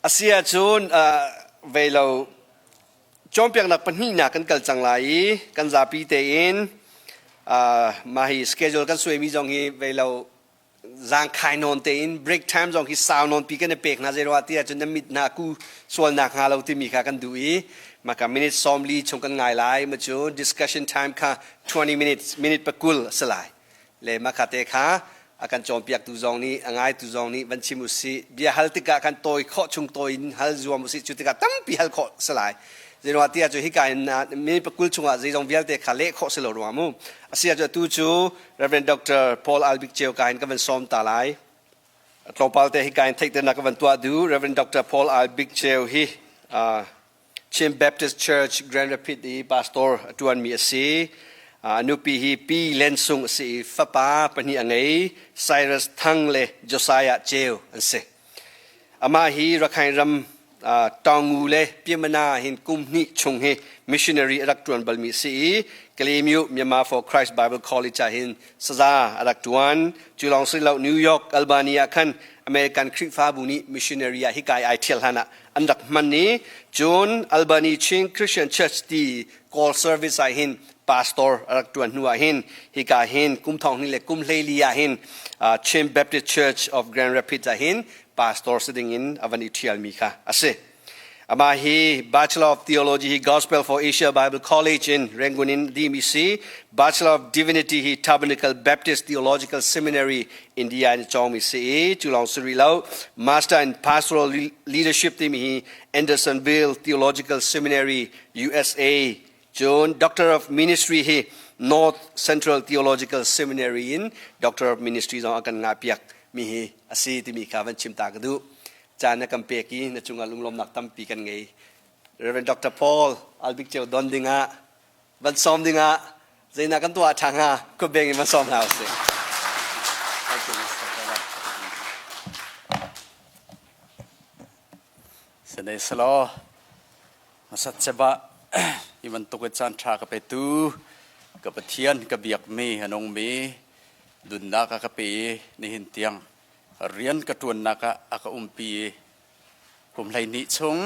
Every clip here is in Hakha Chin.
Asi ahcun vei lo cawnpiaknak pahnihnak kan kal cang lai i kan zapi tein mah hi schedule kan suaimi zong hi vei lo zaangkhai nawn tein break time zong hi sau nawn pi kan i pek hna zei ruah ti ahcun na mit hna ku sualnak hnga lo timi kha kan duh i maka minute 40 chung kan ngai lai ma cu discussion time kha 20 minutes minute pakul a si lai le maka te kha a kan cawnpiaktu zong nih a ngaitu zong nih van chim usih bia hal tikah kan tawi khawh chung tawi in hal zuam usih cu tikah tampi hal khawh si lai zeiruang ti ahcun hika in minute pakul chungah zeizong vialte kha leh khawh si lo ruang mu asi ahcun atu cu Reverend Dr. Paul Albik Ceu ka in ka van sawm ta lai. Tlawmpal te hika in theihternak ka van tuah du. Reverend Dr. Paul Albik Ceu hi Chin Baptist Church Grand Rapids i pastor a tuanmi a si. A nupi hi Pi Len Sung a si i fapa pahnih a ngei, Cyrus Thang le Josiah Ceu an si. Amah hi Rakhine ram Taungu le Pyimana hin kum hnih chung hi missionary a rak ṭuan balmi a si i Kalaymyo Myanmar for Christ Bible College ah hin saza a rak ṭuan. Cu lawng si lo New York, Albany ah khan American Khrihfabu nih missionary ah hika i ai ṭhial hlan ah an rak hman i cun Albany Chin Christian Church ti call service ah hin pastor a rak ṭuan hnu ah hin hika hin kum thong hnih le kum 14 ah hin Chin Baptist Church of Grand Rapids ah hin pastor si ding in a van i ṭhialmi kha a si. Amah hi Bachelor of Theology hi Gospel for Asia Bible College in Rangoon in dimi si. Bachelor of Divinity hi Tabernacle Baptist Theological Seminary India in cawngmi si i cu lawng si rih lo. Master in Pastoral Leadership timi hi Andersonville Theological Seminary USA. Cun Doctor of Ministry hi North Central Theological Seminary in Doctor of Ministry zong a kan ngahpiak mi hi a si timi kha van chim ta ka duh. Caan na kan pek i na cungah lunglawmnak tampi kan ngei. Reverend Dr. Paul Albik Ceu don dingah van sawm dingah zeinak kan tuah ṭha hnga khuabeng in van sawm hna usih. Thank you, Mr. Taylor. Sene selaw Masat seba hi bantuk in caan ṭha ka petu ka Pathian ka biakmi a nungmi dunnak a ka pe i nihin tiang rian ka ṭuannak ah a ka umpi i kum 12 chung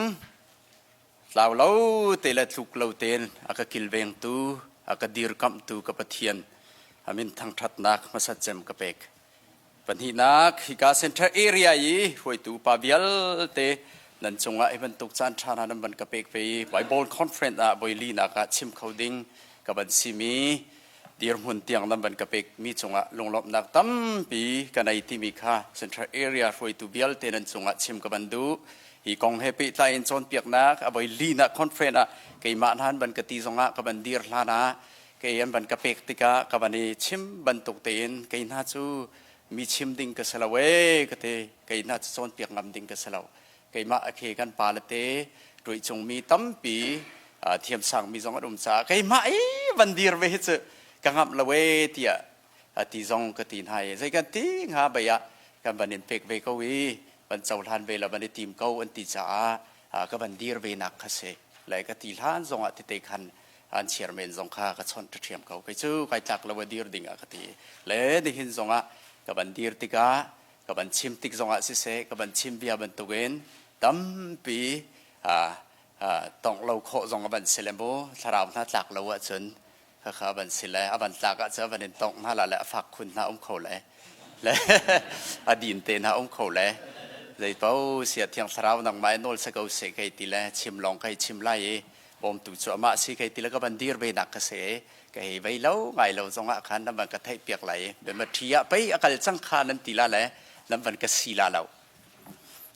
tlau lo te le tluk lo tein a ka kilvengtu a ka dirkamhtu ka Pathian a min thangṭhatnak hmasat cem ka pek. Pahnihnak, hika center area i hruaitu pa vialte nan cungah hi bantuk caan ṭha hna nan van ka pek ve i Bible conference ah voi linak ah chim kho ding ka van simi dirhmun tiang nan van ka pek mi cungah lunglawmhnak tampi ka nei timi kha central area hruaitu vialte nan cungah chim ka van duh. Hi kong he pehtlai in cawnpiaknak a voi linak conference ah keimah hna an van ka ti zongah ka van dir hlan ah Kei an van ka pek tikah ka van i chim bantuk tein kei hna cu mi chim ding ka si lo ee ka ti. Kei hna cu cawnpiak ngam ding ka si lo. Keimah a khe kan pa le te tuihcung mi tampi thiamsang mi zong an um caah keimah i van dir ve hi cu ka ngamh lo ee tiah ti zong ka ti hna i zei kan ti hnga bei ah kan van in pek ve ko i van cohlan ve la van i tim ko an ti caah ka van dir ve nak kha si. Le ka ti hlan zong ah tete khan an chairman zong kha ka chawnh ṭhiam ko kei cu kai tlak lo a dir ding ah ka ti le nihin zong ah ka van dir tikah ka van chim tik zong ah siseh ka van chim bia bantukin tampi tongh lo khawh zong a van si le mu thlarau hna tlak lo ahcun khakha van si le a van tlak ahcun a van in tongh hna la le a fak khun hna um kho le le a din te hna um kho le zeipo sia thiang thlarau nangmah nawl se ko se kei ti le chim lawng kai chim lai i bawmtu cu amah si kei ti le ka van dir ve nak ka si ka hei vei lo ngai lo zong ah khan nan van ka theih piak lai i ṭhi ah pei a kal cang kha nan ti la le nan van ka si la lo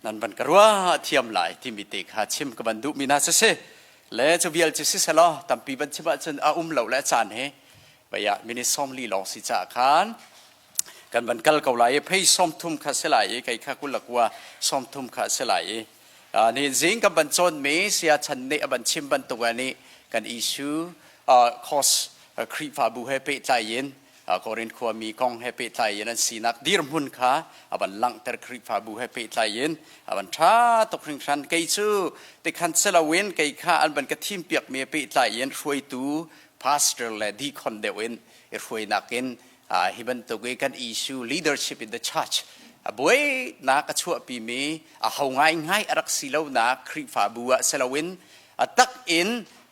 nan van ka ruah thiam lai timi te kha chim ka van duh mi hna si le cu vial cu si selaw tampi van chim ahcun a um lo le caan he vei ah minute 40 lawng si caah khan kan van kal ko lai i phei 30 kha si lai i kei kha 29 30 kha si lai i Ni zing kan van cawnmi saya chan nih a van chim bantuk ah nih kan issue course Khrihfabu he pehtlai in Korin khuami kong he pehtlai in an sinak dirhmun kha a van langhter Khrihfabu he pehtlai in a van ṭha tuk hringhran kei cu tikhan siloin kei kha an van ka thim piakmi he pehtlai in hruaitu pastor le deacon deuh in i hruainak in hi bantuk i kan issue leadership in the church. A buainak a chuahpimi a ho ngaingai a rak si lonak Khrihfabu ah si loin a tak in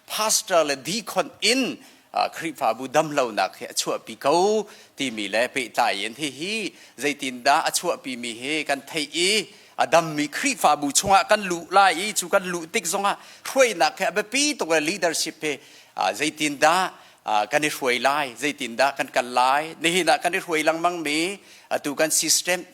pastor le deacon in Khrihfabu damlonak hi a chuahpi ko timi le pehtlai in hihi zeitindah a chuahpimi hi kan theih i a dammi Khrihfabu chungah kan luh lai i cu kan luh tik zongah hruainak hi a biapi tuk le leadership hi zeitindah kan i hruai lai, zeitindah kan kal lai. Nihin ah kan i hruai lengmang mi atu kan system,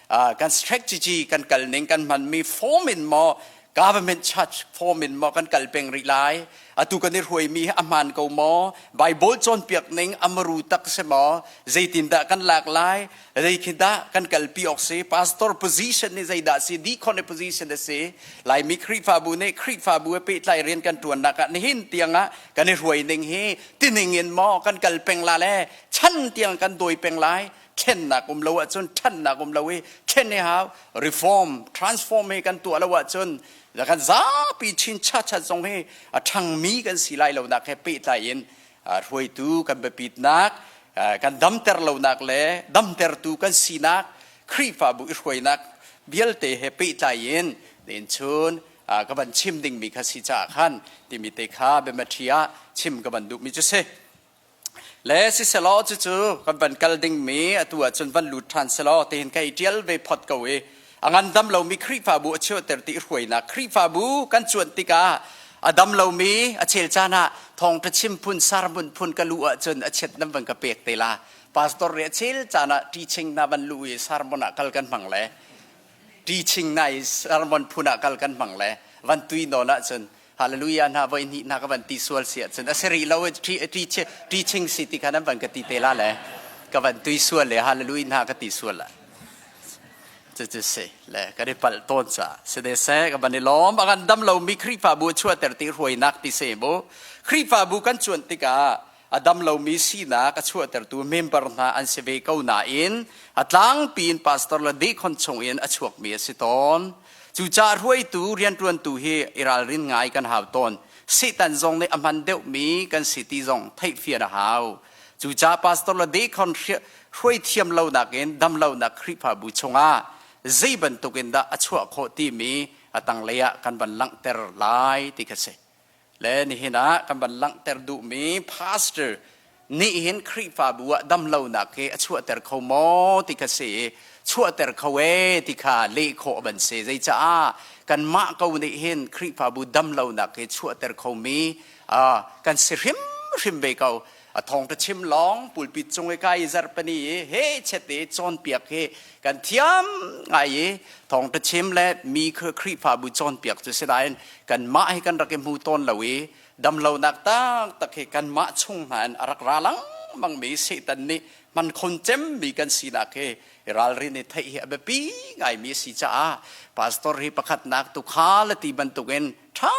kan strategy kan kal ning kan hmanmi form in maw, government church form in maw kan kal peng rih lai, atu kan i hruaimi hi a hmaan ko maw, Bible cawnpiak ning amaru tak si maw, zeitindah kan lak lai, zeikhin dah kan kalpi awk si, pastor position nih zeidah si, deacon position a si. Laimi Khrihfabu nih Khrihfabu he pehtlai rian kan ṭuannak ah nihin tiangah kan i hruai ning hi tining in maw kan kal peng la le chan tiang kan dawi peng lai. Thlennak um lo ahcun ṭhannak um lo i thlen i hau, reform, transform hi kan tuah lo ahcun kan zapi chin chat zong hi a ṭhangmi kan si lai lonak he pehtlai in hruaitu kan biapitnak, kan damter lonak le damtertu kan sinak, Khrihfabu i hruainak vialte he pehtlai in nin chun ka van chim dingmi kha si caah khan timi te kha biamatthi ah chim ka van duhmi cu si. Le siselaw cucu kan van kal dingmi atu ahcun van lut ṭhan selaw tihin ka i ṭial ve phot ko i a ngandam lomi Khrihfabu a chuahter ti hruainak Khrihfabu kan cuanh tikah a dam lomi a chel caan ah thawngṭha chim phun sermon phun ka luh ahcun a chiat nan van ka pek te la. Pastor nih a chel caan ah teaching na van luh i sermon ah kal kan hmang le teaching na i sermon phun ah kal kan hmang le van tui nawn ahcun hallelujah hna voi hnih hna ka van ti sual si ahcun a si rih lo, teaching si ti kha nan van ka ti te la le ka van tui sual le hallelujah hna ka ti sual la cucu si le kan i palh tawn ca si de se. Ka van i lawm. A kan dam lomi Khrihfabu a chuahter ti hruainak ti se mu. Khrihfabu kan cuanh tikah a dam lomi sinak a chuahtertu member hna an si ve ko nain a tlangpi in pastor le deacon chung in a chuakmi a si tawn. Cucaah hruaitu rianṭuantu hi i ralrin ngai kan hau tawn. Satan zong nih a hman deuhmi kan si ti zong theihfian a hau. Cucaah pastor le deacon hruai thiam lonak in dam lonak Khrihfabu chungah zei bantuk in dah a chuah khawh timi a tanglei ah kan van langhter lai ti kha si. Le nihin ah kan van langhter duhmi, pastor nih hin Khrihfabu ah damlonak hi a chuahter kho maw ti kha si. Chuahter kho e ti kha leh khawh ban si. Zeicaah kanmah ko nih hin Khrihfabu damlonak hi chuahter khomi kan si hrimhrim ve ko. A thawngṭha chim lawng pulpit cung i kai zarhpini i he chet i cawnpiak hi kan thiam ngai i thawngṭha chim le mi Khrihfabu cawnpiak cu si nain kanmah hi kan rak i hmu tawn lo i damlonak taktak hi kanmah chung hna in a rak ra lengmangmi Satan nih hman khon cemmi kan sinak hi ralrin i theih hi a biapi ngaimi a si caah pastor hi pakhatnak tuukhal ti bantukin ṭha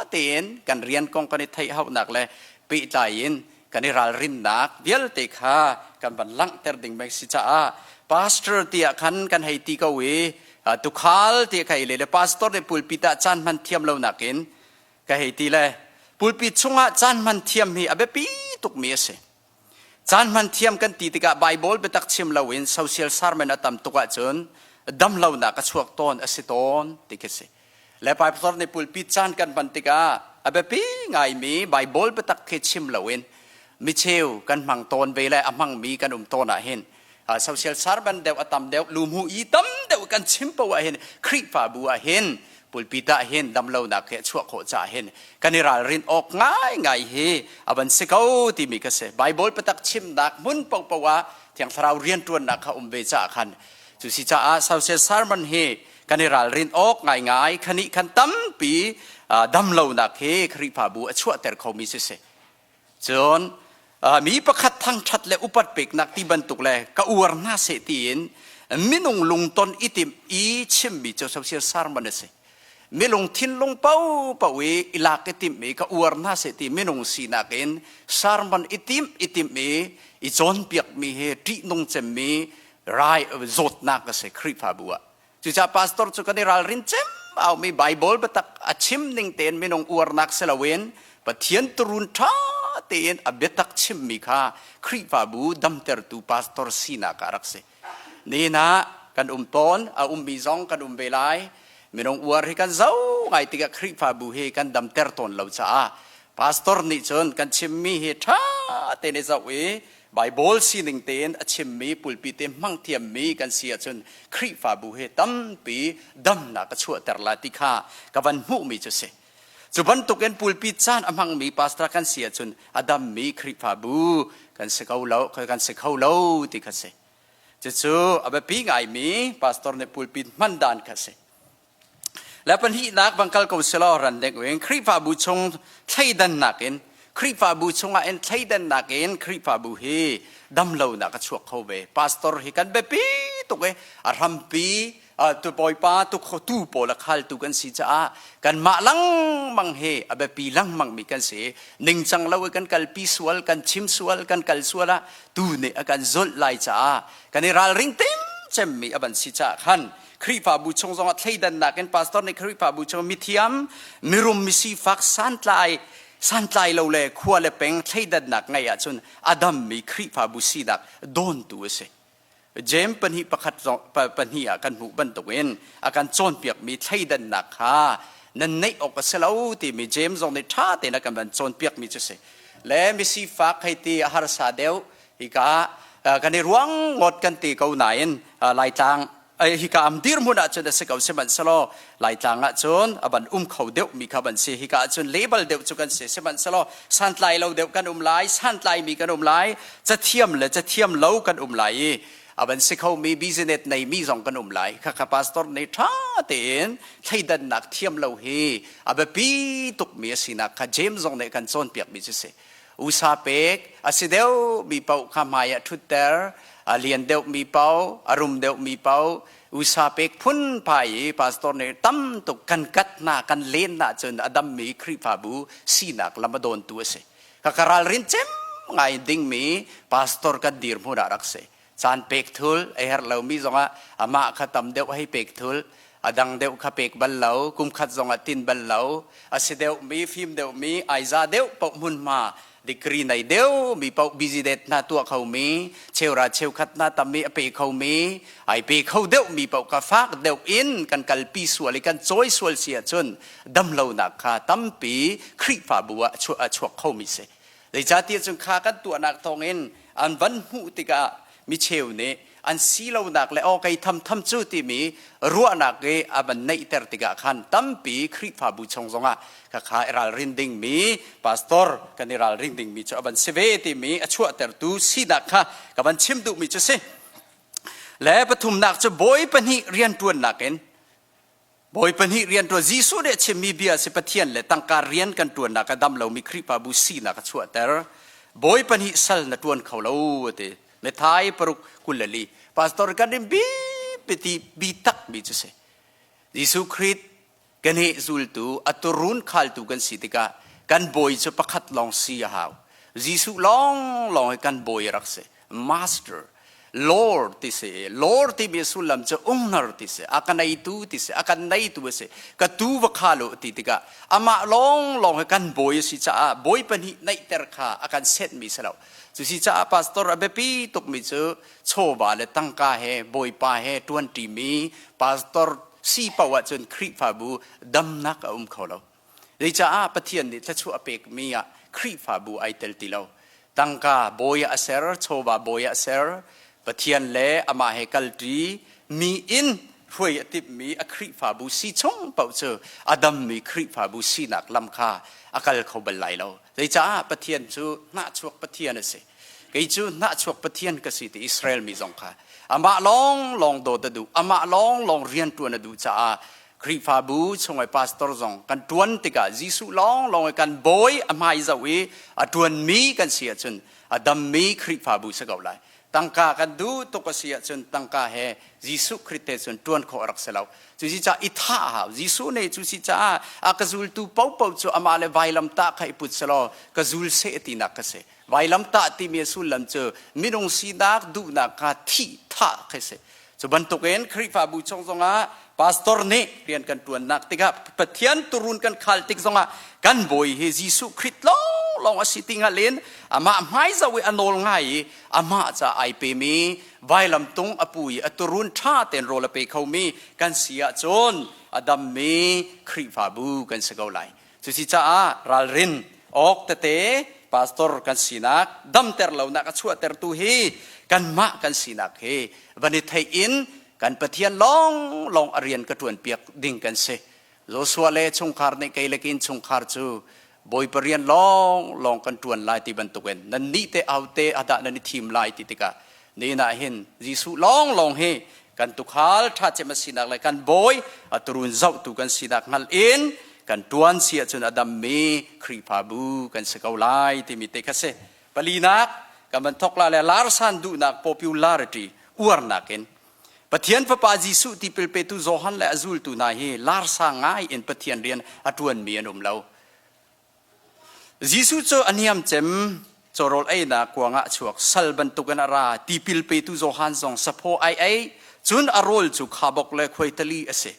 tein kan rian kong kan i theih hauhnak le pehtlai in kan i ralrinnak vialte kha kan van langhter ding bang si caah pastor tiah khan kan hei ti ko i tuukhal ti ka hei le le pastor nih pulpit ah caan hman thiam lo nakin ka hei ti le pulpit chungah caan hman thiam hi a biapi tukmi a si. Caan hman thiam kan ti tikah Bible biatak chim loin social sermon a tam tuk ahcun damlonak a chuak tawn a si tawn ti khi si. Le pastor nih pulpit caan kan hman tikah a biapi ngaimi Bible biatak khi chim loin micheu kan hmang tawn ve le a hmangmi kan um tawn ah hin social sermon deuh a tam deuh, luhmuh i tam deuh kan chim poah ah hin Khrihfabu ah hin pulpit ah hin damlonak he chuah khawh caah hin kan i ralrin awk ngaingai hi a van si ko timi ka si. Bible patak chimnak hmun paohpaoh ah Thiang Thlarau rianṭuannak kha um ve caah khan cu si caah social sermon hi kan i ralrin awk ngaingai khani khan tampi damlonak hi Khrihfabu a chuahter khomi si si. Cun mi pakhat thangṭhat le upat peknak ti bantuk le ka uar hna seh tiin minung lungton i timh i chimmi cu social sermon a si. Milung thinlung paohpaoh i i lak i timh i ka uar hna seh ti minung sinak in sermon i timh i timh i i cawnpiakmi hi ṭihnung cemmi rai zawtnak a si Khrihfabu ah. Cucaah pastor cu kan i ralrin cem aumi Bible biatak a chim ning tein minung uarnak si loin Pathian turun ṭha tein a biatak chimmi kha Khrihfabu damtertu pastor sinak ah rak si. Nihin ah kan um tawn, a ummi zong kan um ve lai. Minung uar hi kan zo ngai tikah Khrihfabu hi kan damter tawn lo caah pastor nih cun kan chimmi hi ṭha tein i zoh i Bible sining tein a chimmi pulpit i hmang thiammi kan si ahcun Khrihfabu hi tampi damnak a chuahter la ti kha ka van hmuhmi cu si. Cu bantukin pulpit caan a hmangmi pastor kan si ahcun a dammi Khrihfabu kan si ko lo, kan si kho lo ti kha si. Cucu a biapi ngaimi pastor nih pulpit hman dan kha si. Le pahnihnak bang kal ko selaw ran deng in Khrihfabu chung thleidannak in Khrihfabu chungah in thleidannak in Khrihfabu hi damlonak a chuak kho ve. Pastor hi kan biapi tuk i a hrampi tu bawipa tu tu pawl a khaltu kan si caah kanmah lengmang hi a biapi lengmang mi kan si. Ningcang lo i kan kalpi sual, kan chim sual, kan kal sual ah tu nih a kan zulh lai caah kan i ralring tim cemmi a van si caah khan Khrihfabu chung zongah thleidannak in pastor nih Khrihfabu chung mithiam, mirum, misifak, santlai, santlai lo le khua le peng thleidannak ngeih ahcun a dammi Khrihfabu sinak dawntu a si. James pahnih pakhat pahnih ah kan hmuh bantukin a kan cawnpiakmi thleidannak kha nan neih awk a si lo timi James zong nih ṭha tein a kan van cawnpiakmi cu si. Le misifak hei ti a harsa deuh hika kan i ruang ngawt kan ti ko nain Laitlang hika am dirhmun ahcun a si ko sihmanhsehlaw Laitlang ahcun a van um kho deuh mi kha van si hika ahcun label deuh cu kan si sihmanhsehlaw santlai lo deuh kan um lai santlai mi kan um lai cathiam le cathiam lo kan um lai i a van si kho mi business nei mi zong kan um lai khakha pastor nih ṭha tein thleidannak thiam lo hi a biapi tuk mi a sinak kha James zong nih kan cawnpiak mi cu si usa pek a si deuh mi paoh kha hmai ah ṭhutter a lian deuh mi paoh a rum deuh mi paoh usa pek phunphai i pastor nih tam tuk kan kat hna kan len hna cun a dammi Khrihfabu sinak lam a dawntu a si ka ka ralrin cem ngai dingmi pastor kan dirhmun ah rak si caan pek thul a herh lomi zongah amah kha tam deuh hei pek thul a dang deuh kha pek bal lo kum khat zongah tin bal lo a si deuh mi fim deuh mi aiza deuh paoh hmunhma degree nei deuh mi paoh busy det hna tuah kho mi cheura cheukhat hna tam mi a pe kho mi ai pe kho deuh mi paoh kha fak deuh in kan kalpi sual i kan cawi sual si ahcun damlonak kha tampi Khrihfabu ah a chuak kho mi si Zeicahtiah cun kha kan tuahnak thawngin an van hmuh tikah micheu nih an silonak le aw kei thamtham cu timi ruahnak i a van neihter tikah khan tampi Khrihfabu chung zongah khakha i ralrin dingmi pastor kan i ralring dingmi cu a van si ve timi a chuahtertu sinak kha ka van chim duhmi cu si. Le pathumnak cu bawi pahnih rianṭuannak in Bawi pahnih rianṭuan Jesuh nih a chimmi bia si Pathian le tangka rian kan ṭuannak a dam lomi Khrihfabu sinak a chuahter. Bawi pahnih sal na ṭuan kho lo a ti. Matthai paruk 24. Pastor kan in bi bi takmi cu si. Jesuh Khrih kan hi zultu a turun khaltu kan si tikah kan bawi cu pakhat lawng si a hau. Jesuh lawng lawng hi kan bawi rak si. Master Lord ti si Lord timi sullam cu ungnar ti si a ka neitu ti si a kan neitu a si ka tu va kha lo ti tikah amah lawng lawng hi kan bawi a si caah bawi pahnih neihter kha a kan setmi si lo cu si caah pastor a biapi tukmi cu chawva le tangka he bawipa he ṭuanṭimi pastor si paoh ahcun Khrihfabu damnak a um kho lo Zeicaah Pathian nih thluachuah a pekmi ah Khrihfabu ai tel ti lo. Tangka bawi ah a ser, chawva bawi ah a ser. Pathian le amah he kalṭi mi in hruai a timhmi a Khrihfabu si chung paoh cu a dammi Khrihfabu sinak lam kha a kal kho bal lai lo. Zeicaah Pathian cu hnahchuak Pathian a si. Kei cu hnahchuak Pathian ka si ti Israel mi zong kha amah lawng lawng dawt a duh, amah lawng lawng rian ṭuan a duh caah Khrihfabu chung i pastor zong kan ṭuan tikah Jesuh lawnglawng i kan bawi a hmai zoh i a ṭuanmi kan si ahcun a dammi Khrihfabu si ko lai. Tangka kan duh tuk a si ahcun tangka he Jesuh Khrih te cun ṭuan khawh a rak si lo. Cusi caah i thah a hau. Jesuh nih cusi caah a ka zultu paohpaoh cu amah le vailamtah kha i put selaw ka zul seh tinak ka si. Vailamtah timi a sullam cu minung sinak duhnak kha thih thah khi si. Cu bantukin Khrihfabu chung zongah pastor nih rian kan ṭuannak tikah Pathian turun kan khal tik zongah kan bawi hi Jesuh Khrih lawng lawng a si ti hngal in amah hmai zoh i a nawl ngai i amah ca ai pemi vailamtung a pu i a turun ṭha tein rawl a pe khomi kan si ahcun a dammi Khrihfabu kan si ko lai. Cusicaah ralrin awk tete pastor kan sinak damter lonak a chuahtertu hi kanmah kan sinak hi van i theih in kan Pathian lawng lawng a rian ka ṭuan piak ding kan si. Joshua le chungkhar nih kei le kin chungkhar cu Bawipa rian lawng lawng kan ṭuan lai ti bantukin nan nih te au te adah nan i thim lai ti tikah nihin ah hin Jesuh lawng lawng hi kan tukhal ṭha cem a sinak le kan bawi a turun zohtu kan sinak hngal in kan ṭuan si ahcun a dammi Khrihfabu kan si ko lai timi te kha si. Palinak kan van thok la le larsan duhnak popularity uarnak in Pathian Fapa Jesuh tipil petu Johan le a zultu hna hi larsa ngai in Pathian rian a ṭuanmi an um lo. Jesuh cu a niam cem cawrawl einak kuang ah a chuak sal bantukin a ra tipil petu Johan zong saphaw ai ei cun a rawl cu khabok le khuaitali a si.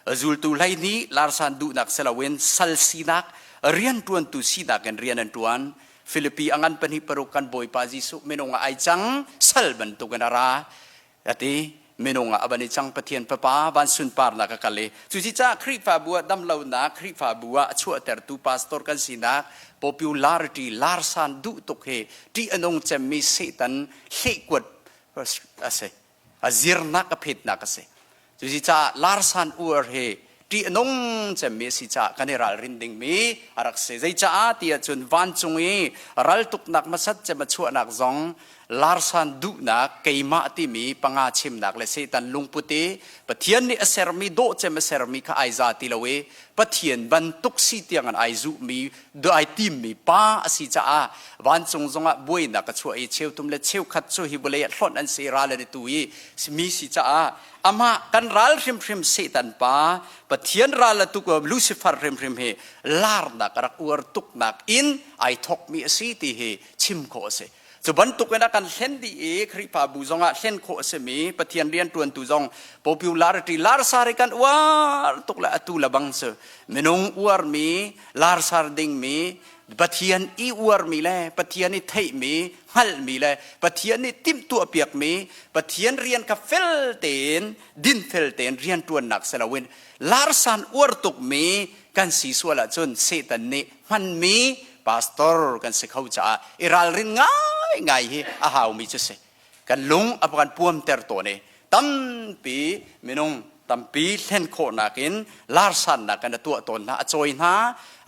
A zultu 12 larsan duhnak si loin sal sinak rianṭuantu sinak in rian an ṭuan. Filipi a ngan pahnih paruk kan Bawipa Jesuh minung ah ai cang sal bantukin a ra. Ati minung ah a van i cang Pathian Fapa van sunparnak a kal i cucicaah Khrihfabu ah damlonak Khrihfabu ah a chuahtertu pastor kan sinak popularity larsan duh tuk hi ṭih a nung cemmi Satan hlehkuat a si a zirnak a phetnak a si cucicaah larsan uar hi ṭih a nung cemmi a si caah kan i ralrin dingmi a rak si zeicaah ti ahcun vancung i raltuknak hmasat cem a chuahnak zong larsan duhnak keimah timi panga chimnak le Satan lungput i Pathian nih a sermi dawh cem a sermi kha ai za ti lo i Pathian bantuk si tiang an ai zuhmi ai timmi pa a si caah vancung zongah buainak a chuah i cheuthum le cheukhat cu hi vawlei ah hlonh an si ral an i tu i mi si caah amah kan ral hrimhrim Satan pa Pathian ral a tuk Lucifer hrimhrim hi larnak a rak uar tuknak in ai thokmi a si ti hi chim khawh a si. Cu bantukin a kan hlen dih i Khrihfabu zongah hlen khawh a simi Pathian rianṭuantu zong popularity larsar i kan uar tuk le atu le bang cu minung uarmi larsar dingmi Pathian i uarmi le Pathian i theihmi hngalhmi le Pathian nih timhtuah piakmi Pathian rian kha fel tein dinfel tein rianṭuannak si loin larsan uar tukmi kan si sual ahcun Satan nih hmanmi pastor kan si kho caah i ralrin ngaingai hi a haumi cu si. Kan lung a kan puamter tawn i tampi minung tampi hlen khawhnak in larsannak kan a tuah tawn hna, a cawi hna,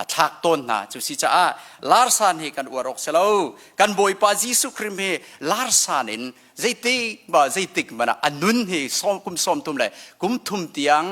a thlak tawn hna. Cu si caah larsan hi kan uar awk si lo. Kan Bawipa Jesuh Khrih hi larsan in zeitik ba zeitik man ah a nun hi sawm kum sawm thum le kum thum tiang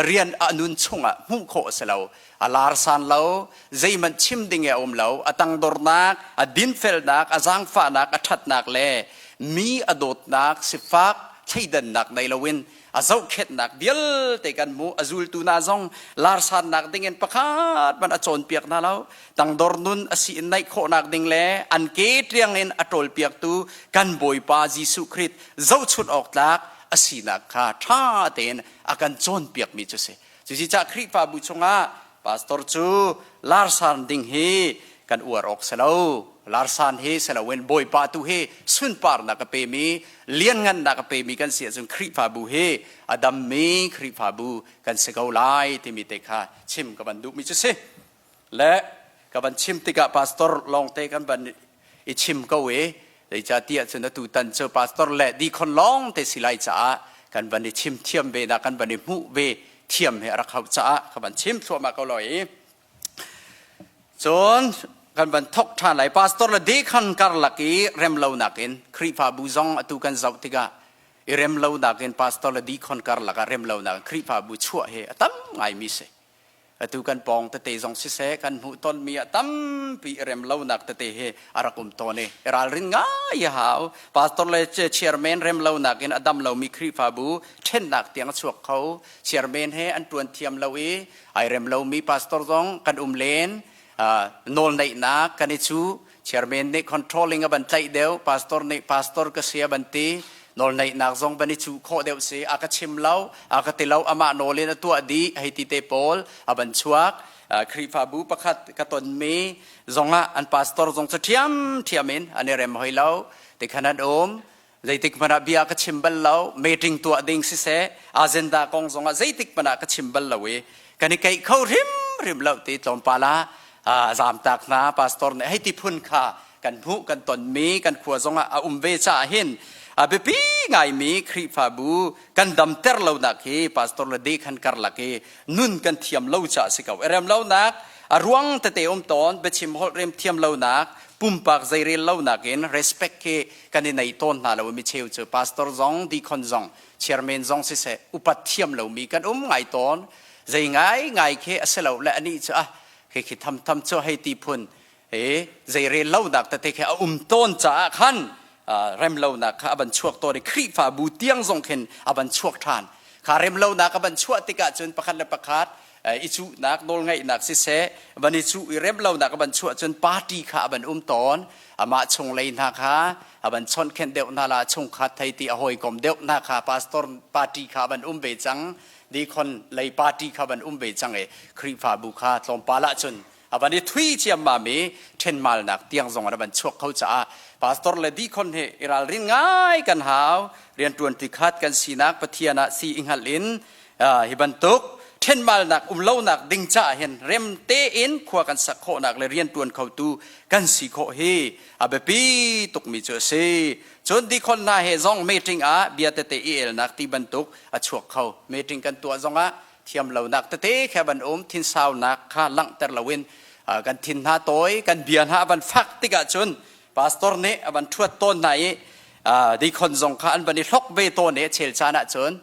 rian a nun chungah hmuh khawh a si lo. A larsan lo, zeihmanh chim ding a um lo. A tangdornak, a dinfelnak, a zaangfahnak, a ṭhatnak le mi a dawtnak sifak thleidannak nei loin a zohkhenhnak vialte kan hmuh. A zultu hna zong larsannak dingin pakhat hmanh a cawnpiak hna lo. Tangdor nun a si in naih khawhnak ding le an ke tiang in a ṭawlpiaktu kan Bawipa Jesuh Khrih zohchunh awk tlak a sinak kha ṭha tein a kan cawnpiakmi cu si. Cusicaah Khrihfabu chungah pastor cu larsan ding hi kan uar awk si lo. Larsan hi si loin Bawipa tu hi sunparnak a pemi, lianngannak a pemi kan si ahcun Khrihfabu hi a dammi Khrihfabu kan si ko lai timi te kha chim ka van duhmi cu si. Le ka van chim tikah pastor lawngte kan van i chim ko i zeicahtiah cun atu tan cu pastor le deacon lawng te si lai caah kan van i chim thiam ve na kan van i hmuh ve thiam he a rak hauh caah ka van chim thluahmah ko loi i cun kan van thok ṭhan lai. Pastor le deacon karlak i remlonak in Khrihfabu zong atu kan zoh tikah i remlonak in pastor le deacon karlak ah remlonak in Khrihfabu chuah hi a tam ngaimi si. Atu kan pawng tete zong siseh kan hmuh tonmi ah tampi i rem lonak tete hi a rak um tawn i ralrin ngai a hau. Pastor le chairman rem lonak in a dam lomi Khrihfabu ṭhennak tiang a chuak kho. Chairman he an ṭuan thiam lo i ai rem lomi pastor zong kan um len. Nawlneihnak kan i cu. Chairman nih controlling a van tlaih deuh, pastor nih pastor ka si a van ti. Nawlneihnak zong van i cuh khawh deuh si. A ka chim lo, a ka ti lo, amah nawl in a tuah dih hei ti te pawl a van chuak. Khrihfabu pakhat ka tonmi zongah an pastor zong cu ṭhiamṭhiam in an i rem hoi lo. Tikhan an um. Zeitik hmanh ah bia ka chim bal lo. Meeting tuah ding siseh, agenda kong zongah zeitik hmanh ah ka chim bal lo i kan i keih kho hrimhrim lo ti tlawmpal ah a zamtak hna. Pastor nih hei ti phun kha kan hmuh kan tonmi kan khua zongah a um ve caah hin a biapi ngaimi Khrihfabu kan damter lonak hi pastor le deikhan karlak i nun kan thiam lo caah si ko. I rem lonak a ruang tete um tawn, biachim holh rem thiam lonak, pumpak zeirel lonak in respect khi kan i nei tawn hna lo. Mi cheu cu pastor zong, deacon zong, chairman zong siseh upat thiam lomi kan um ngai tawn. Zei ngai ngai khi a si lo le anih cu ah khi khi tham tham cu hei ti phun he zeirel lonak tete khi a um tawn caah khan rem lonak kha a van chuak tawn i Khrihfabu tiang zong khin a van chuak ṭhan. Kha rem lonak a van chuah tikah cun pakhat le pakhat i cuhnak nawlngeihnak siseh van i cuh i rem lonak a van chuah cun party kha a van um tawn. Amah chunglei hna kha a van chawnhkhenh deuh hna la, chungkhat thei ti a hawikom deuh hna kha pastor party kha a van um ve cang, deacon lei party kha van um ve cang i Khrihfabu kha tlawmpal ahcun a van i thui ciammam i ṭhenmalnak tiang zong a van chuak kho caah pastor le deacon he i ralrin ngai kan hau. Rianṭuan ti khat kan sinak Pathian ah si i hngalh in hi bantuk ṭhenmalnak um lonak ding caah hin rem tein khua kan sak khawhnak le rianṭuan khotu kan si khawh hi a biapi tukmi cu a si. Cun deacon hna he zong meeting ah bia tete i elnak ti bantuk a chuak kho. Meeting kan tuah zongah thiam lonak tete kha van um, thinsaunak kha langhter loin kan thin hna tawi, kan bia hna van fak tikah cun pastor nih a van ṭhuat tawn hna i deacon zong kha an van i hlok ve tawn i chel caan ah cun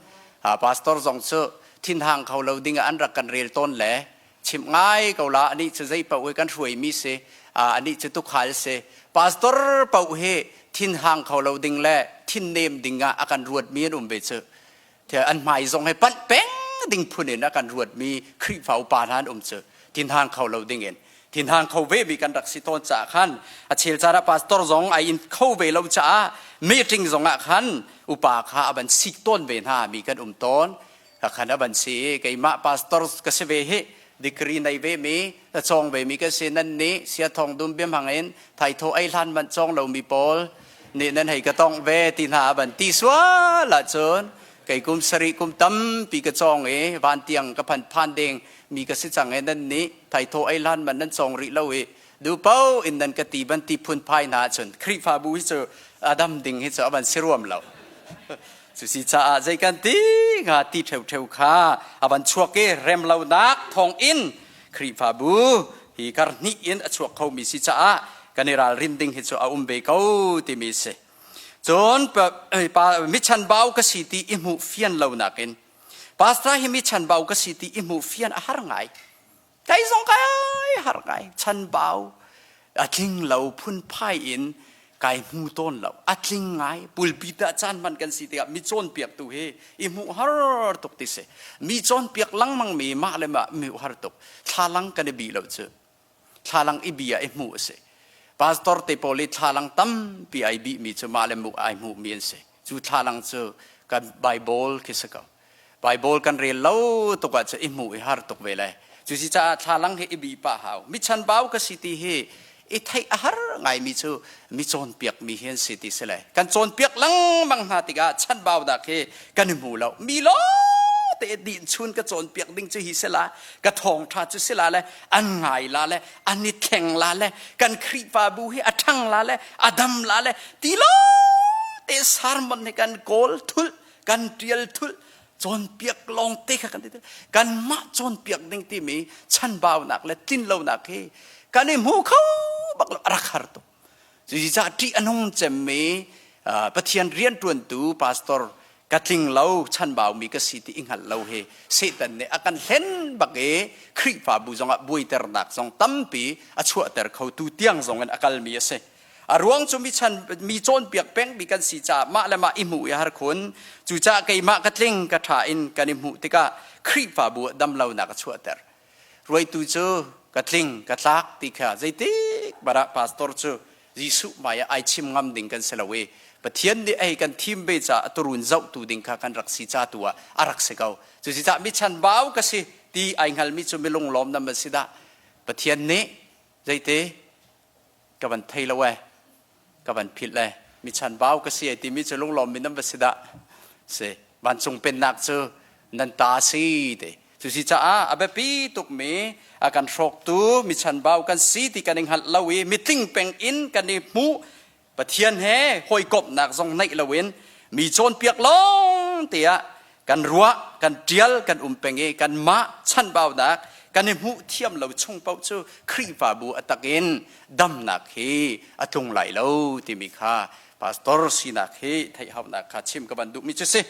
pastor zong cu thinhang kho lo ding ah an rak kan rel tawn le chimh ngai ko la, anih cu zei paoh hi kan hruaimi si, anih cu tukhal si. Pastor paoh hi thinhang kho lo ding le thinnem ding ah a kan ruatmi an um ve cu. An hmai zong he panh peng ding phun in a kan ruatmi Khrihfa upa hna an um cu thinhang kho lo ding in thinhang kho ve mi kan rak si tawn caah khan a chel caan ah pastor zong ai in kho ve lo caah meeting zong ah khan upa kha a van sik tawn ve hna mi kan um tawn. Ka khan a van si i keimah pastor ka si ve hi, degree nei ve mi, cawng ve mi ka si, nan nih sia thong dum biam hang in thaitho ei hlan man cawng lo mi pawl nih nan hei ka tong ve ti hna a van ti sual ahcun kei kum sarih kum tampi ka cawng i van tiang ka phan phan ding mi ka si cang i nan nih thaitho ei hlan man nan cawng rih lo i dupo in nan ka ti ban ti phun phai hna ahcun Khrihfabu hi cu adam ding hi cu a van si ruam lo. Cu si caah zei kan ti nga ti ṭheuṭheu kha a van chuak i remlonak thawng in Khrihfabu hi kar hnih in a chuak khomi si caah kan i ralrin ding hi cu a um ve ko timi si. Cun mi chanbau ka si ti i hmuh fian lonak in pastor hi mi chanbau ka si ti i hmuh fian a har ngai. Kai zong kai har ngai. Chanbau a tling lo phunphai in kai hmu tawn lo. A tling ngai. Pulpit ah caan hman kan si tikah mi cawnpiaktu hi i hmuh har tuk ti si. Mi cawnpiak lengmang mi mah le mah hmuh har tuk. Thlalang kan i bi lo cu. Thlalang i bi ah i hmuh a si. Pastor te pawl i thlalang tampi ai bih mi cu mah le mah ai hmuh mi an si. Cu thlalang cu kan Bible khi si ko. Bible kan rel lo tuk ah cu i hmuh i har tuk ve le. Cu si caah thlalang hi i bi pah hau. Mi chanbau ka si ti hi i theih a har ngaimi cu mi cawnpiak mi hi an si ti si le. Kan cawnpiak lengmang hna tikah chanbau dak hi kan i hmu lo. Mi lawng te din chun ka cawnpiak ding cu hi si la, ka thawngṭha cu si la le an ngai la le an i thleng la le kan Khrihfabu hi a ṭhang la le a dam la le ti lo te sermon hi kan kawl thulh, kan ṭial thulh, cawnpiak lawng te kha kan ti. Kanmah cawnpiak ding timi chanbaunak le tlinlonak hi kan i hmu kho bak lo, a rak har tuk. Cucaah ṭih a nung cemmi Pathian rianṭuantu pastor ka tling lo, chanbaumi ka si ti i hngalh lo hi Satan nih a kan hlen bak i Khrihfabu zongah buaiternak zong tampi a chuahter khotu tiang zong in a kalmi a si. A ruang cu mi chan mi cawnpiak pengmi kan si caah mah le mah i hmuh i har khun. Cucaah keimah ka tling ka ṭha in kan i hmuh tikah Khrihfabu ah damlonak a chuahter. Ruaitu cu ka tling ka tlak ti kha zeitik bara pastor cu Jesuh hmai ah ai chim ngam ding kan si lo i. Pathian nih ei kan thim ve caah a turun zohtu ding kha kan rak si ca tu ah a rak si ko. Cucaah mi chanbau ka si ti ai hngalmi cu mi lunglawm nam an si dah. Pathian nih zeite ka van thei lo eh ka van philh eh mi chanbau ka si ai timi cu lunglawm mi nan va si dah. Si vancung pennak cu nan ta si ti. Cusi caah a biapi tukmi a kan hrawktu mi chanbau kan si ti kan i hngalh lo i mitling peng in kan i hmuh Pathian he hawikomhnak zong neih loin mi cawnpiak lawng te ah kan ruah, kan ṭial, kan um peng i kanmah chanbaunak kan i hmuh thiam lo chung paoh cu Khrihfabu a tak in damnak hi a tlung lai lo timi kha pastor sinak hi theihhaunak kha chim ka van duhmi cu si.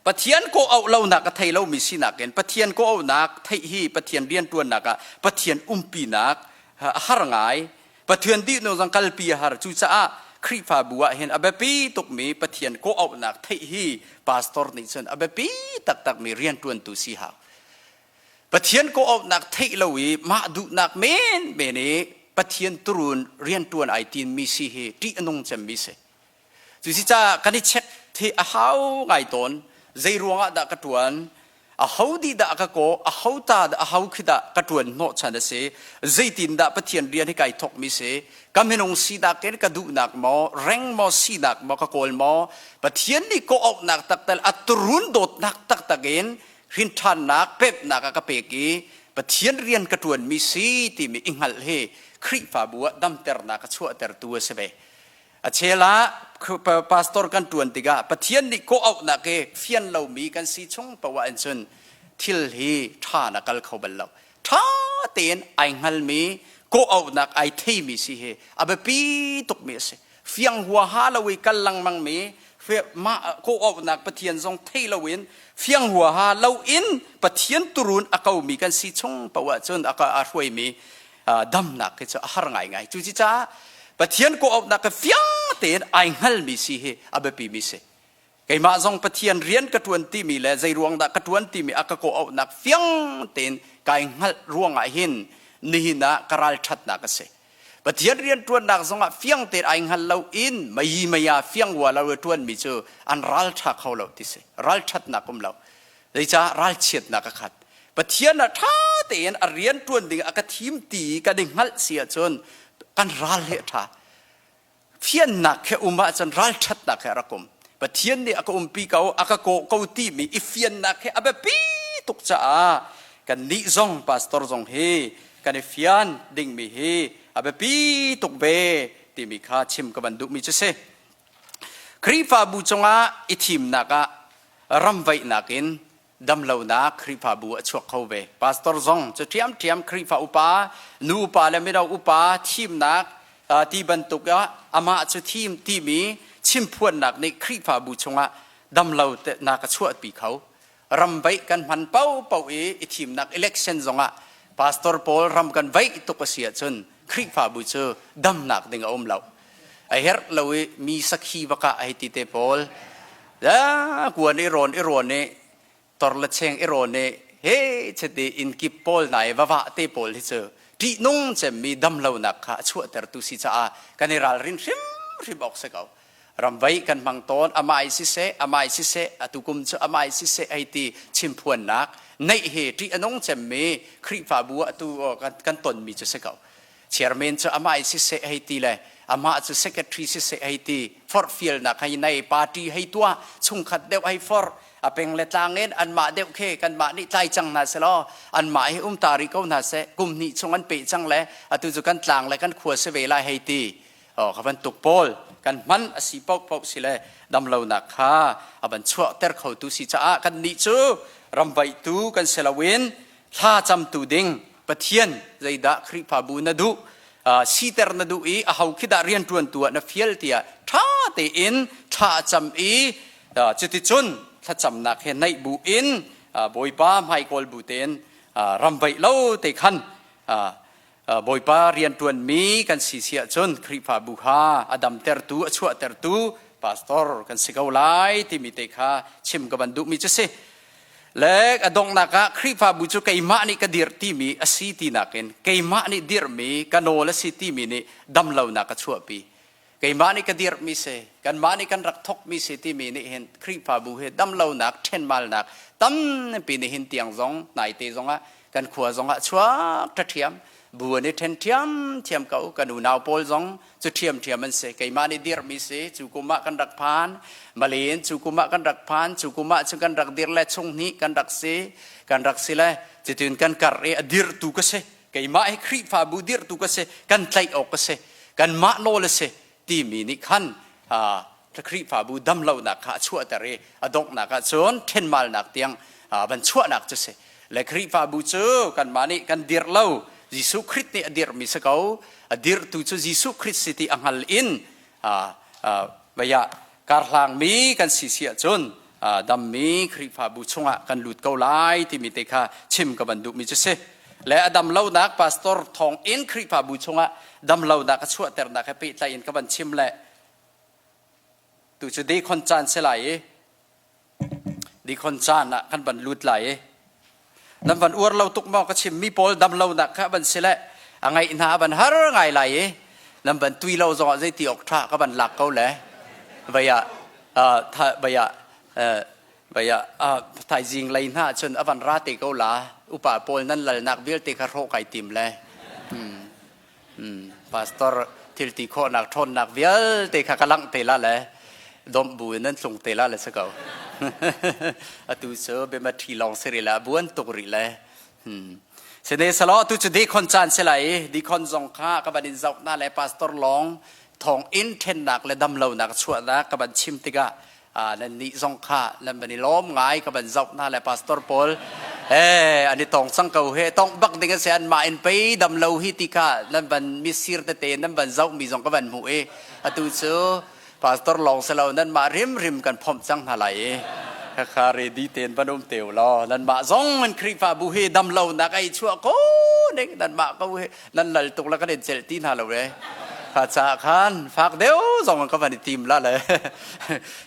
Pathian kawh auh lonak a thei lomi sinak in Pathian kawh auhnak theih hi Pathian rianṭuannak ah Pathian umpinak a har ngai. Pathian dihnung zong kalpi a har. Cucaah Khrihfabu ah hin a biapi tukmi Pathian kawh auhnak theih hi pastor nih cun a biapi taktakmi rianṭuantu si hau. Pathian kawh auhnak theih lo i mah duhnak menmen i Pathian turun rianṭuan ai tinmi si hi ṭih a nung cemmi si. Cusicaah kan i check hi a hau ngai tawn. Zei ruangah dah ka ṭuan? Aho dih dah ka kaw? Aho ta dah aho khi dah ka ṭuan hnawhchan a si? Zeitin dah Pathian rian hi kai thawkmi si? Ka minung sinak in ka duhnak maw, reng maw, sinak maw ka kawl maw? Pathian nih kawh auhnak taktak a turun dawtnak taktak in hrinṭhannak, pemhnak a ka pek i Pathian rian ka ṭuanmi si timi i hngalh hi Khrihfabu ah damternak a chuahtertu a si ve. A chel ah pastor kan ṭuan tikah Pathian nih kawh auhnak hi fian lomi kan si chung poah in cun thil hi ṭha na kal kho bal lo. Ṭha tein ai hngalmi kawh auhnak ai theimi si hi a biapi tukmi a si. Fiang huaha lo i kal lengmangmi mah kawh auhnak Pathian zong thei loin fiang huaha loin Pathian turun a komi kan si chung poah cun a hruaimi damnak hi cu a har ngaingai. Cucaah Pathian kawh-auhnak ka fiang tein ai hngalmi si hi a biapimi si. Keimah zong Pathian rian ka ṭuan timi le zei ruang dah ka ṭuan timi a ka kawh-auhnak fiang tein kai hngalh ruangah hin nihin ah ka ralṭhatnak a si. Pathian rian ṭuannak zongah fiang tein ai hngal lo in mei mei ah fiang hua lo i ṭuanmi cu an ralṭha kho lo ti si. Ralṭhatnak um lo. Zeicah ralchiatnak a khat. Pathian ah ṭha tein a rian ṭuan ding a ka thim ti kan i hngalh si ahcun kan ral he a ṭha. Fiannak he um ahcun ralṭhatnak he a rak um. Pathian nih a ka umpi ko, a ka kawh ko timi i fiannak he a biapi tuk caah kannih zong pastor zong hi kan i fian dingmi hi a biapi tuk ve timi kha chim ka van duhmi cu si. Khrihfabu cungah i thimnak ah ramvaihnak in damlonak Khrihfabu a chuak kho ve. Pastor zong cu ṭhiamṭhiam Khrihfa upa, nu upa le mino upa thimnak ti bantuk ah amah cu thim timi chimphuannak nih Khrihfabu chungah damlonak a chuahpi kho. Ramvaih kan hman paohpaoh i i thimnak election zongah pastor pawl ram kan vaih tuk a si ahcun Khrihfabu cu damnak ding a um lo. A herh lo i mi sakhi va kah hei ti te pawl kuan i rawn i rawn i tor le cheng i rawn i he cheti inn kip pawl nai va vah te pawl hi cu ṭihnung cemmi damlonak kha a chuahtertu si caah kan i ralrin hrimhrim awk si ko. Ramvei kan hmang tawn amai siseh amai siseh atu kum cu amai siseh hei ti chimphuannak neih hi ṭih a nung cemmi Khrihfabu ah atu kan tonmi cu si ko. Chairman cu amah i siseh hei ti le amah cu secretary siseh hei ti forhfialnak hei nei party hei tuah chungkhat deuh hei forh a peng le tlang in anmah deuh khi kanmah nih tlai cang hna selaw anmah hi um ta rih ko hna seh kum hnih chung an peh cang le atu cu kan tlang le kan khua si ve lai hei ti kha bantuk pawl kan hman a si paohpaoh si le damlonak kha a van chuahter khotu si caah kannih cu ramvaihtu kan si loin thla camtu ding Pathian zeidah Khrihfabu na duh siter na duh i aho khi dah rianṭuantu ah na fial tiah ṭha tein thla a cam i cuticun thlacamnak he naih bu in Bawipa hmaikawl bu tein ramvaih lo te khan Bawipa rianṭuanmi kan si si ahcun Khrihfabu kha a damtertu a chuahtertu pastor kan si ko lai timi te kha chim ka van duhmi cu si. Le a donghnak ah Khrihfabu cu keimah nih ka dirh timi a si tinak in keimah nih dirhmi ka nawl a si timi nih damlonak a chuahpi. Keimah nih ka dirhmi si, kanmah nih kan rak thawkmi si timi nih hin Khrihfabu hi damlonak, ṭhenmalnak tampi nihin tiang zong naite zongah kan khua zongah chuak ṭhaṭhiam bu an i ṭhen ṭhiamṭhiam ko. Kan unau pawl zong cu ṭhiamṭhiam an si. Keimah nih dirhmi si, cu kum ah kan rak phan, Malin cu kum ah kan rak phan, cu kum ah cun kan rak dir le chung hnih kan rak si, kan rak si le cutin kan kar i a dirhtu ka si. Keimah hi Khrihfabu dirhtu ka si, kan tlaih awk ka si, kanmah nawl a si timi nih khan Khrihfabu damlonak kha a chuahter i a donghnak ah cun ṭhenmalnak tiang van chuahnak cu si. Le Khrihfabu cu kanmah nih kan dirh lo, Jesuh Khrih nih a dirhmi si ko. A dirhtu cu Jesuh Khrih si ti a hngal in vei ah karhlangmi kan si si ahcun dammi Khrihfabu chungah kan lut ko lai timi te kha chim ka van duhmi cu si. Le a dam lonak pastor thawng in Khrihfabu chungah dam lonak a chuahternak he pehtlai in ka van chim le tu cu dekhon caan si lai i dekhon caan ah kan van lut lai i nan van uar lo tuk maw ka chim mi pawl dam lonak kha van si le a ngaih hna a van har ngai lai i nan van tui lo zongah zeiti awk ṭha ka van lak ko le vei ah vei ah vei ah thaizing lei hna cun a van ra te ko la upa pawl nan lalnak vialte kha hrawh kai tim le Pastor thil ti khawhnak ṭhawnnak vialte kha ka langh te la le domh bu in nan tlung te la le si ko. Atu cu biamat ṭhi lawng si rih le a buan tuk rih le. Sine salo atu cu dekhon caan si lai i dekhon zong kha ka van in zoh na le pastor lawng thawng in ṭhennak le damlonak chuahnak ka van chim tikah nan nih zong kha nan van i lawm ngai ka van zoh hna le pastor pawl eh an i tong cang ko he tong bak ding a si an mah in pei dam lo hi ti kha nan van misir tete nan van zoh mi zong ka van hmuh i atu cu pastor lawng si lo nan mah rimrim kan phomh cang hna lai i khakha ready ten van um teu law nan mah zong an Khrihfabu hi dam lo nak ai chuah ko ning nan mah ko hi nan lal tuk la kan in celh ti hna lo re kha ca khan fak deuh zong ka van i tim la le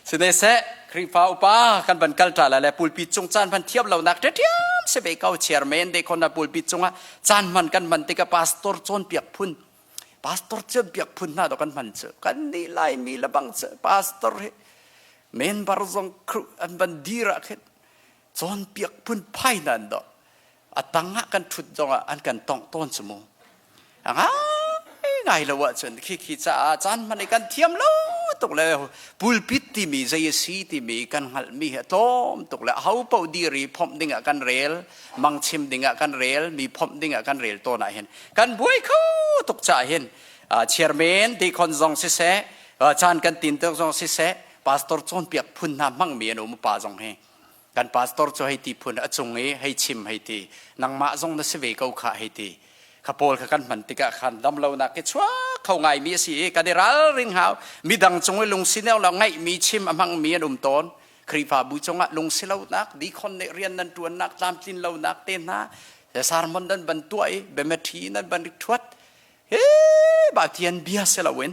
sine seh Khrihfa upa kan van kal ta la le pulpit cung caan van thiam lo nak ṭhiam se ve ko chairman de khon na pulpit cungah caan hman kan hman tikah pastor cawnpiak phun pastor cawnpiak phun hna do kan hman cu kan nih laimi le bang cu pastor hi member zong an van dir ah khin cawnpiak phun phai nan do a tang ah kan ṭhut zongah an kan tongh tawn cu mu a ngai ngai lo ahcun khi khi caah caan hman i kan thiam lo tuk le pulpit timi zei a si timi kan hngalhmi hi a tlawm tuk le aho paoh dir i phomh dingah kan rel mangchim dingah kan rel mi phomh dingah kan rel tawn ah hin kan buai kho tuk caah hin chairman deacon zong siseh caan kan tin tuk zong siseh pastor cawnpiak phun hna hmangmi an um pa zong hi Kan pastor cu hei ti phun a cung i hei chim hei ti nangmah zong na si ve ko khah hei ti kha pawl kha kan hman tikah khan damlonak hi chuak kho ngaimi a si i kan i ralring hau midang cung i lungsineu lo ngaihmi chim a hmangmi an um tawn Khrihfabu cungah lungsilonak dikhon nih rian nan ṭuannak tlamtlin lonak te hna sermon nan ban tuah i biameṭhi nan ban ṭhuat he Pathian bia si loin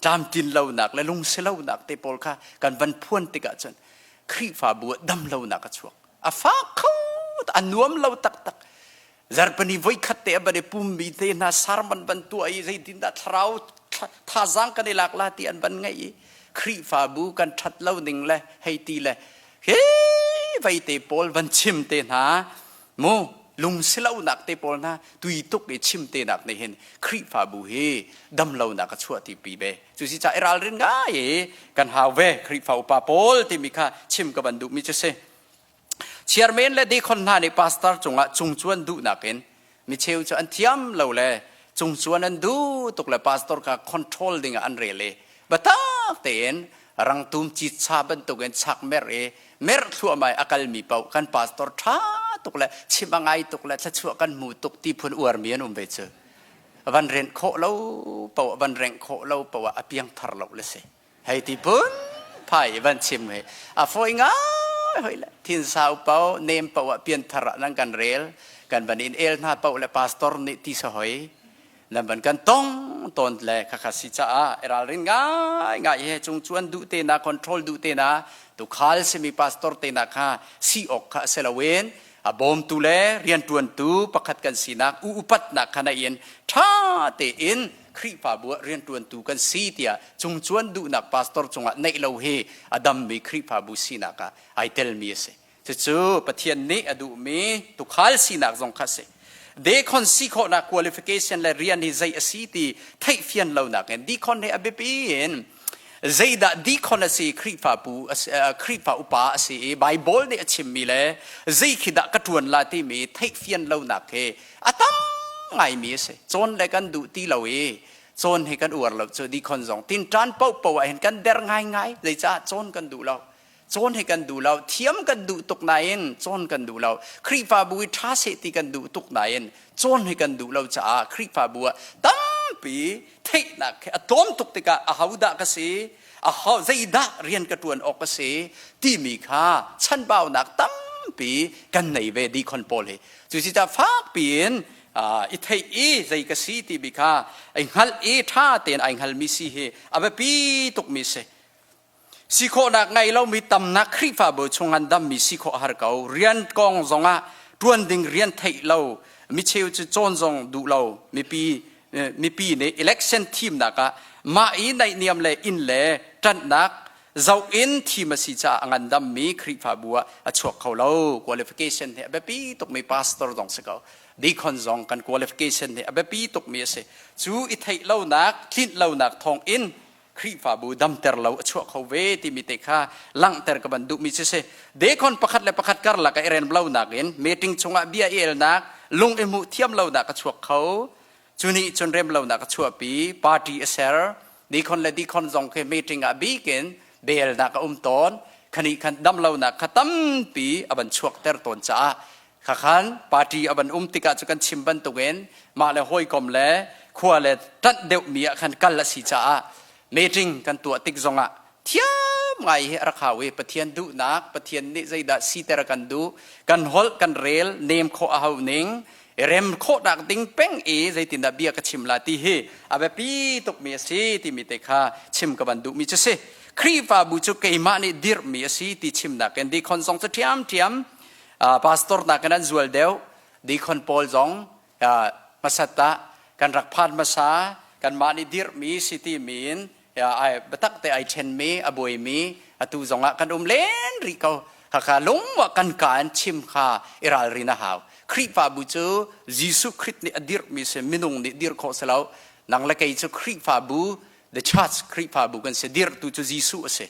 tlamtlin lonak le lungsilonak te pawl kha kan van phuan tikah cun Khrihfabu ah dam lonak a chuak a fak kho a nuam lo taktak zarpani voikhat te a ban i pummi te hna sermon ban tuah i zeitindah thlarau thazaang kan i lak la ti an van ngaih i Khrihfabu kan ṭhat lo ning le hei ti le he vei te pawl van chim te hna mu lungsilonak te pawl hna tui tuk i chim te nak nih hin Khrihfabu hi damlonak a chuah ti pi ve cu si ca i ralrin ngai i kan hau ve Khrihfa upa pawl timi kha chim ka van duhmi cu si chairman le deacon hna nih pastor cungah cungcuan duhnak in micheu cu an thiam lo le cungcuan an duh tuk le pastor kha control ding ah an rel i biatak tein rangtum citsa bantukin chak mer i mer thluahmah i a kalmi paoh kan pastor ṭha tuk le chim a ngai tuk le thluachuah kan hmu tuk ti phun uarmi an um ve cu van renh khawh lo paoh van rengh khawh lo paoh ah a piangthar lo le si hei ti phun phai i van chim hi a fawi ngai hoi le thin sau paoh nem paoh ah pianthar ah nan kan rel kan van in el hna paoh le pastor nih ti sa hoi nan van kan tong tawn le khakha si caah i ralrin ngai ngai he cung cuan duh te na control duh te na tukhal simi pastor te na kha si awk kha si loin a bawmtu le rianṭuantu pakhat kan sinak u upatnak kha na in ṭha tein Khrihfabu ah rianṭuantu kan si tiah cungcuan duhnak pastor cungah neih lo hi a dammi Khrihfabu sinak ah ai telmi a si. Cucu Pathian nih a duhmi tuukhal sinak zong kha a si. Deacon si khawhnak qualification le rian hi zei a si ti theihfian lonak in deacon hi a biapi in zeidah deacon a si Khrihfabu Khrihfa upa a si i Bible nih a chimmi le zei khi dah ka ṭuan la timi theihfian lonak hi a tam ngaimi a si. Cawn le kan duh ti lo i cawn hi kan uar lo cu deacon zong tinṭan paohpaoh ah hin kan der ngaingai zeicah cawn kan duh lo. Cawn hi kan duh lo, thiam kan duh tuk nain cawn kan duh lo. Khrihfabu i ṭha seh ti kan duh tuk nain cawn hi kan duh lo caah Khrihfabu ah tampi theihnak he a tlawm tuk tikah ahodah ka si, aho zeidah rian ka ṭuan awk ka si timi kha chanbaunak tampi kan nei ve deacon pawl hi. Cucaah fakpi in i theih i zei ka si timi kha ai hngalh i ṭha tein ai hngalmi si hi a biapi tukmi si. Si khawhnak ngei lomi tamnak Khrihfabu chung an dammi si khawh a har ko. Rian kong zongah ṭuan ding rian theih lo, micheu cu cawn zong duh lo, mipi mipi nih election thimnak ah mah i naihniam le inn le ṭanhnak zoh in thim a si caah a ngandammi Khrihfabu ah a chuak kho lo. Qualification hi a biapi tukmi pastor zong si ko. Deacon zong kan qualification hi a biapi tukmi a si. Cu i theih lonak, tlinh lonak thawng in Khrihfabu damter lo a chuah kho ve timi te kha langhter ka van duhmi cu si. Deacon pakhat le pakhat karlak ah i rem lonak in meeting chungah bia i elnak, lung i hmuh thiam lonak a chuak kho. Cu nih cun rem lonak a chuahpi, party a ser. Deacon le deacon zong khi meeting ah bikin belnak a um tawn. Khani khan dam lonak kha tampi a van chuakter tawn caah Khakhan party a van um tikah cu kan chim bantukin mah le hawikom le khua le ṭanh deuhmi ah khan kal a si caah meeting kan tuah tik zongah thiam ngai hi a rak hau i Pathian duhnak Pathian nih zeidah siter a kan duh kan holh kan rel nem khawh a hau ning rem khawhnak ding peng i zeitindah bia ka chim la ti hi a biapi tukmi a si timi te kha chim ka van duhmi cu si Khrihfabu cu keimah nih dirhmi a si ti chimnak in deacon zong cu ṭhiamṭhiam Pastor nakin an zual deuh. Deacon pawl zong hmasat ah kan rak phan hmasa kanmah nih dirhmi si timi in ai biatak te ai ṭhenmi a buaimi atu zongah kan um len rih ko. Khakha lungwa kan ka in chim kha i ralrin a hau. Khrihfabu cu Jesuh Khrih nih a dirhmi si minung nih dirh khawh si lo. Nang le kei cu Khrihfabu the church Khrihfabu kan si dirhtu cu Jesuh a si.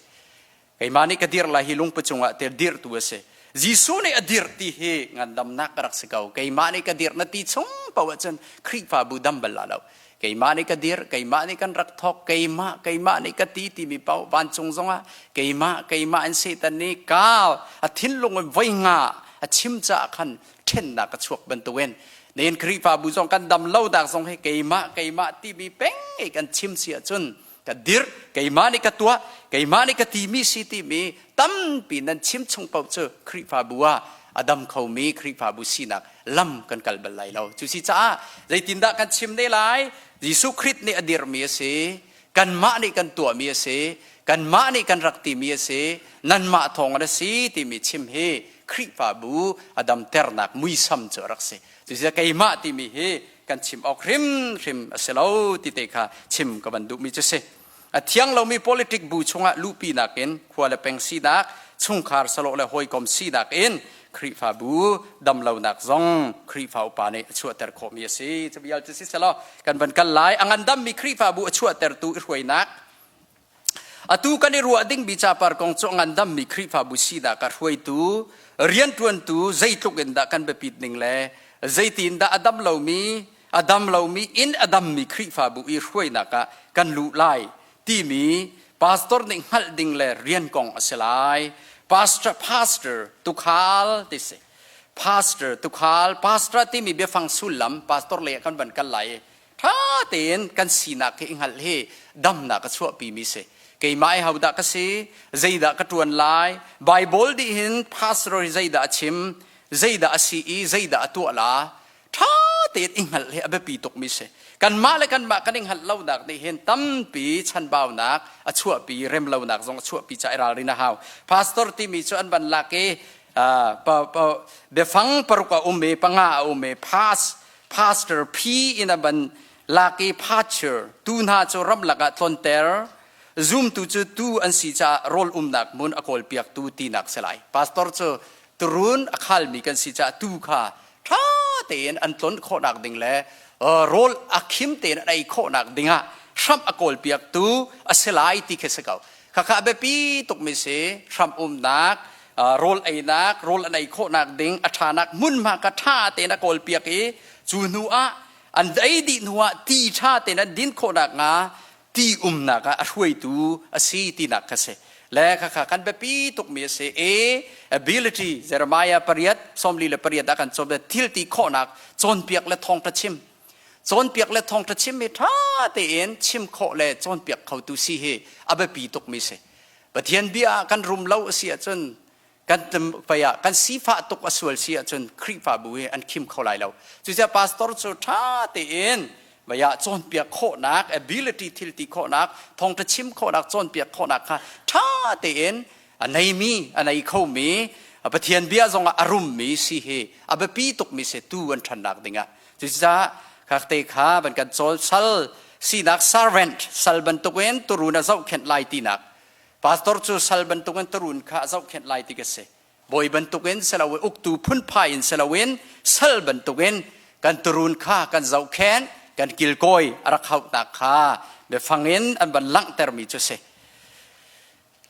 Keimah nih ka dirh lai hi lungpi cungah te dirhtu a si. Jesuh nih a dirh ti hi ngandamnak ka rak si ko. Keimah nih ka dirh na ti chung paoh ahcun Khrihfabu dam bal la lo. Keimah nih ka dirh, keimah nih kan rak thawk, keimah, keimah nih ka ti timi paoh vancung zongah keimah, keimah in Satan nih ka a thinlung in voi nga a chim caah khan ṭhennak a chuak bantukin nihin Khrihfabu zong kan dam lo dak zong hi keimah, keimah timi peng i kan chim si ahcun ka dirh keimah nih ka tuah keimah nih ka timi si timi tampi nan chim chung paoh cu Khrihfabu ah a dam khomi Khrihfabu sinak lam kan kal bal lai lo cu si caah zeitindah kan chim ne lai Jesuh Khrih nih a dirhmi a si kanmah nih kan tuahmi a si kanmah nih kan rak timi a si nanmah thawng a si timi chim hi Khrihfabu a damternak muisam cu a rak si cucaah keimah timi hi kan chim awk hrimhrim a si lo ti te kha chim ka van duhmi cu si. A thiang lomi politic bu chungah luhpi nakin khua le peng sinak, chungkhar salawh le hawikom sinak in Khrihfabu damlonak zong Khrihfa upa nih a chuahter khawhmi a si. Cu vial cu si selaw kan van kal lai. A ngandammi Khrihfabu a chuahtertu i hruainak Atu kan i ruah dingmi capar kong cu a ngandammi Khrihfabu sinak ah hruaitu, rianṭuantu zeitluk in dah kan biapit ning le zeitin dah a dam lomi, a dam lomi in a dammi Khrihfabu i hruainak ah kan luh lai timi pastor nih hngalh ding le rian kong a si lai. Pastor, pastor, tukhal ti si. Pastor, tukhal, pastor timi biafang sullam pastor lei ah kan van kal lai i ṭha tein kan sinak hi i hngalh hi damnak a chuahpimi si. Keimah i hodah ka si, zeidah ka ṭuan lai, Bible dih hin pastor hi zeidah a chim, zeidah a si i zeidah a tuah la, ṭha tein i hngalh hi a biapi tukmi si. Kanmah le kanmah kan i hngalh lonak nih hin tampi chanbaunak a chuahpi, remlonak zong a chuahpi caah i ralrin a hau. Pastor timi cu an van lak i biafang paruk a um i panga a um i pass pastor P in a ban Lak i pasture tuu hna cu ramlak ah tlonter. Zumtu cu tuu an si caah rawl umnak hmun a kawlpiaktu tinak si lai. Pastor cu turun a khalmi kan si caah tuu kha ṭha tein an tlon khawhnak ding le rawl a khim tein an ei khawhnak dingah hramh a kawlpiaktu a si lai ti khi si ko. Khakha a biapi tukmi si hram umnak, rawl einak, rawl an ei khawhnak ding a ṭhanak hmunhma kha ṭha tein a kawlpiak i cu hnu ah an ei dih hnu ah ti ṭha tein an din khawhnak hnga ti umnak ah a hruaitu a si tinak kha si. Le khakha kan biapi tukmi a si. A ability Jeremiah pariat 48 ah kan cawn thil ti khawhnak cawnpiak le thawngṭha chim. Cawnpiak le thawngṭha chim hi ṭha tein chim khawh le cawnpiak khotu si hi a biapi tukmi si. Pathian bia ah kan rum lo a si ahcun kan pei ah kan sifah tuk a sual si ahcun Khrihfabu hi an khim kho lai lo. Cucaah pastor cu ṭha tein vaya cawnpiak khawhnak, ability thil ti khawhnak, thawngṭha chim khawhnak, cawnpiak khawhnak kha ṭha tein a neimi, a nei khomi, Pathian bia zongah a rummi si hi a biapi tukmi si tu an ṭhannak dingah. Cucaah khakte kha van kan cawl sal sinak servant sal bantukin turun a zohkhenh lai tinak. Pastor cu sal bantukin turun kha a zohkhenh lai ti ka si. Bawi bantukin siloin uktu phunphai in siloin sal bantukin kan turun kha kan zohkhenh, kan kilkawi a rak hauhnak kha biafang in an van langhtermi cu si.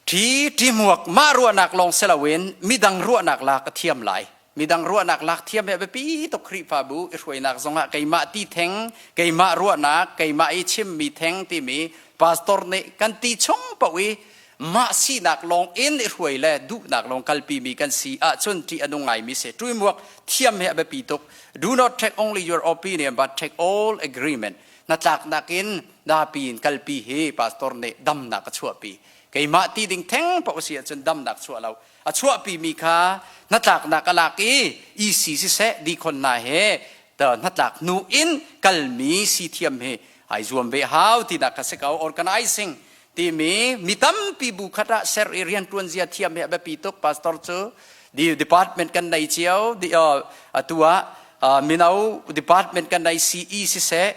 Ṭhi ṭihmuak mah ruahnak lawng si loin midang ruahnak lak a thiam lai. Midang ruahnak lak thiam hi a biapi tuk Khrihfabu i hruainak zongah keimah ti theng, keimah ruahnak, keimah i chimmi theng timi pastor nih kan ti chung paoh i mah sinak lawng in i hruai le duhnak lawng kalpimi kan si ahcun ṭih a nung ngaimi si. Ṭuimuak thiam hi a biapi tuk. Do not take only your opinion but take all agreement. Hnatlaknak in dapi in kalpi hi pastor nih damnak a chuahpi. Keimah ti ding theng paoh si ahcun damnak chuah lo. A chuahpi mi kha hnatlaknak a lak i EC siseh dikhon hna he hnatlak hnu in kalmi si thiam hi ai zuam ve hau tinak kha si ko. Organizing timi mi tampi bu khat ah ser i riantuan zia thiam hi a biapi tuk. Pastor cu di department kan nei cio di atu ah mino department kan nei CE siseh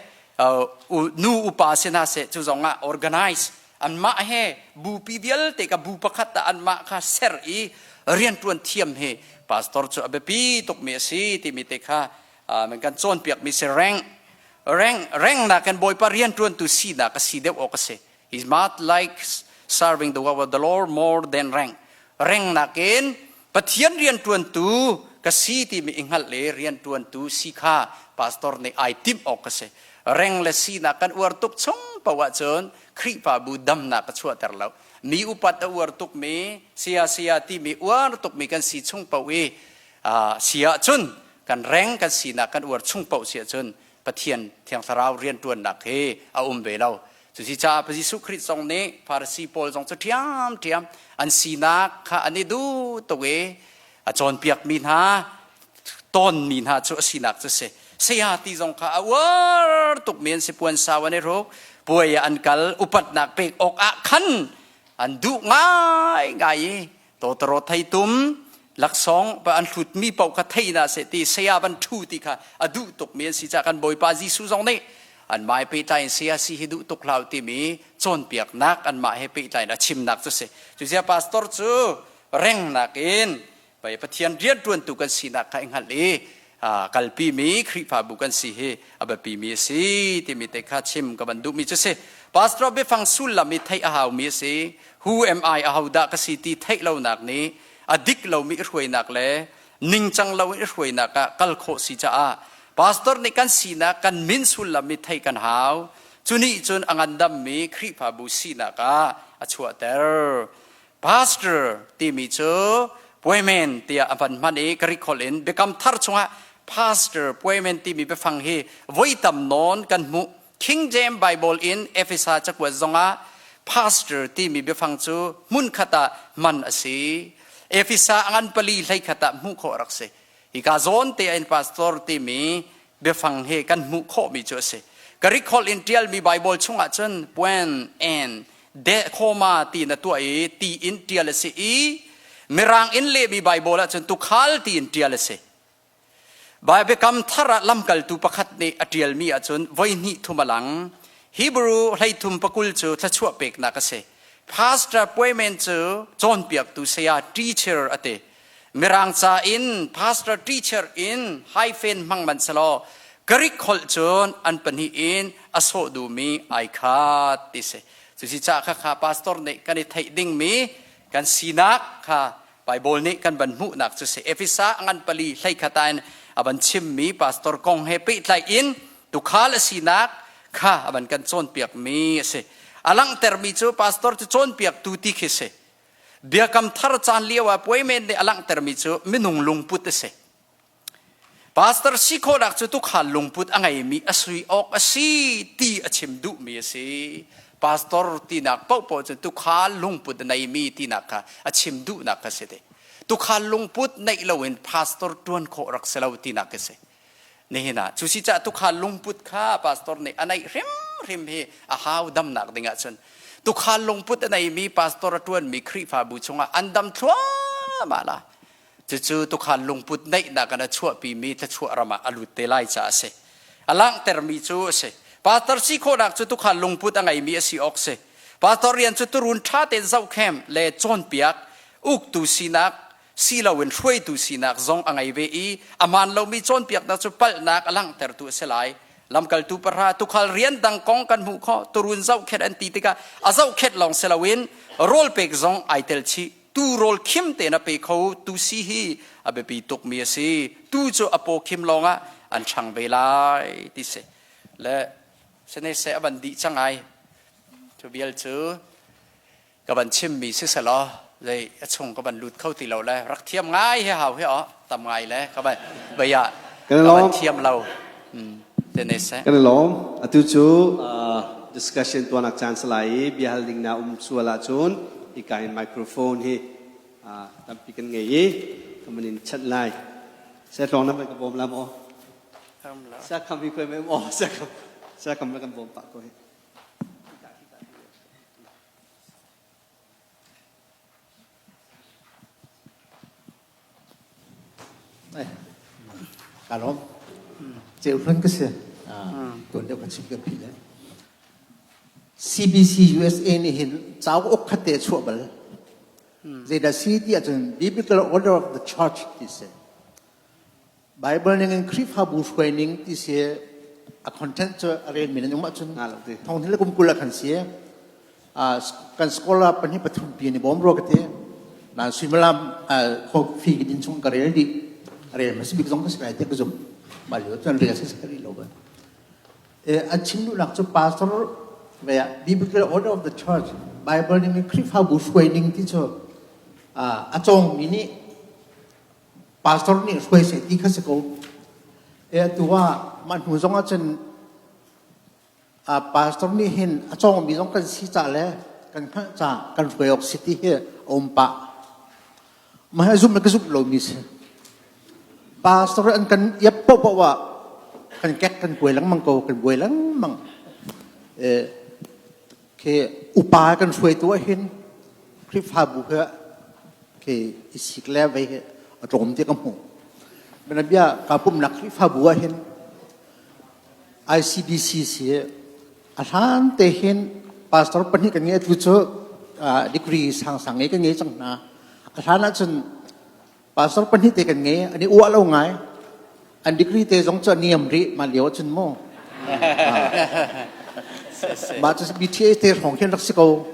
nu upa si hna seh cu zong ah organize anmah he bupi vialte ka bu pakhat ah anmah kha ser i riantuan thiam hi pastor cu a biapi tukmi a si timi te kha man kan cawnpiakmi si reng reng reng nak kan bawipa riantuantu sinak a si deuh awk a si. He's not like serving the work of the Lord more than rank. Reng nakin Pathian riantuantu ka si timi i hngalh le riantuantu si kha pastor nih ai timh awk ka si. Reng le sinak kan uar tuk chung paoh ahcun Khrihfabu damnak a chuahter lo. Mi upat a uar tukmi, saya saya timi uar tukmi kan si chung paoh i si ahcun kan reng kan sinak kan uar chung paoh si ahcun Pathian Thiang Thlarau riantuannak hi a um ve lo. Cucaah Jesuh Khrih zong nih Pharisee pawl zong cu ṭhiamṭhiam an sinak kha an i duh tuk i a cawnpiakmi hna tawnmi hna cu a sinak cu si. Saya ti zong kha a uar tukmi an si puan sau an i hruk puai ah an kal upatnak pek awk ah khan an duh ngaingai i tawtawraw theitum laksawng an hlutmi paoh kha thei hna seh ti saya van ṭhu ti kha a duh tukmi an si caah kan Bawipa Jesuh zong nih anmah he pehtlai in saya si hi duh tuk hlah timi cawnpiaknak anmah he pehtlai in a chimnak cu si. Cucia pastor cu rengnak in pei Pathian rianṭuantu kan sinak kha i hngalh i kalpimi Khrihfabu kan si hi a biapimi a si timi te kha chim ka van duhmi cu si. Pastor biafang sullam i theih a haumi a si. Who am I ahodah ka si ti theih lonak nih a dik lomi i hruainak le ningcang lo in i hruainak ah kal khawh si caah pastor nih kan sinak kan min sullam i theih kan hau. Cu nih cun a ngandammi Khrihfabu sinak ah a chuahter. Pastor timi cu poimen tiah a van hman i Greek holh in Biakam Thar chungah pastor poimen timi biafang hi voi tam nawn kan hmuh. King James Bible in Efesa cakuat zongah pastor timi biafang cu hmunkhat ah hman a si. Efesa a ngan pali hleikhat ah hmuh khawh a rak si. Hika zawn te in pastor timi biafang hi kan hmuh khawhmi cu a si. Greek holh in ṭialmi Bible chungah cun puen en de khoma ti na tuah i ti in ṭial a si i Mirang in lehmi Bible ahcun tukhal ti in ṭial a si. Biakam thar ah lamkaltu pakhat nih a ṭialmi ahcun voi hnih thum a lang. Hebrew 13 pakul cu thluachuah peknak a si. Pastor puaimen cu cawnpiaktu saya teacher a ti. Mirang ca in pastor teacher in hyphen hmang man selaw Greek holh cun an pahnih in a sawh duhmi ai khat ti si. Cusi ca kha kha pastor nih kan i theih dingmi kan sinak kha Bible nih kan van hmuhnak cu si. Efesa ngan pali hleikhat ah in a van chimmi pastor kong he pehtlai in tukhal a sinak kha a van kan cawnpiakmi a si. A langhtermi cu pastor cu cawnpiaktu ti khi si. Biakam thar caan lio ah puaimen nih a langhtermi cu minung lungput a si. Pastor si khawhnak cu tukhal lungput a ngeimi a sui awk a si ti a chim duhmi a si. Pastor tinak paohpaoh cu tukhal lungput a neimi tinak kha a chim duhnak kha si te. Tukhal lungput neih loin pastor ṭuan khawh rak si lo tinak khi si. Nihin ah cu si caah tukhal lungput kha pastor nih a neih hrimhrim hi a hau damnak ding ahcun tukhal lungput a neimi pastor a ṭuanmi Khrihfabu chungah an dam thluahmah la. Cucu tukhal lungput neihnak in a chuahpimi thluachuah ram ah a lut te lai caah a si. A langhtermi cu a si. Pastor si khawhnak cu tukhal lungput a ngeimi a si awk si. Pastor rian cu turun ṭha tein zohkhem le cawnpiak, uktu sinak si loin hruaitu sinak zong a ngei ve i a hmaan lomi cawnpiaknak cu palhnak a langhtertu a si lai. Lamkaltu pahra tukhal rian dang kong kan hmuh khawh. Turun zohkhenh an ti tikah a zohkhenh lawng si loin rawl pek zong ai tel chih. Tu rawl khim tein a pe kho tu si hi a biapi tukmi a si. Tu cu a paw khim lawngah an ṭhang ve lai ti si. Le sene seh a van dih cang ai. Cu vial cu ka van chimmi si selaw zei a chung ka van lut kho ti lo le rak thiam ngai he hau he o tam ngai le ka van vei ah ka van thiam lo. Sene seh. Kan i lawm. Atu cu discussion tuahnak caan si lai i biahal ding na um sual ahcun hika in microphone hi tampi kan ngei i ka man in chanh lai. Setlawng na van ka bawm la maw? Sia kham hi koi maw? Sia kham sia kham na kan bawm pah ko hi. Ka lawm. Ceu hlun ka si. Tuan deuh ka chim ka philh. CBC USA nih hin cauk uk khat te chuah bal. Zeidah si ti ahcun Biblical Order of the Church ti si. Bible ning in Khrihfabu hruai ning ti si a content cu a rel mi nan um ahcun thong hnih le kum 20 ah khan si. Kan scholar pahnih pathum pi ni bawm rua ka ti. Nan suimilam coffee din chung ka rel dih. Rel hmasa bik zong ka si lai tiah ka zumh. Mah lio cun rel si ka rih lo ba. An chim duhnak cu pastor ve ah Biblical Order of the Church Bible ning in Khrihfabu hruai ning ti cu a cawngmi nih pastor nih hruai seh ti kha si ko. E atu ah mah hnu zong ah cun pastor nih hin a cawngmi zong kan si ca le kan hngalh ca kan hruai awk si ti hi a um pah. Mah hi zumh le ka zumh lomi si. Pastor an kan iap paohpaoh ah kan kek kan kuai lengmang ko, kan buai lengmang. Khi upa kan hruaitu ah hin Khrihfabu he khi i sik le vei hi a tlawm ti ka hmuh. Bianabia ka pumnak Khrihfabu ah hin ICBC si a hlan te hin pastor pahnih kan ngei tu cu degree sangsang ngei kan ngei cang hna. A hlan ahcun pastor pahnih te kan ngei an i uah lo ngai. An degree te zong cu a niam rih mah lio ahcun mu. Mah cu BTA te hrawng khin rak si ko.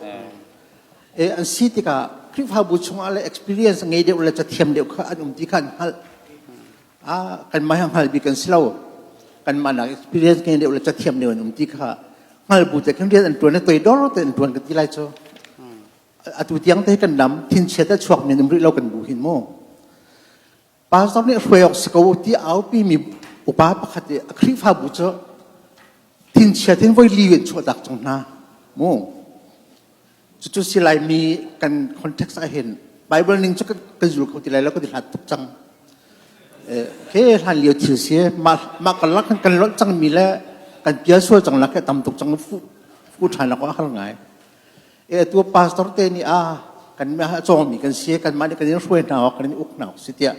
E an si tikah Khrihfabu chungah le experience ngei deuh le cathiam deuh kha an um ti kha an hngalh. Ah kanmah hi hngal bik kan si lo. Kanmah nak experience ngei deuh le cathiam deuh an um ti kha hngal bu te khin rian an tuan i toidor te an tuan ka ti lai cu. Atu tiang te kan lam thinchiat a chuak men um rih lo kan bu hin mu. Pastor nih hruai awk si ko ti aupi mi upa pakhat i a Khrihfabu cu thinchiat in voi li in chuahtak cang hna mu. Cucu si Laimi kan context ah hin Bible ning cu kan zul kho ti lai lo kan i hlat tuk cang. Ke hlan lio thil si mah kan lak kan lonh cang mi le kan pial sual cang lak tam tuk cang fu fu ṭhan lak a har ngai. E tu pastor te nih a kan ma cawng mi kan si kan mah nih kan in hruai hna awk kan in uk hna awk si tiah.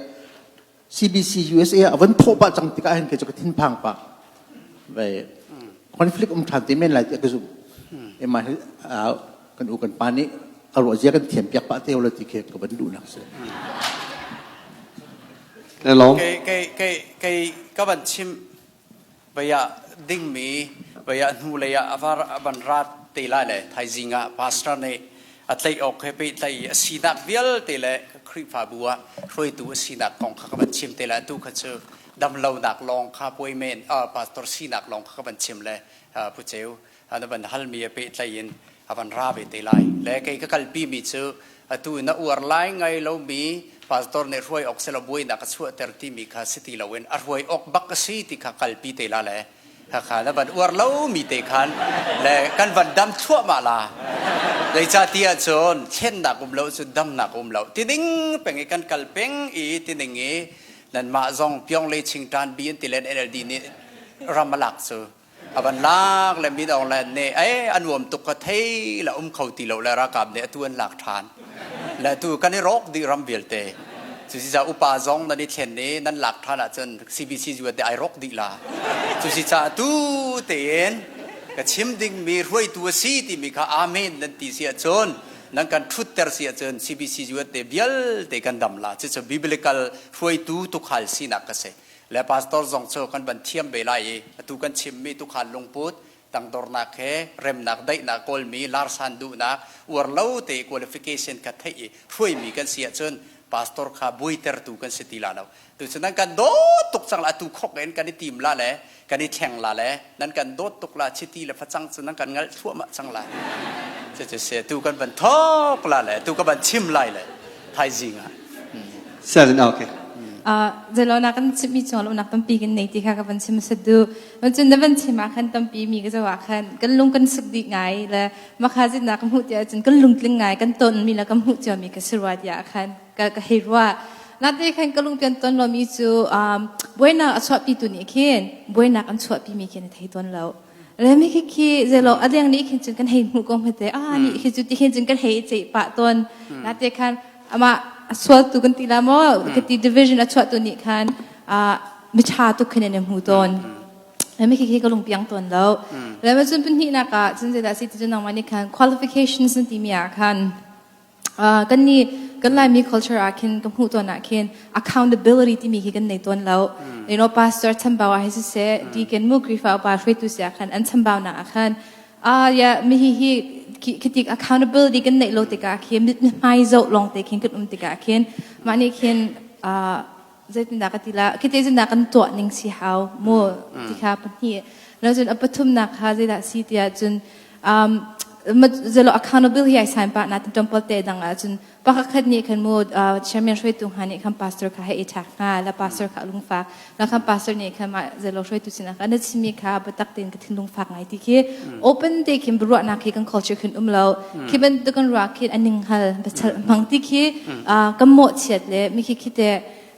CBC USA a van thawh pah cang tikah hin kei cu ka thinphang pah. Ve conflict um ṭhan te men lai tiah ka zumh. Emma hi kan u kan pa nih a ruah zia kan thiam piak pah te lo ti khi ka van duhnak si. Lawm. Kei kei kei kei ka van chim vei ah dingmi vei ah hnu lei ah a van rat te lai le thaizing ah pastor nih a tlaih awk he pehtlaih i a sinak vialte le Khrihfabu ah hruaitu a sinak kong kha ka van chim te lai. Atu kha cu damlonak lawng kha puai men pastor sinak lawng kha ka van chim le Pu Ceu na van halmi a pehtlaih in a van ra ve te lai. Le kei ka kalpi mi cu atu na uar lai ngai lomi pastor nih hruai awk selaw buainak a chuahter timi kha si ti loin a hruai awk bak a si ti kha kalpi te la le kha na van uar lomi te khan le kan van dam thluahmah la. Zeicahtiah cun thlennak um lo cu damnak um lo ti ding peng i kan kal peng i ti ning i nanmah zong Pyong le Chingtan bi an ti len NLD nih ram a lak cu a van lak le min Aung Hlaing nih ei a nuam tuk ka thei la um kho ti lo le ralkap nih atu an lak ṭhan le atu kan i rawk dih ram vialte. Cusica upa zong nan i thlen i nan lak ṭhan ahcun CBC zuat te ai rawk dih la. Cusica atu tein ka chim dingmi hruaitu a si timi kha amen nan ti si ahcun, nan kan ṭhutter si ahcun, CBC zuat te vialte kan dam la. Cucu biblical hruaitu tukhal sinak ka si. Le pastor zong cu kan van thiam ve lai i atu kan chimmi tukhal lungput, tangdornak he remnak daihnak kawlmi, larsan duhnak uar lo te qualification kha theih i hruaimi kan si ahcun pastor kha buaitertu kan si ti la lo. Tu cu nan kan dawt tuk cang la. Atu khok in kan i tim la le kan i thleng la le nan kan dawt tuk la. Chiti le facang cu nan kan ngalh thluahmah cang la. Cu se tu kan van thok la le tu ka van chim lai le thaizing ah. Seven, okay. Zelo na kan chimmi cung lo nak tampi kan nei ti kha ka van chim sa du. Cun na van chim ah khan tampi mi ka zo ah khan kan lung kan suk dih ngai le makha zit na ka hmuh tiah cun kan lungtling ngai kan ton mi le kan hmuh cio mi ka si rua tiah khan ka ka hei rua. Na te khan ka lung pian ton lo mi cu buainak a chuahpi tu nih khin buainak an chuahpi mi khin a thei ton lo. Le mi khi khi zelo a deng nih khin cun kan hei hmuh ko hmete ah nih khi cu ti khin cun kan hei ceih pah ton. Na te khan amah a sualtu kan ti la maw ka ti, division a chuahtu nih khan miṭha tuk khin an i hmu tawn. Mi khi khi ka lungpiang tawn lo. Le ma cun pahnihnak ah cun zeidah si ti cu nangmah nih khan qualifications na timi ah khan kan nih kan Laimi culture ah khin ka hmuh tawn ah khin accountability timi khi kan nei tawn lo. Pastor chambau ah hi siseh, deacon mu Krifa upa hruaitu si ah khan an chambau nak ah khan ah ya mi hi hi khitik accountability kan neih lo tikah khin hmai zoh lawng te khin kan um tikah khin mah nih khin zeitindah ka ti la khite zindah kan tuah ning si hau mu ti kha pahnih lo. Cun a pathumnak kha zeidah si tiah cun zelo accountability ai sign pa na temple te dang ah cun pakhat nih khan mu chairman hruaitu hnga nih khan pastor kha hei i ṭhak hnga la, pastor kha lungfak la khan pastor nih khan mah zelo hruaitu sinah khan na chimmi kha biatak tein ka thinlung fak ngai ti khi open te khin biaruahnak khi kan culture khin um lo. Khi bantuk kan ruah khin aning hal biachal hmang ti khi kan mawhchiat le mi khi khi te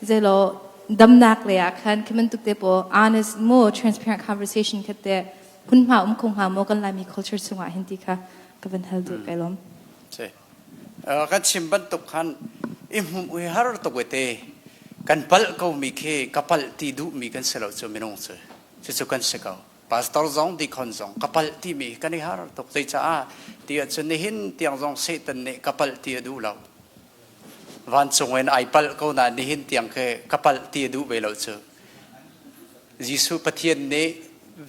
zelo damnak le ah khan khi bantuk te po honest mo transparent conversation kha te hmunhma um kho hnga maw kan Laimi culture chungah hin ti kha ka van hal duh. Kai lawm. Kan chim bantuk khan i hmuh i har tuk te kan palh ko mi khi ka palh ti duh mi kan si lo cu. Minung cu cucu kan si ko, pastor zong deacon zong ka palh ti mi kan i har tuk. Zeicaah ti ahcun nihin tiang zong Satan nih ka palh ti a duh lo. Vancung in ai palh ko na nihin tiang khi ka palh ti a duh ve lo cu. Jesuh Pathian nih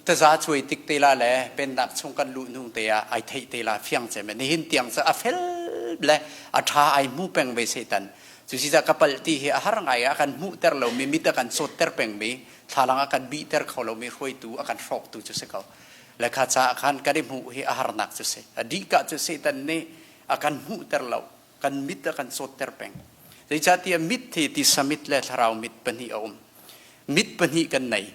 taza cuai tik te la le pennak chung kan luh hnu te ah ai theih te la fiang cem. Nihin tiang cu a fel le a ṭha ai hmu peng ve Satan cu. Si ka palh ti hi a har ngai. A kan hmuhter lomi, mit a kan cawtter pengmi, thlalang a kan bihter kho lomi hruaitu, a kan hrawktu cu si ko le kha caah khan kan i hmuh hi a harnak cu si. A dihka cu Satan nih a kan hmuhter lo, kan mit a kan cawtter peng. Zeicahtiah mit hi tisa mit le thlarau mit pahnih a um. Mit pahnih kan nei.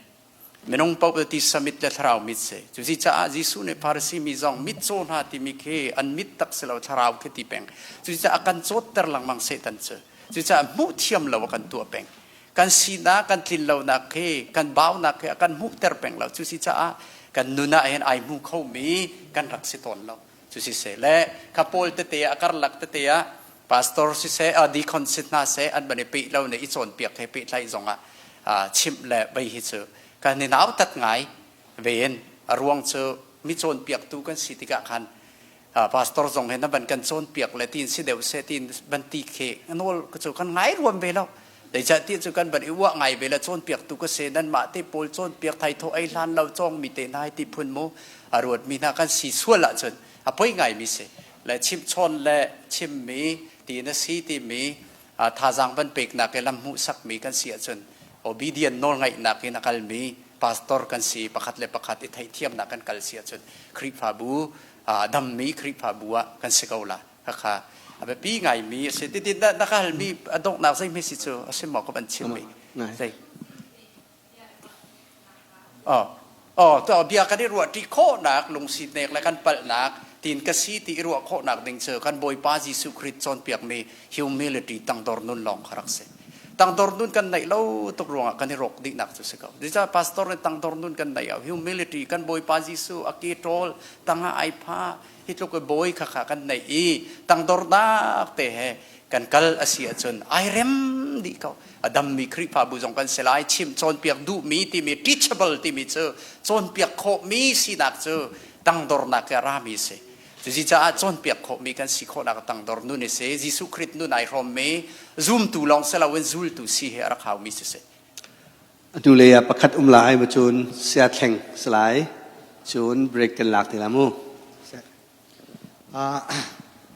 Minung paoh tisa mit le thlarau mit si. Cusi caah Jesuh nih Pharisee mi zong mitcaw hna timi khi an mit tak si lo, thlarau khi ti peng. Cucaah a kan cawtter lengmang Satan cu. Cucaah hmuh thiam lo a kan tuah peng. Kan sinak, kan tlin lonak khi, kan baunak khi a kan hmuhter peng lo. Cusi caah kan nun ah hin ai hmu khomi kan rak si tawn lo. Cusi se le kha Paul tete ah, a karlak tete ah. Pastor siseh, deacon si hna seh an van i peh lo ne i cawnpiak he pehtlaih zongah chimh le vei hi cu kan i nautat ngai ve in a ruang cu mi cawnpiaktu kan si tikah khan pastor zong he na van kan cawnpiak le tiin si deuh seh tiin van ti khi nawl cu kan ngai ruam ve lo. Zeicahtiah cu kan van i uah ngai ve le cawnpiaktu ka si nanmah te pawl cawnpiak thai thaw ei hlan lo cawng mi te hna hi ti phun mu a ruat mi hna kan si sual ahcun a poi ngai mi si le chimhchawn le chimmi ti na si timi thazaang van peknak i lam hmuhsakmi kan si ahcun obedient nawlngaihnak in a kalmi pastor kan si pakhat le pakhat i theihthiamnak kan kal si ahcun Khrihfabu dammi Khrihfabu ah kan si ko la. Khakha a biapi ngaimi a si. Ti na ka halmi a donghnak zeihme si cu a si maw ka van chimmi? Zei? Oh, oh, to bia kan i ruah ṭi khawhnak lungsi nek le kan palhnak tin ka si ti i ruah khawhnak ding cu kan Bawipa Jesuh Khrist cawnpiakmi humility tangdor nun lawng kha rak si. Tangdor nun kan neih lo tuk ruangah kan i rawk dihnak cu si ko. Zeicah pastor nih tangdor nun kan neih ah humility kan Bawipa Jesuh a ke ṭawl tangah ai pha hi tluk i bawi kha kha kan neih i tangdornak te he kan kal a si ahcun ai rem dih ko. A dammi Khrihfabu zong kan si lai. Chim cawnpiak duhmi timi teachable timi cu cawnpiak khawhmi sinak cu tangdornak he a rami a si. Cucaah cawnpiak khawhmi kan si khawhnak tangdor nun a si. Jesuh Khrist nun ai hrawmmi zumtu lawng si loin zultu si hi a rak haumi si si. Atu lei ah pakhat um lai ma cun sia thleng si lai. Cun break kan lak te la mu.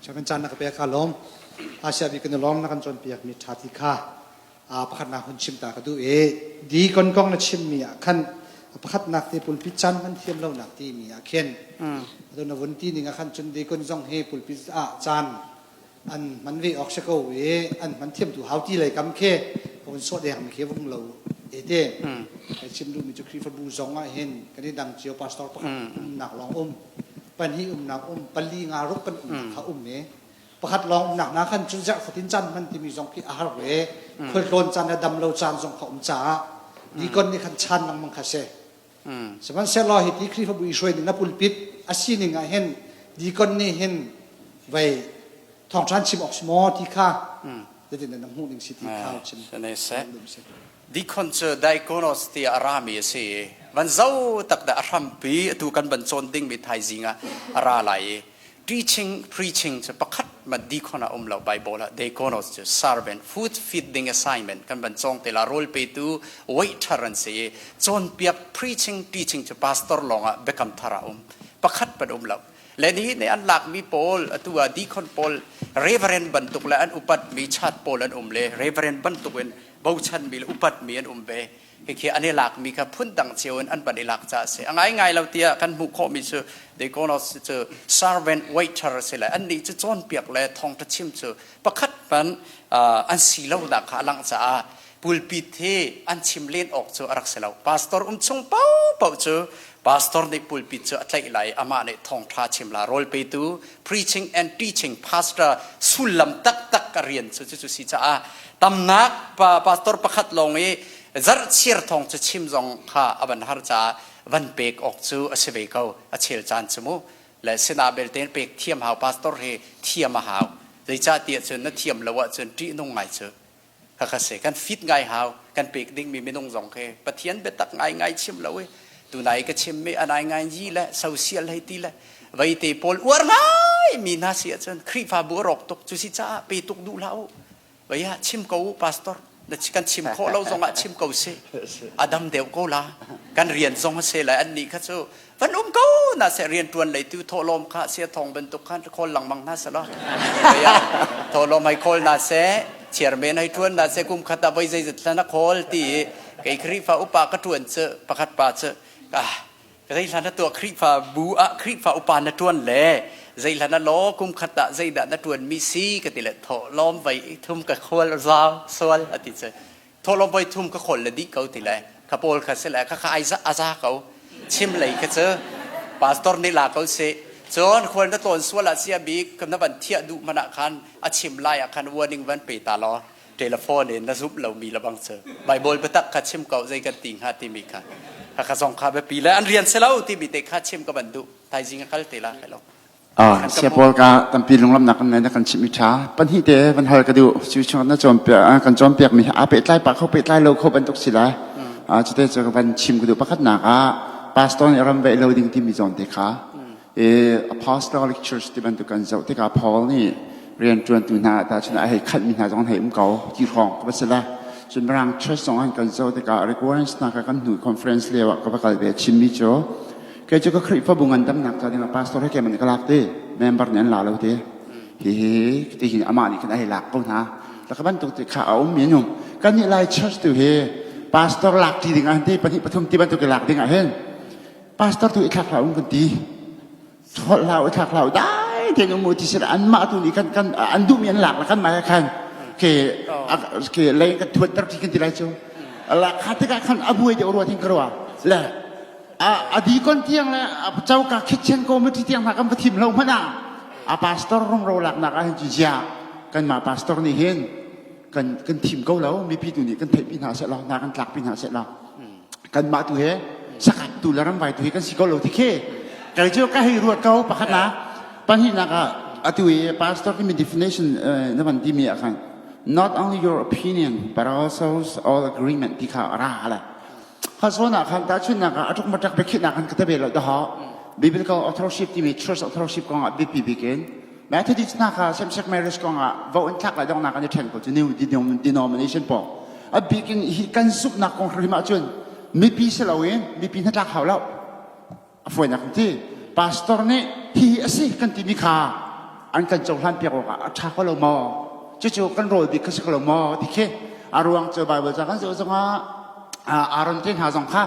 Chairman caan na ka pek ka lawm. Asia bi kan lawm na kan cawnpiak mi tha ti kha pakhat nak hun chim ta ka duh i deacon kong na chim mi ah khan pakhat nak te pulpit caan man thiam lo nak ti mi ah khin atu na vun ti ning ah khan cun deacon zong hi pulpit ah caan an hman ve awk si ko i an hman thiam tu hau ti lei kam khi ka vun sawh deng mi khi vung lo e te kai chim duh mi cu Khrihfabu zong ah hin kan i dang cio pastor pakhat umnak lawng um pahnih umnak um pali nga ruk kan umnak kha um e pakhat lawng umnak na khan cun zarh fatin caan hman timi zong khi a har ve khualtlawn caan le dam lo caan zong kha um caah deacon nih khan chan lengmang kha si sihmanhsehlaw hi ti Khrihfabu i hruai ning na pulpit a sining ah hin deacon nih hin vei thawngṭhan chim awk si maw ti kha zeitin na hmuh ning si ti kha chim Deacon cu diakonos tiah a rami a si i van zo tak dah a hrampi atu kan van cawn dingmi thaizing ah a ra lai i teaching preaching cu pakhat man deacon ah um lo Bible ah diakonos cu servant food feeding assignment kan van cawng te la rawl petu waiter an si i cawnpiak preaching teaching cu pastor lawng ah biakam thar ah um pakhat pan um lo le ni nih an lakmi pawl atu ah deacon pawl reverend bantuk le an upatmi chat pawl an um le reverend bantuk in bochanmi le upatmi an um ve. Hikhi an i lakmi kha phundang cio in an van i lak caah a si. A ngaingai lo tiah kan hmuh khawhmi cu diakonos cu servant waiter a si le annih cu cawnpiak le thawngṭha chim cu pakhat hmanh an si lonak kha a langh caah pulpit hi an chim len awk cu a rak si lo. Pastor um chung paohpaoh cu pastor nih pulpit cu a tlaih lai amah nih thawngṭha chim la rawl petu preaching and teaching pastor sullam taktak a rian cu cucu si caah tamnak pastor pakhat lawng i zarhchir thawng cu chim zong kha a van har caah van pek awk cu a si ve ko a chel caan cu mu le sinah belte pek thiam hau pastor hi thiam a hau zeicah tiah cun na thiam lo ahcun ṭihnung ngai cu khakha si kan fit ngai hau kan pek dingmi minung zong khi Pathian biatak ngai ngai chim lo i tunai ka chim mi anai ngai yi le social hei ti le veite pawl uar ngai mi hna si ahcun Khrihfabu a rawk tuk cu si caah pe tuk duh hlah u vei ah chim ko u pastor na kan chim khawh lo zong ah chim ko si a dam deuh ko la kan rian zong a se lai an nih kha cu van um ko na se rian tuan lei tu thawhlawm kha sia thong bantuk khan khawl lengmang hna selaw thawhlawm hai khawl na se chairman hai tuan na se kum khat ah voi zeizat hlan a khawl ti kei Khrihfa upa ka tuan cu pakhat pa cu ah zei hlan na tuah Khrihfa bu ah Khrihfa upa na tuan le zei hlan a law kum khat ah zeidah na tuan mi si ka ti le thawhlawm vai thum ka khawl zau sual ati cu thawhlawm voi thum ka khawl le dih ko ti le ka pawl kha si le kha kha ai a za ko chim lei kha cu pastor nih la ko si cun khual na tlawn sual ah sia bik na van thiah duh man ah khan a chim lai ah khan warning van pe ta law telephone in na zumh lomi le bang cu Bible biatak kha chim ko zei kan ti hnga timi kha kha kha zong kha biapi le an rian si lo timi te kha chim ka van duh thaizing a kal te la kai lo. Ah, sia pawl ka tampi lunglamnak kan nei na kan chimh mi tha. Pahnih te van hal ka duh. Cu chung na cawnpiak kan cawnpiak mi aa pehtlai pa kho pehtlai lo kho bantuk si lai. Ah, cute cu ka van chim ka duh. Pakhatnak ah pastor nih ram veih lo ding timi zawn te kha. E apostolic church ti bantuk kan zoh tikah Paul nih rianṭuantu hna ta cun a hei khat mi hna zong hei um ko ti hrawng ka va si la. Cun Mirang church zong an kan zoh tikah requirements hna kha kan hnu conference lio ah ka va kal ve chimmi cu Kei cu ka Khrihfabu ngandamnak ca dingah pastor he keimah nih ka lak ti, member nih an la lo ti. Hi hi ti hin amah nih khan a hei lak ko hna. Laka bantuk ti kha a um mi an um. Kan nih Lai church tu hi pastor lak ti ding ah ti pahnih pathum ti bantuk i lak ding ah hin pastor tu i thlak hlah um kan ti. Holh hlah i thlak hlah dai tein um u ti sila anmah tu nih kan kan an duhmi an lak la kan mah khan ke ke lei kan thuat ter ti kan ti lai cu. La kha tikah khan a buai deuh rua thing ka rua. Le a dikon tiang le coka kitchen committee tiang hna kan va thim lo hmanh ah a pastor rumro laknak ah hin cu zia kanmah pastor nih hin kan kan thim ko lo mipi tu nih kan theihpi hna seh law hna kan tlakpi hna seh law kanmah tu he sakat tu le ramvai tu he kan si ko lo ti khi kei cu ka hei ruat ko pakhat na pahnihnak ah atu i pastor timi definition na van timi ah khan not only your opinion but also all agreement ti kha ra la Kha ah khan tahchunhnak ah a tuk matak biakhiahnak khan ka te ve lo daha biblical authorship timi church authorship kong ah biapi bik in Methodist hna kha same sex marriage kong ah vo in thlak lai donghnak an i ṭhen ko cu new denomination pawl a bik in hi kan zumhnak kong hrim ahcun mipi si loin mipi hnatlak hau lo a fawinak kan ti pastor nih hihi a si kan timi kha an kan cohlan piak awkah a ṭha ko lo maw cucu kan rawl bik kha si ko lo maw ti khi a ruang cu Bible ca kan zoh zongah Aaron te hna zong kha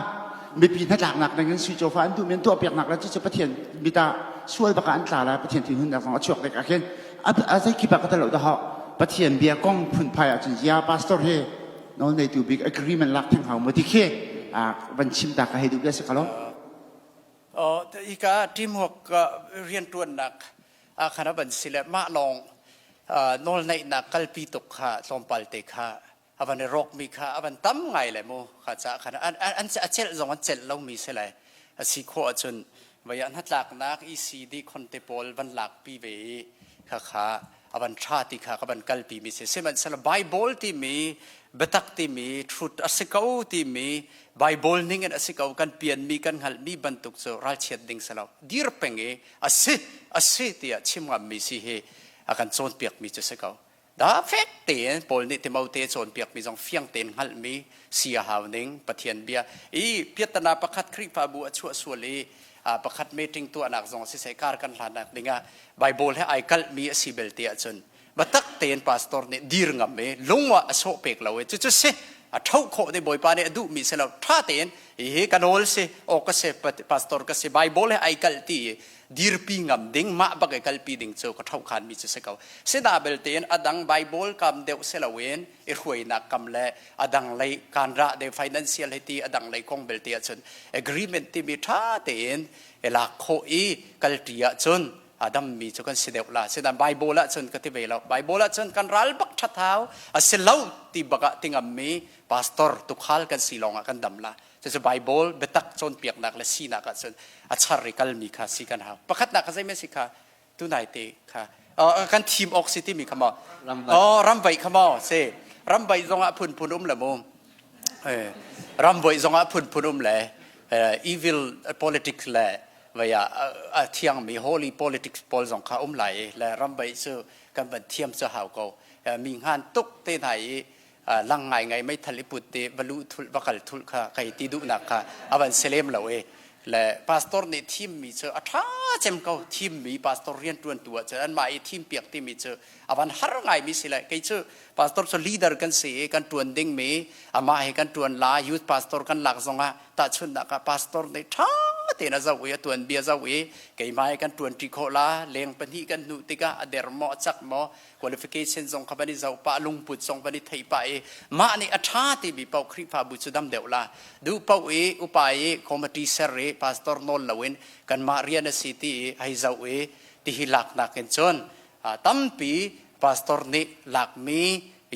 mipi hnatlaknak ding in sui cawfa an duhmi an tuah piaknak le cucu Pathian mit ah sual bak ah an tla lai Pathian thinhunnak zong a chuak dek ah khin a zeikip ah ka tel lo dah Pathian bia kong phunphai ahcun ya pastor hi nawl neitu bik agreement lak theng hau maw ti khi van chim ta ka hei duh bia si ka lo Ika teamwork rianṭuannak ah khan a van si le mah lawng nawlneihnak kalpi tuk kha tlawmpal te kha a van i rawkmi kha a van tam ngai le mu kha ca khan an a celh zong an celh lomi si lai a si khawh ahcun vei ah hnatlaknak ECD khonte pawl van lakpi ve i kha kha a van ṭha ti kha ka van kalpi mi si sihmanhsehlaw Bible timi biatak timi truth a si ko timi Bible ning in a si ko kan pianmi kan hngalhmi bantuk cu ralchiat ding si lo dir peng i a si a si tiah chim ngammi si hi a kan cawnpiakmi cu si ko da fek tein Paul nih Timote cawnpiakmi zong fiang tein hngalhmi si a hau ning Pathian bia i piattana pakhat Khrihfabu a chuah sual i pakhat meeting tuahnak zong siseh kar kan hlannak dingah Bible he ai kalhmi a si belte ahcun biatak tein pastor nih dir ngam i lung ah a sawh pek lo i cucu si a tho khawh ding Bawipa nih a duhmi si lo tha tein hihi ka nawl si aw ka si pastor ka si Bible he ai kalh ti i dirpi ngam ding mah bak i kalpi ding cu ka tho khan mi cu si ko sina belte in adang Bible kam deuh si loin i hruainak kam le adang lei kan rah de financial he ti adang lei kong belte ahcun agreement timi tha tein i lak khawh i kalṭi ahcun a dammi cu kan si deuh la sinain Bible ahcun ka ti ve lo Bible ahcun kan ral bak ṭhat hau a si lo ti bak ah ti ngammi pastor tukhal kan si lawng ah kan dam la cucu Bible biatak cawnpiaknak le sinak ahcun a char i kalmi kha si kan hau pakhatnak kha zei si kha tunai te kha kan thim awk si timi kha maw oh ramvaih kha maw si ramvaih zong ah phunphun um le mu ramvaih zong ah phunphun um le evil politics le vei ah a thiangmi holy politics pawl zong kha um lai i le ramvaih cu kan van thiam cu hau ko mi ngan tuk te hna i lang ngai ngai meithal i put te va luh thulh va kal thulh kha kai ti duhnak kha a van si lem lo i le pastor nih thimmi cu a ṭha cem ko thimmi pastor rianṭuantu ah cun anmah i thimpiak timi cu a van har ngaimi si le kei cu pastor cu leader kan si i kan ṭuan dingmi amah he kan ṭuan la youth pastor kan lak zongah tahchunhnak ah pastor nih ṭha tein a zoh i a tuan bia zoh i keimah he kan ṭuan ṭi khawh la leng pahnih kan hnuh tikah a der maw a cak maw qualification zong kha van i zoh pah lungput zong van i theih pah i mah nih a ṭha timi paoh Khrihfabu cu dam deuh la duh paoh i upa i committee ser i pastor nawl loin kanmah rian a si ti i hei zoh i tihi laknak in cun tampi pastor nih lakmi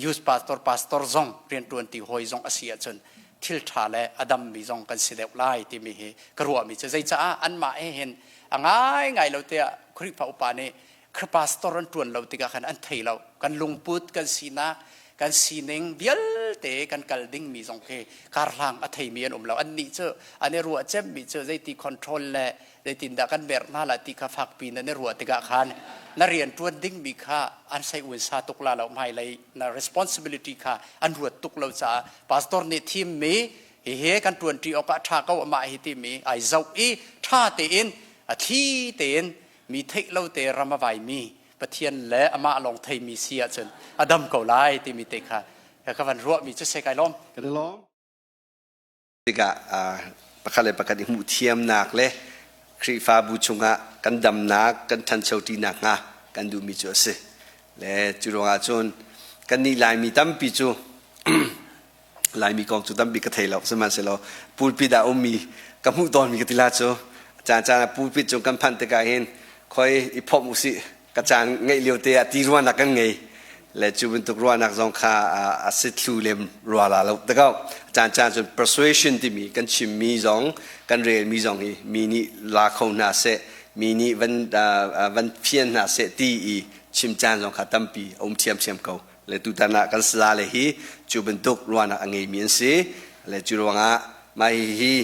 youth pastor pastor zong rianṭuan ti hawi zong a si ahcun thil ṭha le a dammi zong kan si deuh lai timi hi ka ruahmi cu zeicaah anmah he hin. A ngai ngai lo tiah Khrihfa upa nih pastor an ṭuan lo tikah khan an thei lo. Kan lungput, kan sinak, kan sining vialte kan kal dingmi zong khi karhlang a theimi an um lo. Annih cu an i ruah cemmi cu zeiti control le zeitindah kan merh hna la ti kha fakpi in an i ruah tikah khan na rian ṭuan dingmi kha an sei un sa tuk la lo hmailei na responsibility kha an ruat tuk lo caah pastor nih thimmi hihi kan ṭuanṭi awk ah ṭha ko amah hi timi ai zoh i ṭha tein a thli tein mi theih lo te ram a vaimi Pathian le amah lawng theimi si ahcun a dam ko lai timi te kha ka van ruahmi cu se kai lawm. Kan i lawm. Tikah pakhat le pakhat i hmuh thiamnak le Khrihfabu chungah kan damnak, kan ṭhancho ṭinak hnga kan duhmi cu a si. Le cu ruangah cun kannih Laimi tampi cu Laimi kong cu tampi ka thei lo sihmanhsehlaw pulpit ah ummi ka hmuh tawnmi ka ti la cu caan caan ah pulpit cung kan phanh tikah hin khoi i phomh usih ka caan ngeih lio te ah ti ruahnak kan ngei le cu bantuk ruahnak zong kha a si thlu lem rua la lo te ko caan caan cun persuasion timi kan chimmi zong kan relmi zong hi mi nih la kho hna seh mi nih van van fian hna seh ti i chim caan zong kha tampi a um thiamthiam ko le tutan ah kan sala le hi cu bantuk ruahnak a ngeimi an si le cu ruangah mah hi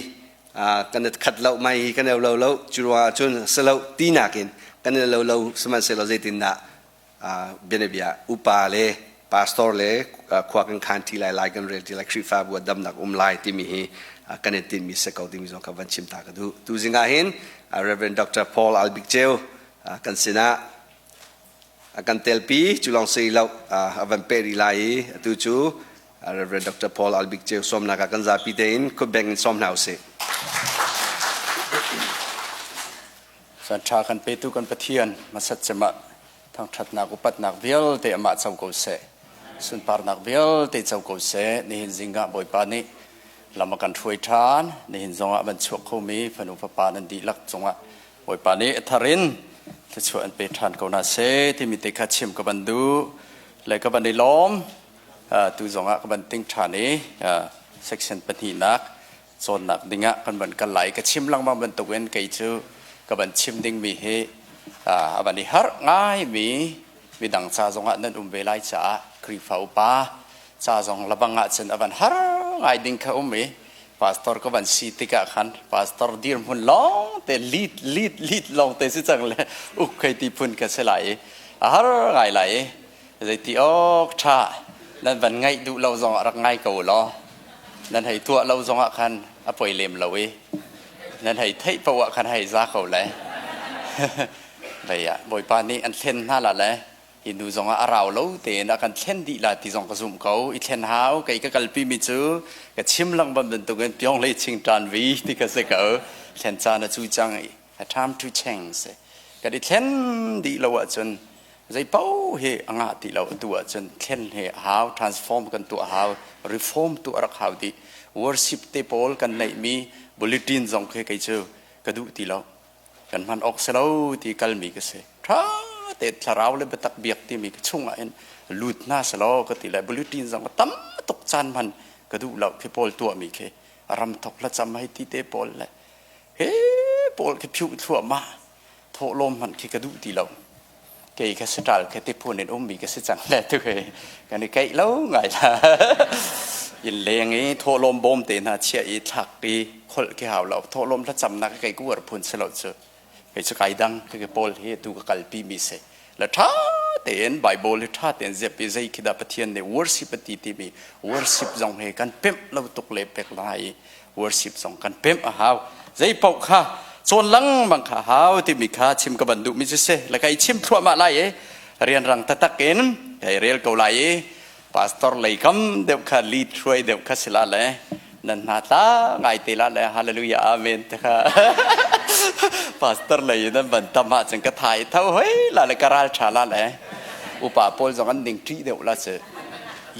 kan khat lo mai hi kan lo lo cu ruangah cun si lo ti nakin kan lo lo sihmanhsehlaw zeitindah bianabia upa le pastor le khua kan khan ti lai lai kan rel ti lai Khrihfabu ah damnak um lai timi hi kan in tinmi si ko timi zong kha van chim ta ka duh tu zingah hin Reverend Dr. Paul Albik Ceu kan sinah a kan telpi cu lawng si lo a van peh rih lai i atu cu Reverend Dr. Paul Albik Ceu sawmnak ah kan zapi tein khutbeng in sawm hna usih. Caan ṭha kan petu kan Pathian hmasat cem ah thangṭhatnak upatnak vialte amah co ko seh. Sunparnak vialte co ko seh. Nihin zingah Bawipa nih lam a kan hruai ṭhan. Nihin zongah van chuak khomi fanu fapa nan dihlak cungah Bawipa nih a thar in thluachuah an pe ṭhan ko hna seh timi te kha chim ka van duh le ka van i lawm. Tu zongah ka van ting ṭhan i section pahnihnak cawnnak dingah kan van kal lai. Ka chim lengmang bantukin kei cu ka van chim dingmi hi a van i harh ngaimi midang ca zongah nan um ve lai caah Khrihfa upa ca zong labang ah cun a van har ngai ding kha um i pastor ka van si tikah khan pastor dirhmun lawng te lead lead lead lawng te si cang le uk khei ti phun ka si lai i a har ngai lai i zeiti awk tha nan van ngaih duh lo zong ah rak ngai ko law nan hei tuah lo zong ah khan a poi lem lo i nan hei theih poah ah khan hei za ko le vei ah bawipa nih an thlen hna la le Hi nu zongah a rau lo tein a kan thlen dih la ti zong ka zumh ko. I thlen hau kei ka kalpi mi cu ka chim lengmang bantukin pyong lei ching ṭan vi ti ka si ko. Thlen caan a cu cang i a time to change. Kan i thlen dih lo ahcun zei paoh hi a ngah ti lo atu ahcun thlen hi a hau transform kan tuah hau reform tuah rak hau dih worship te pawl kan neihmi bulletin zong khi kei cu ka duh ti lo kan hman awk si lo ti kalmi ka si ṭha te thlarau le biatak biak timi ka chungah hin lut hna selaw ka ti le bulletin zong ka tam tuk caan hman ka duh lo khi pawl tuahmi khi ram thok la cam hei ti te pawl le he pawl khi phiuh thluahmah thawhlawm hmanh khi ka duh ti lo kei kha saṭal kha tiphun in ummi ka si cang le tu he kan i keih lo ngai la inn leng i thawhlawm bawm te hna chiah i thlak i kholh khi hau lo thawhlawm thlacamnak kei ku uar phun si lo cu kei cu kai dang khi paul hi tu ka kalpi mi si la ṭha tein Bible hi ṭha tein ziap i zei khi dah Pathian nih worship a ti timi worship zong hi kan pemh lo tuk le pek lai i worship zong kan pemh a hau zei paoh kha cawn lengmang kha hau timi kha chim ka van duhmi cu si le kai chim thluahmah lai i rianrang taktak in kai rel ko lai i pastor lei kam deuh kha lead hruai deuh kha si la le nan hna tla ngai te la le hallelujah amen te kha pastor lei nan van tam ah cun ka thai tho hoi la le ka ral tha la le upa pawl zong an ning ṭih deuh la cu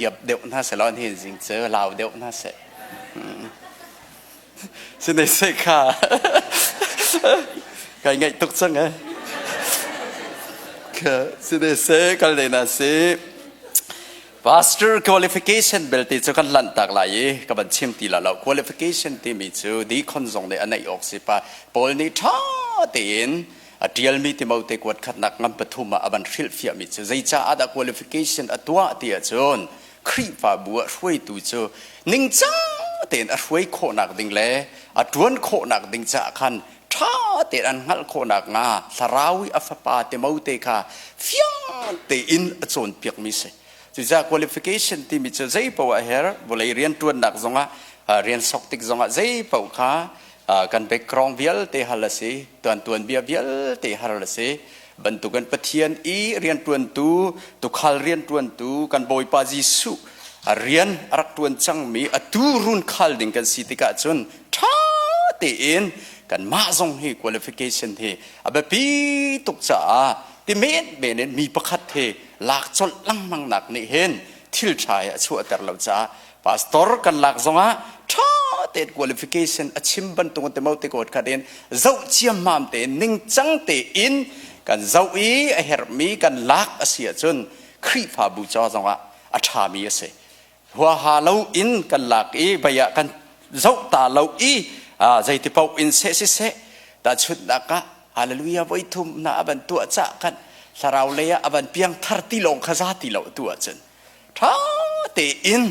iap deuh hna se lo hin zing cu lau deuh hna seh Sinai se kha kai ngaih tuk cang eh. Ka sinai se kal dei na si. Pastor qualification belte cu kan lanh tak lai i ka van chim ti la lo. Qualification timi cu deacon zong nih a neih awk si pa. Paul nih ṭha tein a ṭialmi Timote kuat khatnak ngam pathum ah a van hrilhfiahmi cu zeicah dah qualification a tuah ti ahcun Khrihfabu ah hruaitu cu ningcang tein a hruai khawhnak ding le a ṭuan khawhnak ding caah khan ṭha tein an hngalh khawhnak hnga thlarau i a fapa Timote kha fiang tein a cawnpiakmi si. Cucaah qualification timi cu zei paoh a her vawlei rianṭuannak zongah rian sok tik zongah zei paoh kha kan background vialte hal a si tuantuanbia vialte hal a si bantukin Pathian i rianṭuantu tukhal rianṭuantu kan Bawipa Jesuh a rian a rak ṭuan cangmi atu run khal ding kan si tikah cun ṭha tein kanmah zong hi qualification hi a biapi tuk caah ti men in mi pakhat he lak colh lengmang nak nih hin thil ṭha hi a chuahter lo caah pastor kan lak zongah ṭha tein qualification a chim bantuk in Timote kawt khat in zoh ciammam tein ningcang tein kan zoh i a herhmi kan lak a si ahcun Khrihfabu ca zongah a ṭhami a si. Huaha lo in kan lak i bei ah kan zoh ta lo i zeiti paoh in seh siseh tahchunhnak ah hallelujah voi thum na a van tuah cah kan thlarau lei ah a van piangthar ti lawng kha za ti lo tu ahcun ṭha tein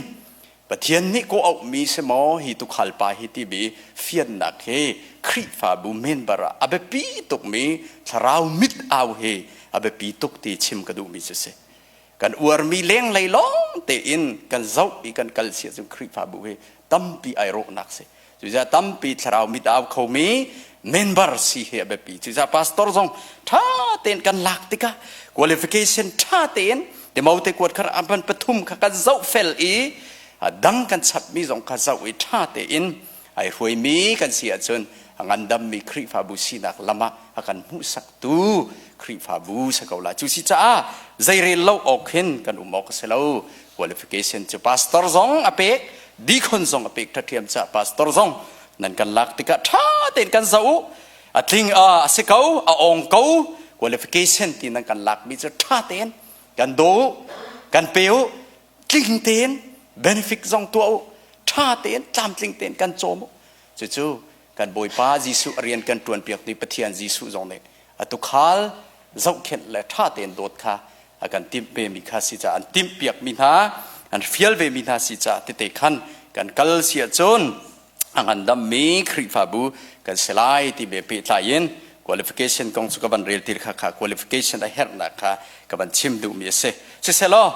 Pathian nih kawh auhmi si maw hi tukhal pa hi timi fiannak hi Khrihfabu member ah a biapi tukmi thlarau mit au hi a biapi tuk ti chim ka duhmi cu si. Kan uarmi lenglei lawng tein kan zoh i kan kal si ahcun Khrihfabu hi tampi ai rawhnak si. Cucaah tampi thlarau mit au khomi member si hi a biapi. Cucaah pastor zong ṭha tein kan lak tikah qualification ṭha tein Timote kuat kha an pathum kha kan zoh fel i dang kan chapmi zong kha zoh i ṭha tein ai hruaimi kan si ahcun a ngandammi Khrihfabu sinak lam ah a kan hmuhsaktu Khrihfabu si ko lai. Cu si caah zeirel lo awk hin kan um awk a si lo. Qualification cu pastor zong a pek, deacon zong a pek ṭhaṭhiam caah pastor zong nan kan lak tikah ṭha tein kan zoh u. A tling a si ko, a ong ko. Qualification ti nan kan lakmi cu ṭha tein kan daw u, kan pe u, tling tein benefit zong tuah u, ṭha tein tlamtling tein kan cawm u. Cucu kan Bawipa Jesuh a rian kan ṭuanpiak ni Pathian Jesuh zong nih a tukhal zohkhenh le ṭha tein dawt kha a kan timh vemi kha si caah an timhpiakmi hna an fial vemi hna si caah tete khan kan kal si ahcun a ngandammi Khrihfabu kan si lai ti be pehtlai in qualification kong cu ka van rel ti kha kha qualification a herhnak kha ka van chim duhmi a si. Siselaw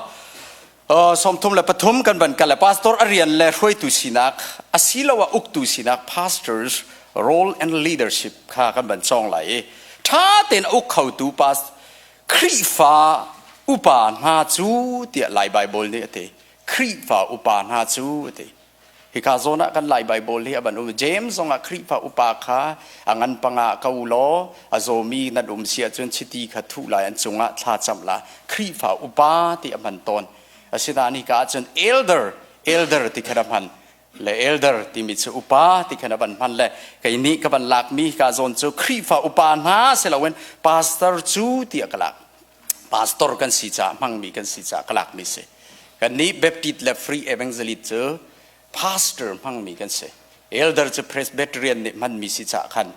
33 kan van kal le pastor a rian le hruaitu sinak asiloah uktu sinak pastors role and leadership kha kan van cawng lai i ṭha tein a uk khotu past Khrihfa upa hna cu tiah Lai Baibal nih a ti Khrihfa upa hna cu a ti Hika zawn ah kan Lai Baibal hi a van um. James zong ah Khrihfa upa kha a ngan panga ko law a zawmi nan um si ahcun chiti kha thuh lai an cungah thla camh la Khrihfa upa ti a hman tawn. Asinain hika ahcun elder elder ti khan a hman le elder timi cu upa ti khan a van hman le kei nih ka van lakmi hika zawn cu Khrihfa upa hna si loin pastor cu ti a ka lak. Pastor kan si caah hmangmi kan si caah ka lakmi si. Kannih Baptist le Free Evangelist cu pastor hmangmi kan si. Elder cu Presbyterian nih hmanmi si caah khan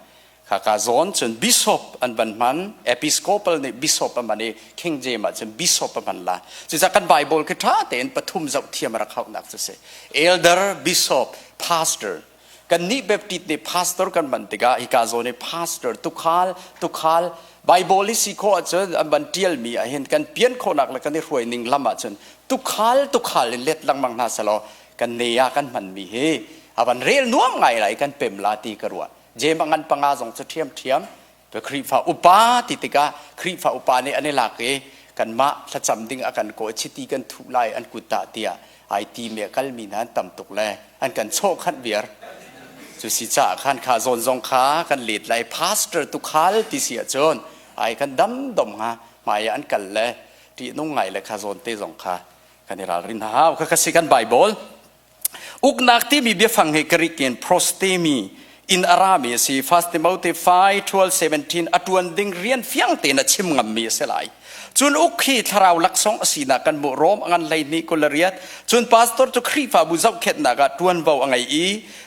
khaka zawn cun bishop an van hman Episcopal nih bishop a hman i King James ah cun bishop a hman la. Cucaah kan Bible khi ṭha tein pathum zoh thiam a rak hauhnak cu si. Elder, bishop, pastor. Kannih Baptist nih pastor kan hman tikah hika zawn i pastor tukhal tukhal Bible i si khawh ahcun an van ṭialmi ahhin kan pian khawhnak le kan i hruai ning lam ahcun tukhal tukhal in let lengmang hna selaw kan ne ah kan hmanmi hi a van rel nuam ngai lai kan pem la ti ka ruah. Jem a ngan panga zong cu ṭhiamṭhiam Khrihfa upa ti tikah Khrihfa upa nih an i lak i kanmah thlacam ding a kan kaw chiti kan thuh lai an kut ah tiah ai ti mi a kalmi hna an tam tuk le an kan chawhkhanh viar cu si caah khan kha zawn zong kha kan let lai pastor tukhal ti si ahcun ai kan dam dom hnga hmai ah an kal le ṭihnung ngai le kha zawn te zong kha kan i ralrin hau kha kha si kan Bible Uknak timi biafang hi Greek in prostemi in a rami a si. First Timothy 5, 12, 17 a ṭuan ding rian fiang tein a chim ngammi a si lai. Cun uk hi thlarau laksawng a sinak kan hmuh Rom a ngan 12 28. Cun pastor cu Khrihfabu zohkhenhnak ah ṭuanvo a ngei i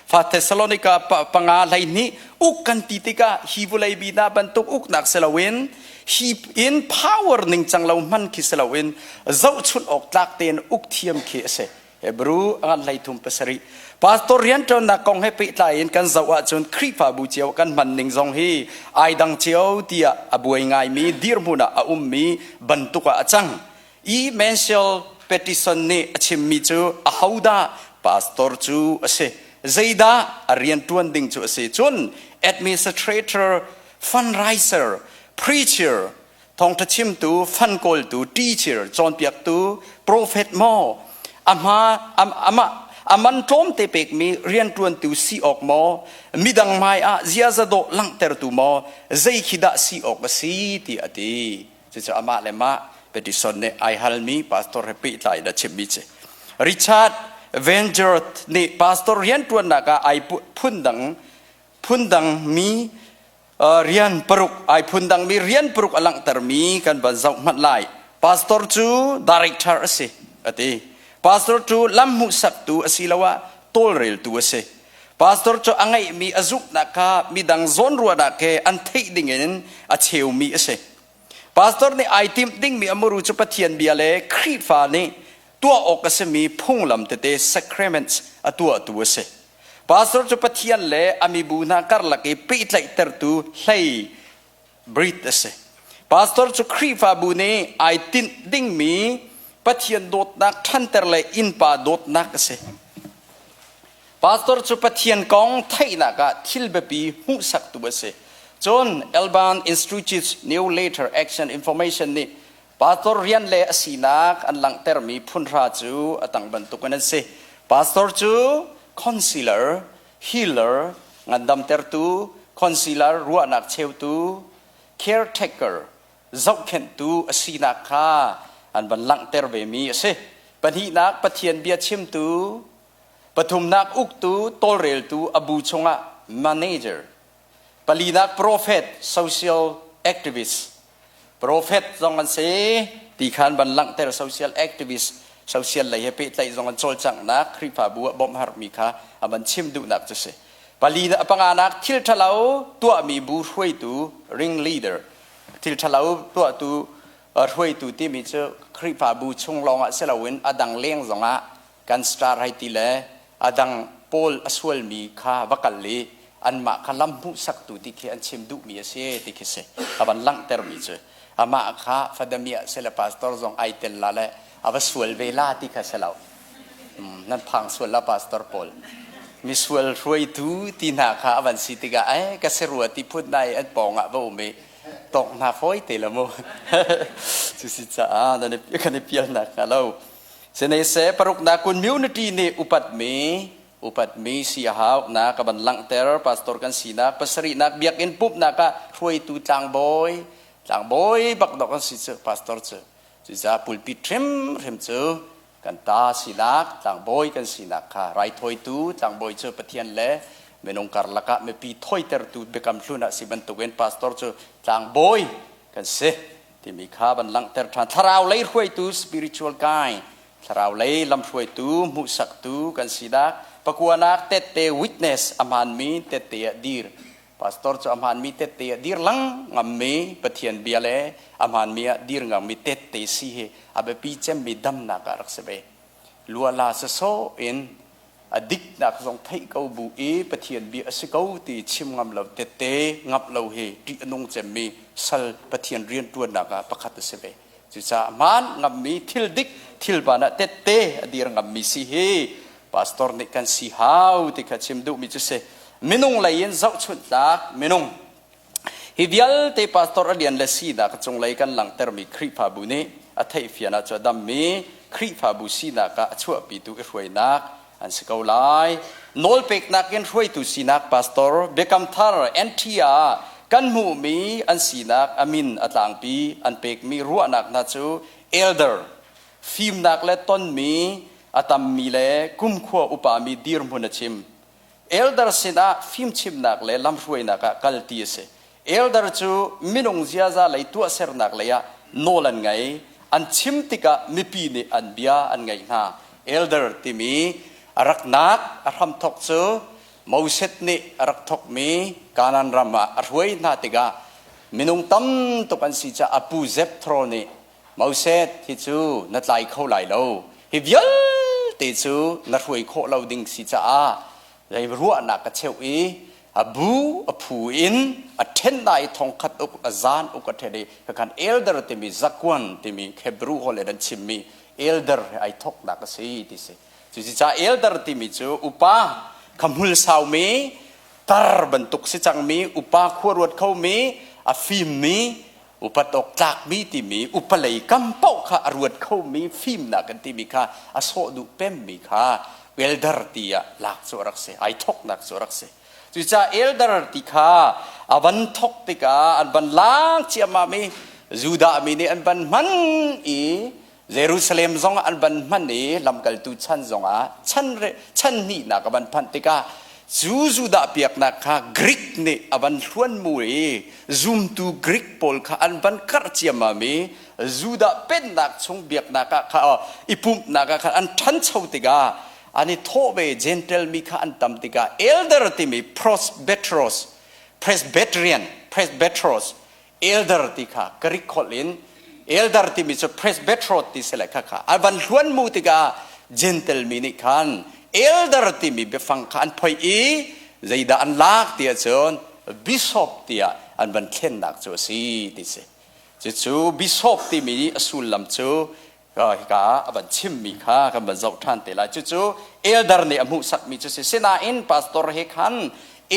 Fa Thessalonica 5 12 uk kan ti tikah hi vawlei bi hna bantuk uknak si loin hi in power ningcang lo hman khi si loin zohchunh awk tlak tein uk thiam khi a si. Hebrew a ngan 33 pasarih. Pastor rianṭuannak kong he pehtlai in kan zoh ahcun Khrihfabu cio kan hman ning zong hi ai dang cio tiah a buai ngaimi dirhmun ah a ummi bantuk ah a cang. E. Mansell Pettison nih a chimmi cu ahodah pastor cu a si? Zeidah a rianṭuan ding cu a si? Cun administrator, fundraiser, preacher, thawngṭha chimtu, fan kawltu, teacher, cawnpiaktu, prophet maw, ama amah a man tlawmte pekmi rianṭuantu si awk maw, midang hmai ah ziaza dawh langhtertu maw, zei khi dah si awk a si ti a ti. Cucu amah le mah petition nih ai halmi pastor he pehtlai in a chimmi si. Richard Vengert nih pastor rianṭuannak ah ai phundang phundang mi rian paruk ai phundang mi rian paruk a langhtermi kan van zoh hmanh lai. Pastor cu director a si a ti. Pastor cu lam hmuhsaktu asiloah tawlreltu a si. Pastor cu a ngeihmi a zumhnak kha midang zawnruahnak he an theih dingin a cheumi a si. Pastor nih ai timh dingmi a muru cu Pathian bia le Khrihfa nih tuah awk a simi phunglam tete sacraments a tuahtu a si. Pastor cu Pathian le a mibu hna karlak i pehtlaihtertu hlei brit a si. Pastor cu Khrihfabu nih ai tinh dingmi Pathian dawtnak ṭhanter le innpa dawtnak a si. Pastor cu Pathian kong theihnak ah thil biapi hmuhsaktu a si. Cun Alban Institute's New Later Action Information nih pastor rian le a sinak an langhtermi phunhra cu a tang bantukin an si. Pastor cu counselor, healer, ngandamtertu, counselor, ruahnak cheutu, caretaker, zohkhenhtu a sinak kha an van langhter vemi a si. Pahnihnak, Pathian bia chimtu, pathumnak uktu, tawlreltu a bu chungah manager, palinak prophet, social activist, prophet zong an si ti khan van langhter social activist, social lei he pehtlaih zong an cawlcanghnak Khrihfabu ah bawmh harmi kha a van chim duhnak cu si. Pali panganak thil ṭhalo tuahmi bu hruaitu ring leader thil ṭhalo tuahtu hruaitu timi cu Khrihfabu chung lawngah si loin a dang leng zongah kan star hei ti le a dang pawl a sualmi kha va kal i anmah kha lam hmuhsaktu ti khi an chim duhmi a si ti khi si a van langhtermi cu amah kha fadamiah sile pastor zong ai tel la le a va sual ve la ti kha si lo nan phang sual la pastor pawl misual hruaitu ti hna kha a van si tikah ai ka si rua ti phut nai an pawng ah va um i tawk hna fawi te la mu cu si caah nan kan i pial nak hnga lo Sinese paruknak community nih upatmi upatmi si a hau na ka van langhter pastor kan sinak pasarihnak biakinn pumhnak ah hruaitu tlangbawi tlangbawi bak dok an si cu pastor cu cucaah pulpit hrimhrim cu kan ta sinak tlangbawi kan sinak kha raithawitu tlangbawi cu Pathian le minung karlak ah mipi thawitertu biakam hlun ah si bantukin pastor cu tlangbawi kan si timi kha van langhter ṭhan. Thlarau lei hruaitu spiritual guide, thlarau lei lamhruaitu, hmuhsaktu kan si dah. Pakuanak tette witness a hmaanmi tette ah dir. Pastor cu a hmaanmi tette ah dir lang ngammi Pathian bia le a hmaanmi ah dir ngammi tette si hi a biapi cemmi damnak ah rak si ve. Luala sasawh in a diknak zong theih ko bu i Pathian bia a si ko ti chim ngam lo tette ngamh lo hi ṭih a nung cemmi sal Pathian rianṭuannak ah pakhat a si ve. Cucaah hmaan ngammi thil dik thil van ah tette a dir ngammi si hi pastor nih kan si hau ti kha chim duhmi cu si. Minung lei in zohchunh tlak minung Hi vialte pastor a lian le sinak cunglei kan langhtermi Khrihfabu nih a theihfian ah cu a dammi Khrihfabu sinak ah a chuahpitu i hruainak an si ko lai. Nawlpeknak in hruaitu sinak pastor Biakam Thar NT ah kan hmuhmi an sinak a min a tlangpi an pekmi ruahnak hna cu elder fimnak le tonmi a tammi le kumkhua upami dirhmun a chim. Elder sinah fimchimnak le lamhruainak ah kal ti a si. Elder cu minung ziaza lei tuahsernak lei ah Nawl an ngei. An chim tikah mipi nih an bia an ngaih hna. Elder timi a raknak a hramthawk cu Moses nih a rak thawkmi Kanaan ram ah a hruai hna tikah minung tam tuk an si caah a pu Jethro nih Moses hi cu na tlai kho lai lo. Hi vialte cu na hruai khawh lo ding si caah zei ruahnak ka cheuh i a bu a phu in a ṭhen hna i thongkhat uk a zan uk a ṭhen i kakhan elder timi zakuan timi Hebrew holh in an chimmi elder he ai thawknak a si ti si. Cucaah elder timi cu upa kha hmul saumi tar bantuk si cangmi upa khua ruat khomi a fimmi upat awk tlakmi timi upa lei kam paoh kha a ruat khomi fimnak kan timi kha a sawh duh pemmi kha elder ti ah lak cu a rak si ai thoknak cu a rak si. Cucaah elder ti kha a van thok tikah an van lang ciammam i Judah mi nih an van hman i Jerusalem zong ah an van hman i lamkaltu chan zong ah chan chan hnihnak a van phanh tikah cu Judah biaknak kha Greek nih a van hluan mu i zumtu Greek pawl kha an van karh ciammam i Judah pennak chung biaknak ah kha i pumhnak ah khan an ṭhancho tikah an i thawh ve. Gentile mi kha an tam tikah elder timi prosbetros Presbyterian presbyteros elder ti kha Greek holh in elder timi cu presbyterot ti si le kha kha a van hluan mu tikah Gentle mi nih khan elder timi biafang kha an phoih i zeidah an lak ti ahcun bishop tiah an van thlennak cu a si ti si. Cucu bishop timi a sullam cu hika a van chimmi kha kan van zoh ṭhan te lai. Cucu elder nih a hmuhsakmi cu si. Sinain pastor he khan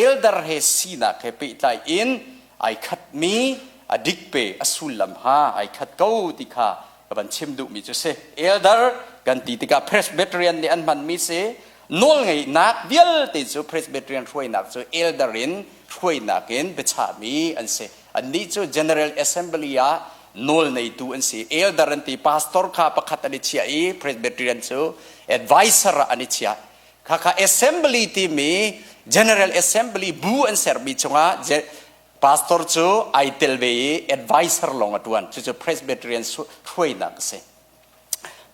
elder he sinak he pehtlai in ai khatmi a dik pe a sullam ha ai khat ko ti kha ka van chim duhmi cu si. Elder kan ti tikah Presbyterian nih an hmanmi si. Nawlngeihnak vialte cu Presbyterian hruainak cu elder in hruainak in biachahmi an si. Annih cu General Assembly ah nawl neitu an si. Elder an ti. Pastor kha pakhat an i chiah i Presbyterian cu advisor ah an i chiah. Khakha Assembly timi General Assembly bu an sermi chungah pastor cu ai tel ve i advisor lawng a tuan. Cucu Presbyterian hruainak a si.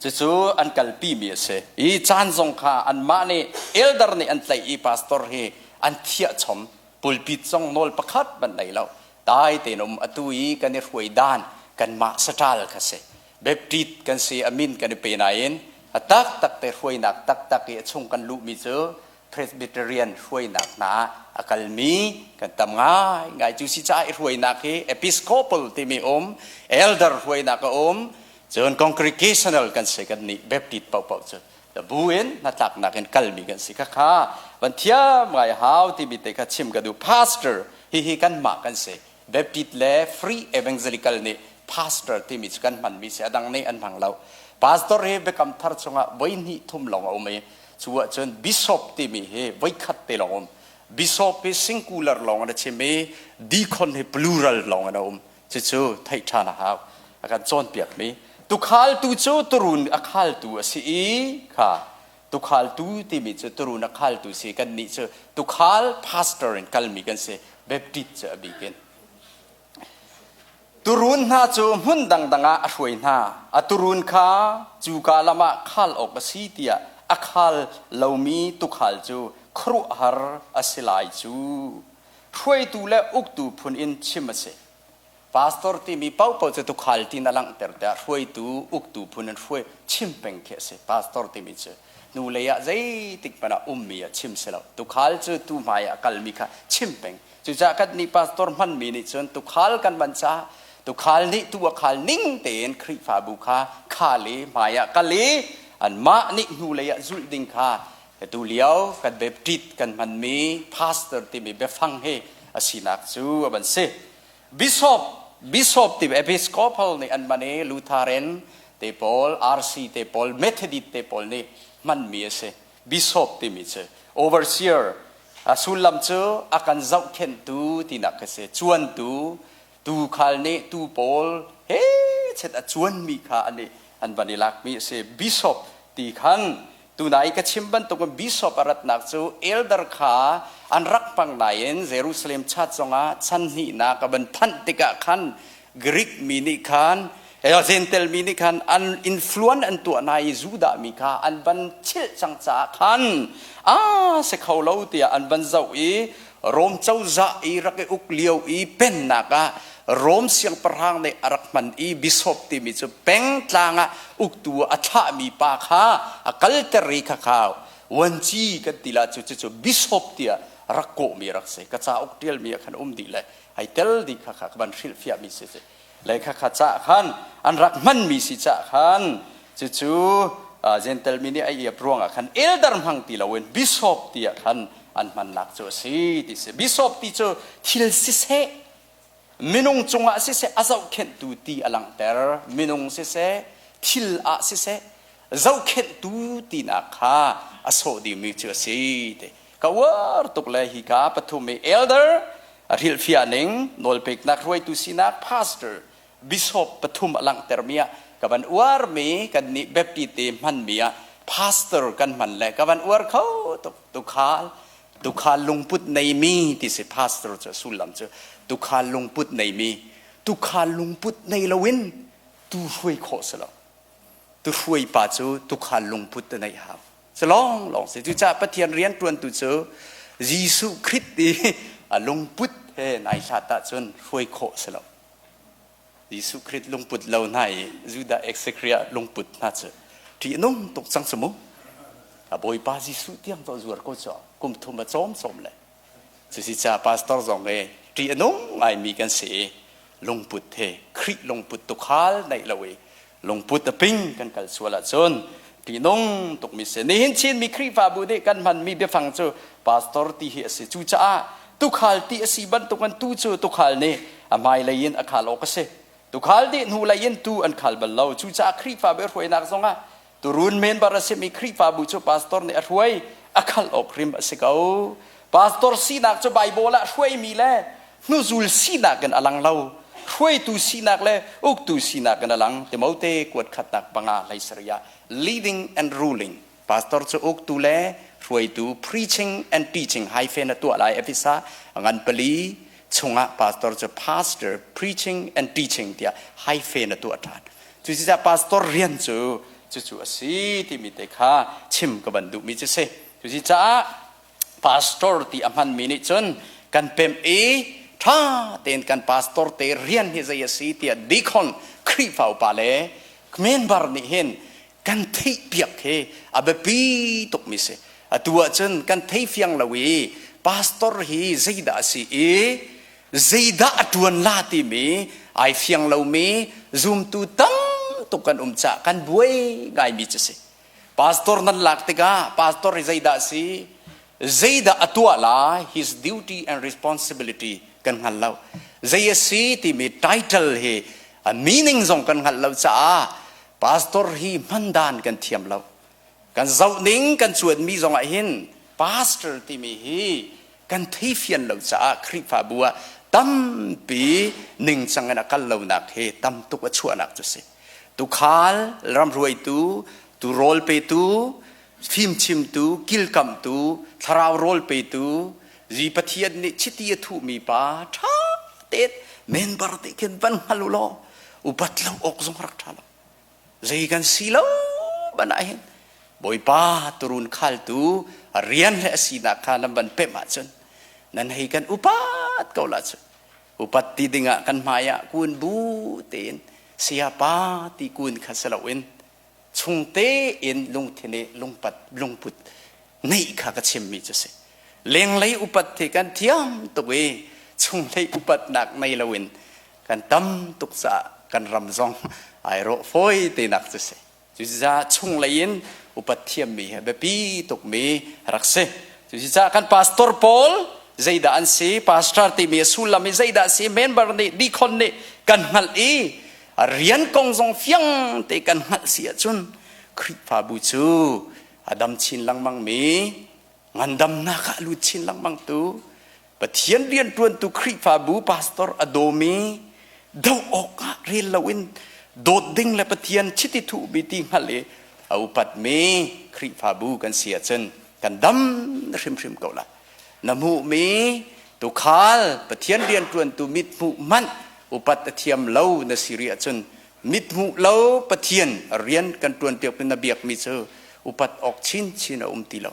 Cucu an kalpimi a si. I caan zong kha anmah nih elder nih an tlaih i pastor hi an thiah chom. Pulpit zong nawl pakhat hmanh nei lo. Dai tein um atu i kan i hruai dan kanmah saṭal kha si. Baptist kan si a min kan i pe nain a taktak te hruainak taktak i a chung kan luhmi cu Presbyterian hruainak hna a kalmi kan tam ngaingai. Cu si caah i hruainak hi Episcopal timi um, elder hruainak a um, cun congregational kan si kan nih Baptist paohpaoh cu bu in hnatlaknak in kalmi kan si. Khakha van thiam ngai hau timi te kha chim ka duh. Pastor hihi kanmah kan si. Baptist le Free Evangelical nih pastor timi cu kan hmanmi si, a dang nih an hmang lo. Pastor hi Biakam Thar chungah voi hnih thum lawng a um i cu ahcun bishop timi hi voi khat te lawng um. Bishop hi singular lawng an chim i deacon hi plural lawng an um. Cucu theih ṭhan a hau. A kan cawnpiakmi tukhaltu cu turun a khaltu a si i kha tukhaltu timi cu turun a khaltu si. Kannih cu tukhal pastor in kalmi kan si. Baptist cu a bik in. Turun hna cu hmun dangdang ah a hruai hna. A turun kha cuka lam ah khal awk a si tiah a khal lomi tukhal cu khuaruahhar a si lai cu. Hruaitu le uktu phun in chim a si. Pastor timi paohpaoh cu tukhal tiin a langhter tiah hruaitu, uktu phun in hruai chim peng khi a si. Pastor timi cu hnulei ah zeitik hmanh ah ummi ah chim si lo. Tukhal cu tu hmai ah kalmi kha chim peng. Cucaah kan nih pastor hmanmi nih cun tukhal kan hman caah tukhal nih tu a khal ning tein Khrihfabu kha khal i hmai ah kal i anmah nih hnulei ah zulh ding kha Atu lio kan Baptist kan hmanmi pastor timi biafang hi a sinak cu a van si. Bishop, Bishop timi Episcopal nih an hman i Lutheran te pawl, RC te pawl, Methodist te pawl nih hmanmi a si. Bishop timi cu overseer, a sullam cu a kan zohkhenhtu tinak a si. Cuantu, tuukhal nih tuu pawl he chet a cuanmi kha an i an van i lakmi a si. Bishop ti khan tunai ka chim bantukin bishop a ratnak cu elder kha an rak hmang nain Jerusalem chat zongah chan hnihnak a van phanh tikah khan Greek mi nih khan. Gentel mi nih khan an influence an tuah hna i Judah mi kha an van chilh cang caah khan a si kho lo tiah an van zoh i Rom cozah i rak i uk lio i pennak ah Rom siangpahrang nih a rak hman i bishop timi cu pengtlang ah uktu a thlahmi pa kha a kalter i khakha vuanci kan ti la cu cucu bishop tiah rak kawhmi rak si. Ka cauk ṭialmi ah khan um dih le ai tel dih khakha ka van hrilhfiahmi si si. Le khakha ca khan an rak hmanmi si ca khan cucu Gentel mi nih a iap ruangah khan elder hmang ti loin bishop tiah khan an hmannak cu a si ti si. Bishop ti cu thil siseh minung cungah siseh a zohkhenhtu ti a langhter. Minung siseh thil ah siseh zohkhenhtu tinak kha a sawh dingmi cu a si ti. Ka uar tuk le hi ka pathum i elder a hrilhfiah ning nawlpeknak hruaitu sinak pastor bishop pathum a langhtermi ah ka van uarmi kan nih Baptist te hmanmi ah pastor kan hman le ka van uar kho tuk. Tukhal tukhal lungput neimi ti si pastor cu sullam cu tukhal lungput neimi tukhal lungput nei loin tu hruai khawh si lo. Tu hruai pa cu tukhal lungput te neih hau si lawng lawng si. Cucaah Pathian rian ṭuantu cu Jesuh Khrist i a lungput he nai hlat ahcun hruai khawh si lo. Jesuh Khrist lungput lo hna i Judah Exekriah lungput hna cu ṭih a nung tuk cang cu mu. A Bawipa Jesuh tiang to zuar ko cu kum thum a cawm cawm le. Cusi ca pastor zong he ṭih a nung ngaimi kan si i lungput he Khrih lungput tukhal neih lo i lungput a ping kan kal sual ahcun ṭihnung tukmi si. Nihin Chinmi Khrihfabu nih kan hmanmi biafang cu pastor ti hi a si. Cucaah tukhal ti a si bantukin tu cu tukhal nih a hmailei in a khal awk a si. Tukhal nih hnulei in tu an khal bal lo. Cucaah Khrihfabu hruainak zongah turun member a simi Khrihfabu cu pastor nih a hruai a khal awk hrim a si ko. Pastor sinak cu Baibal ah hruaimi le hnuzul sinak in a lang lo. Hruaitu sinak le uktu sinak in a lang. Timote kuat khatnak panga hlei sarih ah leading and ruling. Pastor cu uktu le hruaitu preaching and teaching hyphen a tuah lai Efesa ngan pali chungah pastor cu pastor preaching and teaching tiah hyphen a tuah ṭhan. Cucaah pastor rian cu cucu a si timi te kha chim ka van duhmi cu si. Cucaah pastor ti a hmanmi nih cun kan pemh i ṭha tein kan pastor te rian hi zei a si tiah deacon Khrihfa upa le member nih hin kan theihpiak hi a biapi tukmi si. Atu ahcun kan thei fiang lo i pastor hi zeidah a si i zeidah a ṭuan la timi ai fiang lomi zumtu tam tuk kan um caah kan buai ngaimi cu si. Pastor nan lak tikah pastor hi zeidah a si? Zeidah a tuah lai? His duty and responsibility kan hngal lo. Zei a si timi title hi a meaning zong kan hngalh lo caah pastor hi hman dan kan thiam lo. Kan zoh ning kan cuanmi zong ah hin pastor timi hi kan theifian lo caah Khrihfabu ah tampi ningcang in a kal lonak hi tam tuk a chuahnak cu si. Tukhal, ramhruaitu, tu rawl petu, fimchimtu, kilkamhtu, thlarau rawl petu, zi Pathian nih chiti a thuhmi pa ṭha tein member te khin van hngal u law upat lo awk zong rak ṭha lo. Zei kan si lo ban ah hin Bawipa turun khaltu a rian le a sinak kha nan van pemh ahcun nan hei kan upat ko la cu. Upat ti dingah kan hmai ah kun bu tein sayapa ti kun kha si loin chung tein lungthin i lungpat lungput neih kha ka chimmi cu si. Lenglei upat hi kan thiam tuk i chunglei upatnak nei loin kan tam tuk caah kan ram zong ai rawh fawi tenak cu si. Cucaah chunglei in upat thiammi hi a biapi tukmi rak si. Cucaah kan pastor pawl zeidah an si, pastor timi a sullam hi zeidah a si, member nih, deacon nih kan hngalh i a rian kong zong fiang te kan hngalh si ahcun Khrihfabu cu a dam chin lengmangmi ngandamnak ah lut chin lengmang tu Pathian rianṭuantu Khrihfabu pastor a dawmi doh awkah rel loin dawt ding le Pathian chiti thuhmi ti hngalh i a upatmi Khrihfabu kan si ahcun kan dam hrimhrim ko lai. Na hmuhmi tuukhal Pathian rianṭuantu mithmuh hmanh upat a thiam lo na si rih ahcun. Mithmuh lo Pathian rian kan ṭuan piak na biakmi cu upat awk chinchin a um ti lo.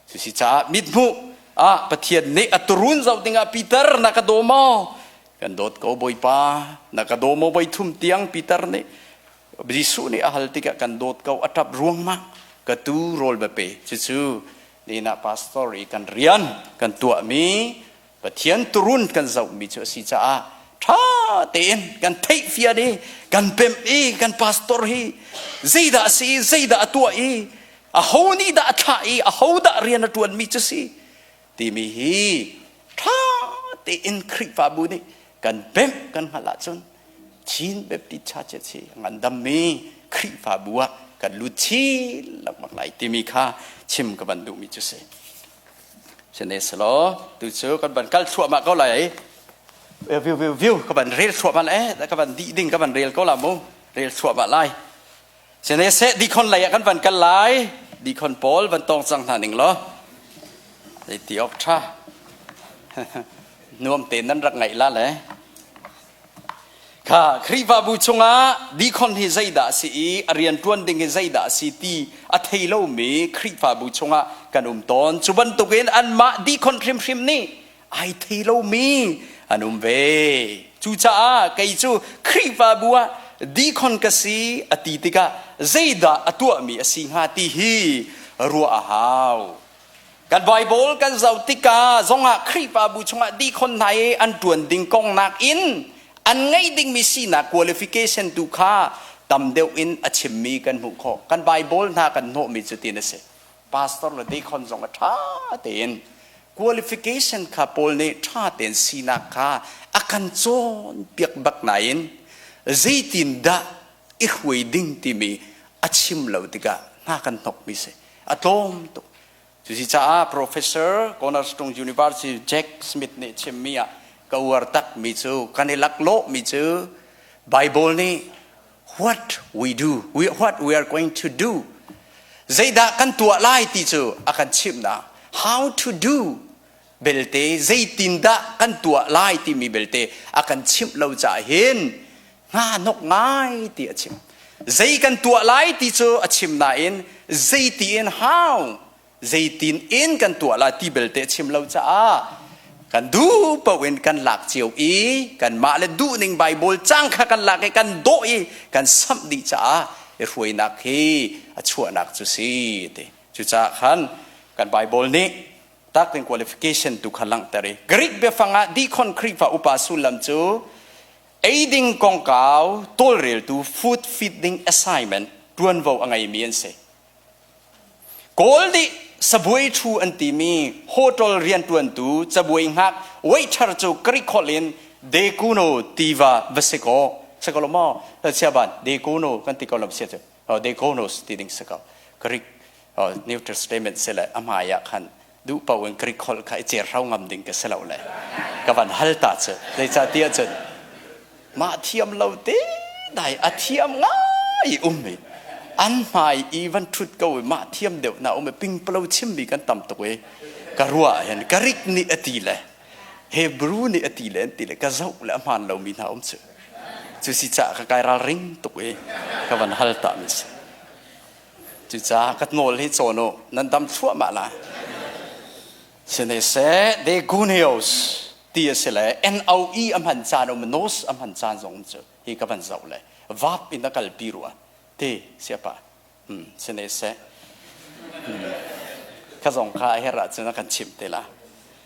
Cusi caah mithmuh ah Pathian nih a turun zoh dingah Peter na ka daw maw? Kan dawt ko Bawipa, na ka daw maw voi thum tiang Peter nih Jesuh nih a hal tikah kan dawt ko a ṭap ruangmang ka tu rawl va pe. Cucu nina pastor i kan rian kan tuahmi Pathian turun kan zohmi cu a si caah ṭha tein kan theihfian i kan pemh i kan pastor hi zeidah a si i zeidah a tuah i aho nih dah a thlah i aho dah rian a ṭuanmi cu si timi hi ṭha tein Khrihfabu nih kan pemh kan hngalh ahcun Chin Baptist Church hi a ngandammi Khrihfabu ah kan lut chin lengmang lai timi kha chim ka van duhmi cu si. Sihmanhsehlaw tu cu kan van kal thluahmah ko lai viu viu viu ka van rel thluahmah le ka van dih ding ka van rel ko la mu rel thluahmah lai sihmanhseh dikhon lei ah kan van kal lai dikhon pawl van tong cang hna ning law zei ti awk tha nuam te nan rak ngaih la le Kha Khrihfabu chungah deacon hi zeidah a si i a rianṭuan ding hi zeidah a si ti a thei lomi Khrihfabu chungah kan um tawn. Cu bantukin anmah deacon hrimhrim nih ai thei lomi an um ve. Cucaah kei cu Khrihfabu ah deacon ka si a ti tikah zeidah a tuahmi a si hnga ti hi ruah a hau. Kan Bible kan zoh tikah zongah Khrihfabu chungah deacon hna i an ṭuan ding kong nakin an ngeih dingmi sinak qualification tu kha tam deuh in a chimmi kan hmuh khawh. Kan Bible hna kan hnawhmi cu tin a si. Pastor le deacon zong a ṭha tein qualification kha Paul nih ṭha tein sinak kha a kan cawnpiak bak nain zeitindah i hruai ding timi a chim lo tikah hna kan hnokmi si. A tlawm tuk. Cucaah Professor Cornerstone University Jack Smith nih chimmi ah ka uar takmi cu kan i laklawhmi cu Bible nih what we do, we, what we are going to do, zeidah kan tuah lai ti cu a kan chimhnak how to do belte zeitindah kan tuah lai timi belte a kan chimh lo caah hin hna hnok ngai ti a chim zei kan tuah lai ti cu a chim nain zeiti in how zeitin in kan tuah lai ti belte a chim lo caah kan duh paoh in kan lak cio i kanmah le duhning Bible cang kha kan lak i kan dawh i kan samh dih caah i hruainak hi a chuahnak cu si ti cucaah khan kan Bible nih taktin qualification tu kha langhter i Greek biafang ah deacon Khrihfa upa sullam cu Eiding kongkau tawlreltu food feeding assignment ṭuanvo a ngeimi an si. Kawl nih sabuai ṭhu an timi hotel rianṭuantu cabuai hngak waiter cu Greek holh in dekuno tiva va si kaw si ko lo maw siaban dekuno kan ti ko lo sia cu dekonos ti ding si ko Greek New Testament si le a hmai ah khan duh paoh in Greek holh kha i cer hro ngam ding ka si lo le ka van hal ta cu zeicahtiah cun mah thiam lo te dai a thiam ngai um i an hmai i van ṭhut ko i mah thiam deuh na um i pingpalo chimmi kan tam tuk i ka ruah hin Greek nih a ti le Hebrew nih a ti le an ti le ka zoh le a hmaan lomi hna um cu cu si caah ka kai ralring tuk i ka van hal ta mi si Cucaah ka nawl hi cawn u, nan dam thluahmah la. Sihmanhseh de gunios ti a si le N-O-E a hman caan um, nos a hman caan zong um cu hi ka van zoh le vap in a kalpi rua ti siapa. Hmm, sihmanhseh hmm, kha zong kha a herh ahcun a kan chimh te la.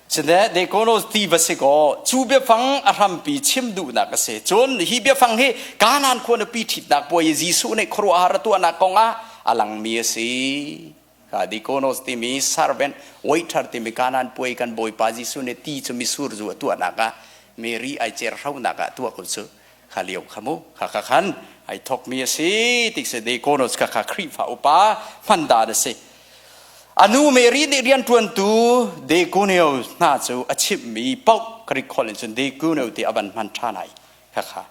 Cine dekonos ti va si kaw cu biafang a hrampi chim duhnak a si. Cun hi biafang hi Kanaan khua nupi ṭhitnak puai i Jesuh nih khuaruahhar a tuahnak kong ah a langmi a si. Ka dekonos timi servant waiter timi Kanaan puai kan Bawipa Jesuh nih ti cu misur zu a tuahnak ah Mary ai cer hronak ah tuah ko cu kha lio kha mu kha kha khan ai thokmi a si tik se dekonos kha kha Khrihfa upa hman dan a si. A nu Mary nih rianṭuantu Dekuneo hna cu a chimhmi paoh Greek holh in cun Dekuneo ti a van hman ṭhan ai khakha.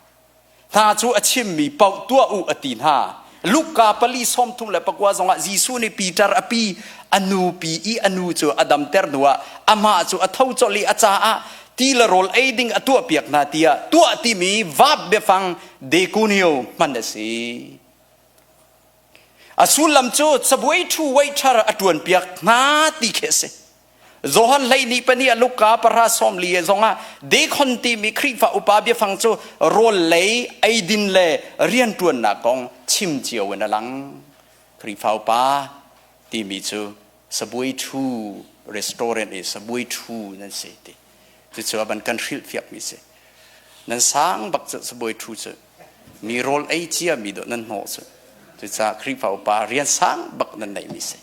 Hna cu a chimmi paoh tuah u a ti hna. Luka pali 34 zongah Jesuh nih Peter a pi a nu pi i a nu cu a damter hnuah amah cu a tho colh i a caah Ti le rawl ei ding a tuahpiak hna tiah tuah timi vap biafang dekunio hman a si. A sullam cu cabuai ṭhu waiter a ṭuanpiak hna ti khi a si. Johan 12 pahnih a Luka pahra 40 zongah dekhon timi Khrihfa upa biafang cu rawl lei eidin le rianṭuannak kong chim cio in a lang. Khrihfa upa timi cu sabuai ṭhu restaurant i sabuai ṭhu nan si ti. Cucu a van kan hrilhfiakmi si. Nan sang bak cu sabuai ṭhu cu mi rawl ei cia mi dawh nan hnawh cu. Cucaah Khrihfa upa rian sang bak nan neihmi si.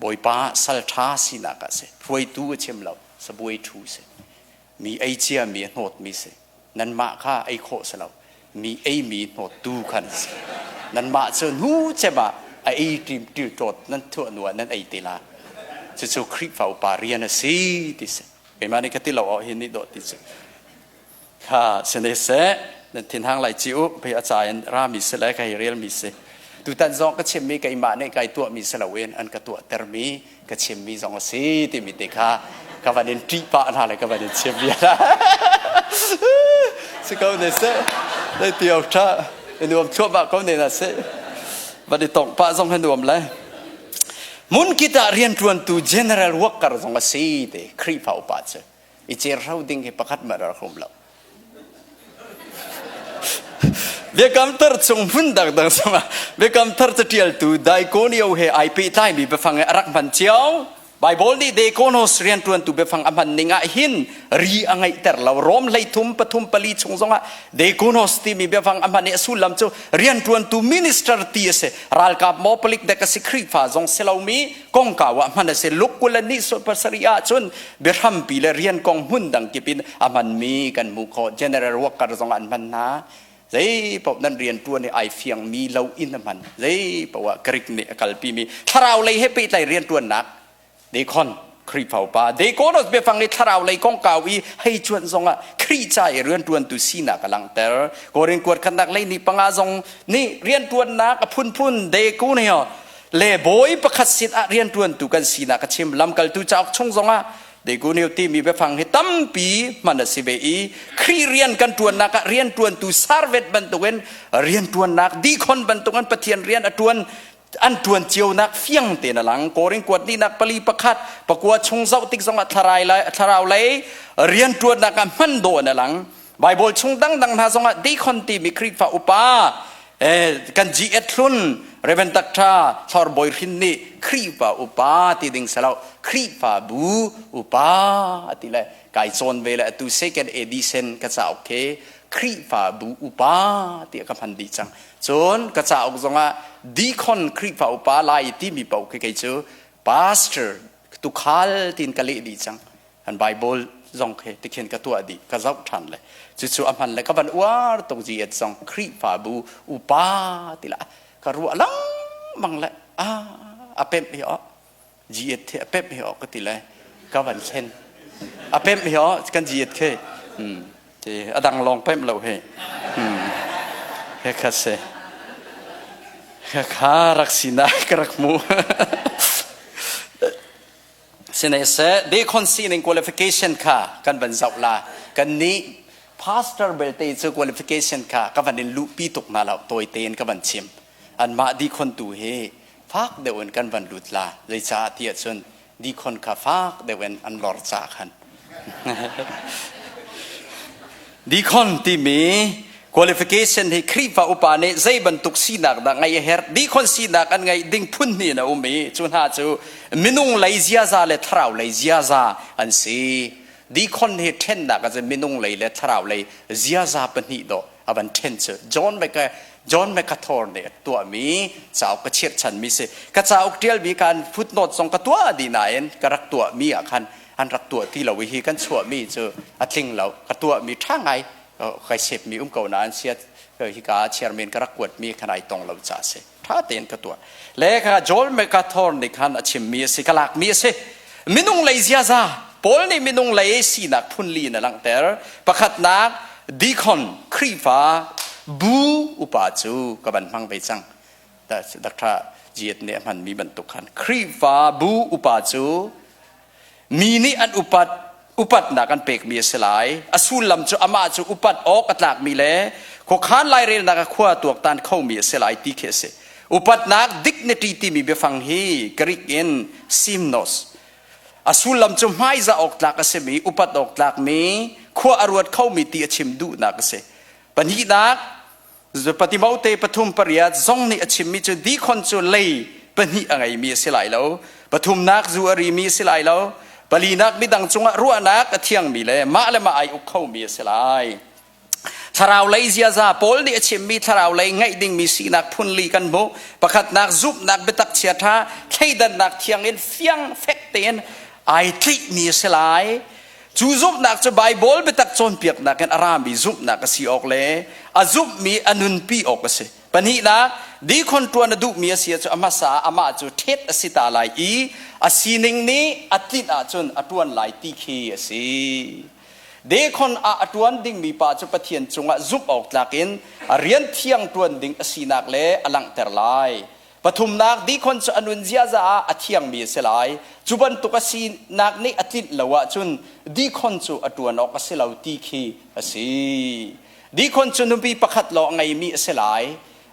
Bawipa sal ṭha sinak ah si. Hruaitu a chim lo, sabuai ṭhu si. Mi ei cia mi a hnawtmi si. Nanmah kha ei khawh si lo. Mi ei mi hnawttu khan si. Nanmah cu hnu cem ah a ei ṭim ṭilṭawt nan thuah hnu ah nan ei te la. Cucu Khrihfa upa rian a si ti si. Keimah nih ka ti lo awh hi nih dawh ti cu. Kha sine seh nan thinhang lai ci u pei a ca in rami si le ka hei relmi si. Tutan zong ka chimmi keimah nih kai tuahmi si loin an ka tuahtermi ka chimmi zong a si timi te kha ka van in ṭih pah hna le ka van in chim bia si ko ne seh dei ti awk ṭha i nuam thluahmah ko ne na seh van i tongh pah zong hi nuam le hmun kit ah rianṭuantu general worker zong a si ti Khrihfa upa cu i cer ding hi pakhat mah rak um lo Biakam thar chung hmun dangdang zongah Biakam thar caṭialtu Daikonio he ai pehtlaimi biafang he a rak hman cio. Baibal nih Deikonos rianṭuantu biafang a hman ning ah hin ri a ngeihter lo. Rom 13 pathum pali chung zongah Deikonos timi biafang a hman i a sullam cu rianṭuantu minister ti a si. Ralkap maw palik dek a si Khrihfa zong si lomi kongkau ah hman a si. Luke 24 ah cun biahrampi le rian kong hmun dang kip in a hmanmi kan hmuh khawh. General worker zong an hman hna. Zei paoh nan rian ṭuan i ai fiangmi lo in a hman. Zei paoh ah Greek nih a kalpimi thlarau lei he pehtlai rian ṭuannak dekhon Khrihfa upa dekonos biafang i thlarau lei kongkau i hei cuanh zongah Khrih ca i rianṭuantu sinak a langhter. Korin kuat khatnak lei ni panga zong nih rianṭuannak a phunphun dekonio le bawi pakhat sin ah rianṭuantu kan sinak a chim. Lamkaltu cauk chung zongah dekonio timi biafang hi tampi hman a si ve i Khrih rian kan ṭuannak ah rianṭuantu servant bantukin rianṭuannak dikhon bantukin Pathian rian a ṭuan an ṭuan cionak fiang tein a lang. Korin kuat nihnak pali pakhat pakua chung zoh tik zongah thlarau lei rianṭuannak ah hman dawh in a lang. Bible chung dangdang hna zongah deacon timi Khrihfa upa kan GS hlun Reverend Dr. Thlor Bawi Hrin nih Khrihfa upa ti ding selo Khrihfa bu upa ti le kai cawn ve le atu second edition ka cauk khi Khrihfa bu upa ti ka hman dih cang. Cun ka cauk zongah deacon Khrihfa upa lai timi paoh khi kei cu pastor tukhal tiin ka leh dih cang. Kan Bible zong khi tikhin ka tuah dih ka zoh ṭhan le cucu a hman le ka van uar tuk GS zong Khrihfabu upa ti la ka ruah lengmang le a a pemh hi aw GS the a pemh hi aw ka ti le ka van thlen a pemh hi aw kan GS khi ti a dang lawng pemh lo hi he kha se kha rak sinak ka rak mu Sihmanhseh deacon sining qualification kha kan van zoh la. Kan nih pastor belte cu qualification kha ka van in luhpi tuk hna lo tawi tein ka van chim. Anmah deacon tu hi fak deuh in kan van lut la. Zeicah ti ahcun deacon kha fak deuh in an lor ca khan. Deacon timi qualification hi Khrihfa upa nih zei bantuk sinak dah ngeih a herh? Deacon sinak an ngeih ding phun hnih in a um i cu hna cu minung lei ziaza le thlarau lei ziaza an si. Deacon hi ṭhennak ah cun minung lei le thlarau lei ziaza pahnih dawh a van ṭhen cu John Mac John MacArthur nih a tuahmi cauk ka chirhchanmi si. Ka cauk ṭialmi kan footnote zong ka tuah dih nain ka rak tuahmi ah khan an rak tuah ti lo i hi kan chuahmi cu a tling lo ka tuahmi ṭha ngai kai sepmi um ko nain siat hika chairman ka rak kuatmi khan ai tong lo ca si ṭha tein ka tuah le kha Joel MacArthur nih khan a chimmi a si ka lakmi a si minung lei ziaza Paul nih minung lei sinak phunli in a langhter pakhatnak deacon Khrihfa bu upa cu ka van hmang ve cang Dr. Jiet nih a hmanmi bantuk khan Khrihfa bu upa cu Mi nih an upat. Upatnak an pekmi a si lai. A sullam cu amah cu upat awk a tlakmi le khuakhan lairelnak a khua tuaktan khomi a si lai ti khi a si. Upatnak dignity timi biafang hi Greek in simnos. A sullam cu hmaizah awk tlak a simi, upat awk tlakmi, khua a ruat khomi ti a chim duhnak a si. Pahnihnak, Patimote 3:8 zong nih a chimmi cu dikhon cu lei pahnih a ngeimi a si lai lo. Pathumnak zu a rimi a si lai lo. Palinak midang cungah ruahnak a thiangmi le mah le mah ai uk khomi a si lai. Thlarau lei ziaza Paul nih a chimmi thlarau lei ngaih dingmi sinak phunli kan hmuh. Pakhatnak zumhnak biatak chiaṭha thleidannak thiang in fiang fek tein ai tlaihmi a si lai. Cu zumhnak cu Baibal biatak cawnpiaknak in a rami zumhnak a si awk le a zumhmi a nunpi awk a si. Pahnihnak, dikhon ṭuan a duhmi a si ahcun a hmasa ah amah cu ṭhet a si ta lai i a sining nih a tlinh ahcun a ṭuan lai ti khi a si. Dekhon ah a ṭuan dingmi pa cu Pathian cungah zumh awk tlak in a rian thiang ṭuan ding a sinak le a langhter lai. Pathumnak deacon cu a nun ziaza ah a thiangmi a si lai. Cu bantuk a sinak nih a tlinh lo ahcun deacon cu a ṭuan awk a si lo ti khi a si. Deacon cu nupi pakhat lawng a ngeimi a si lai.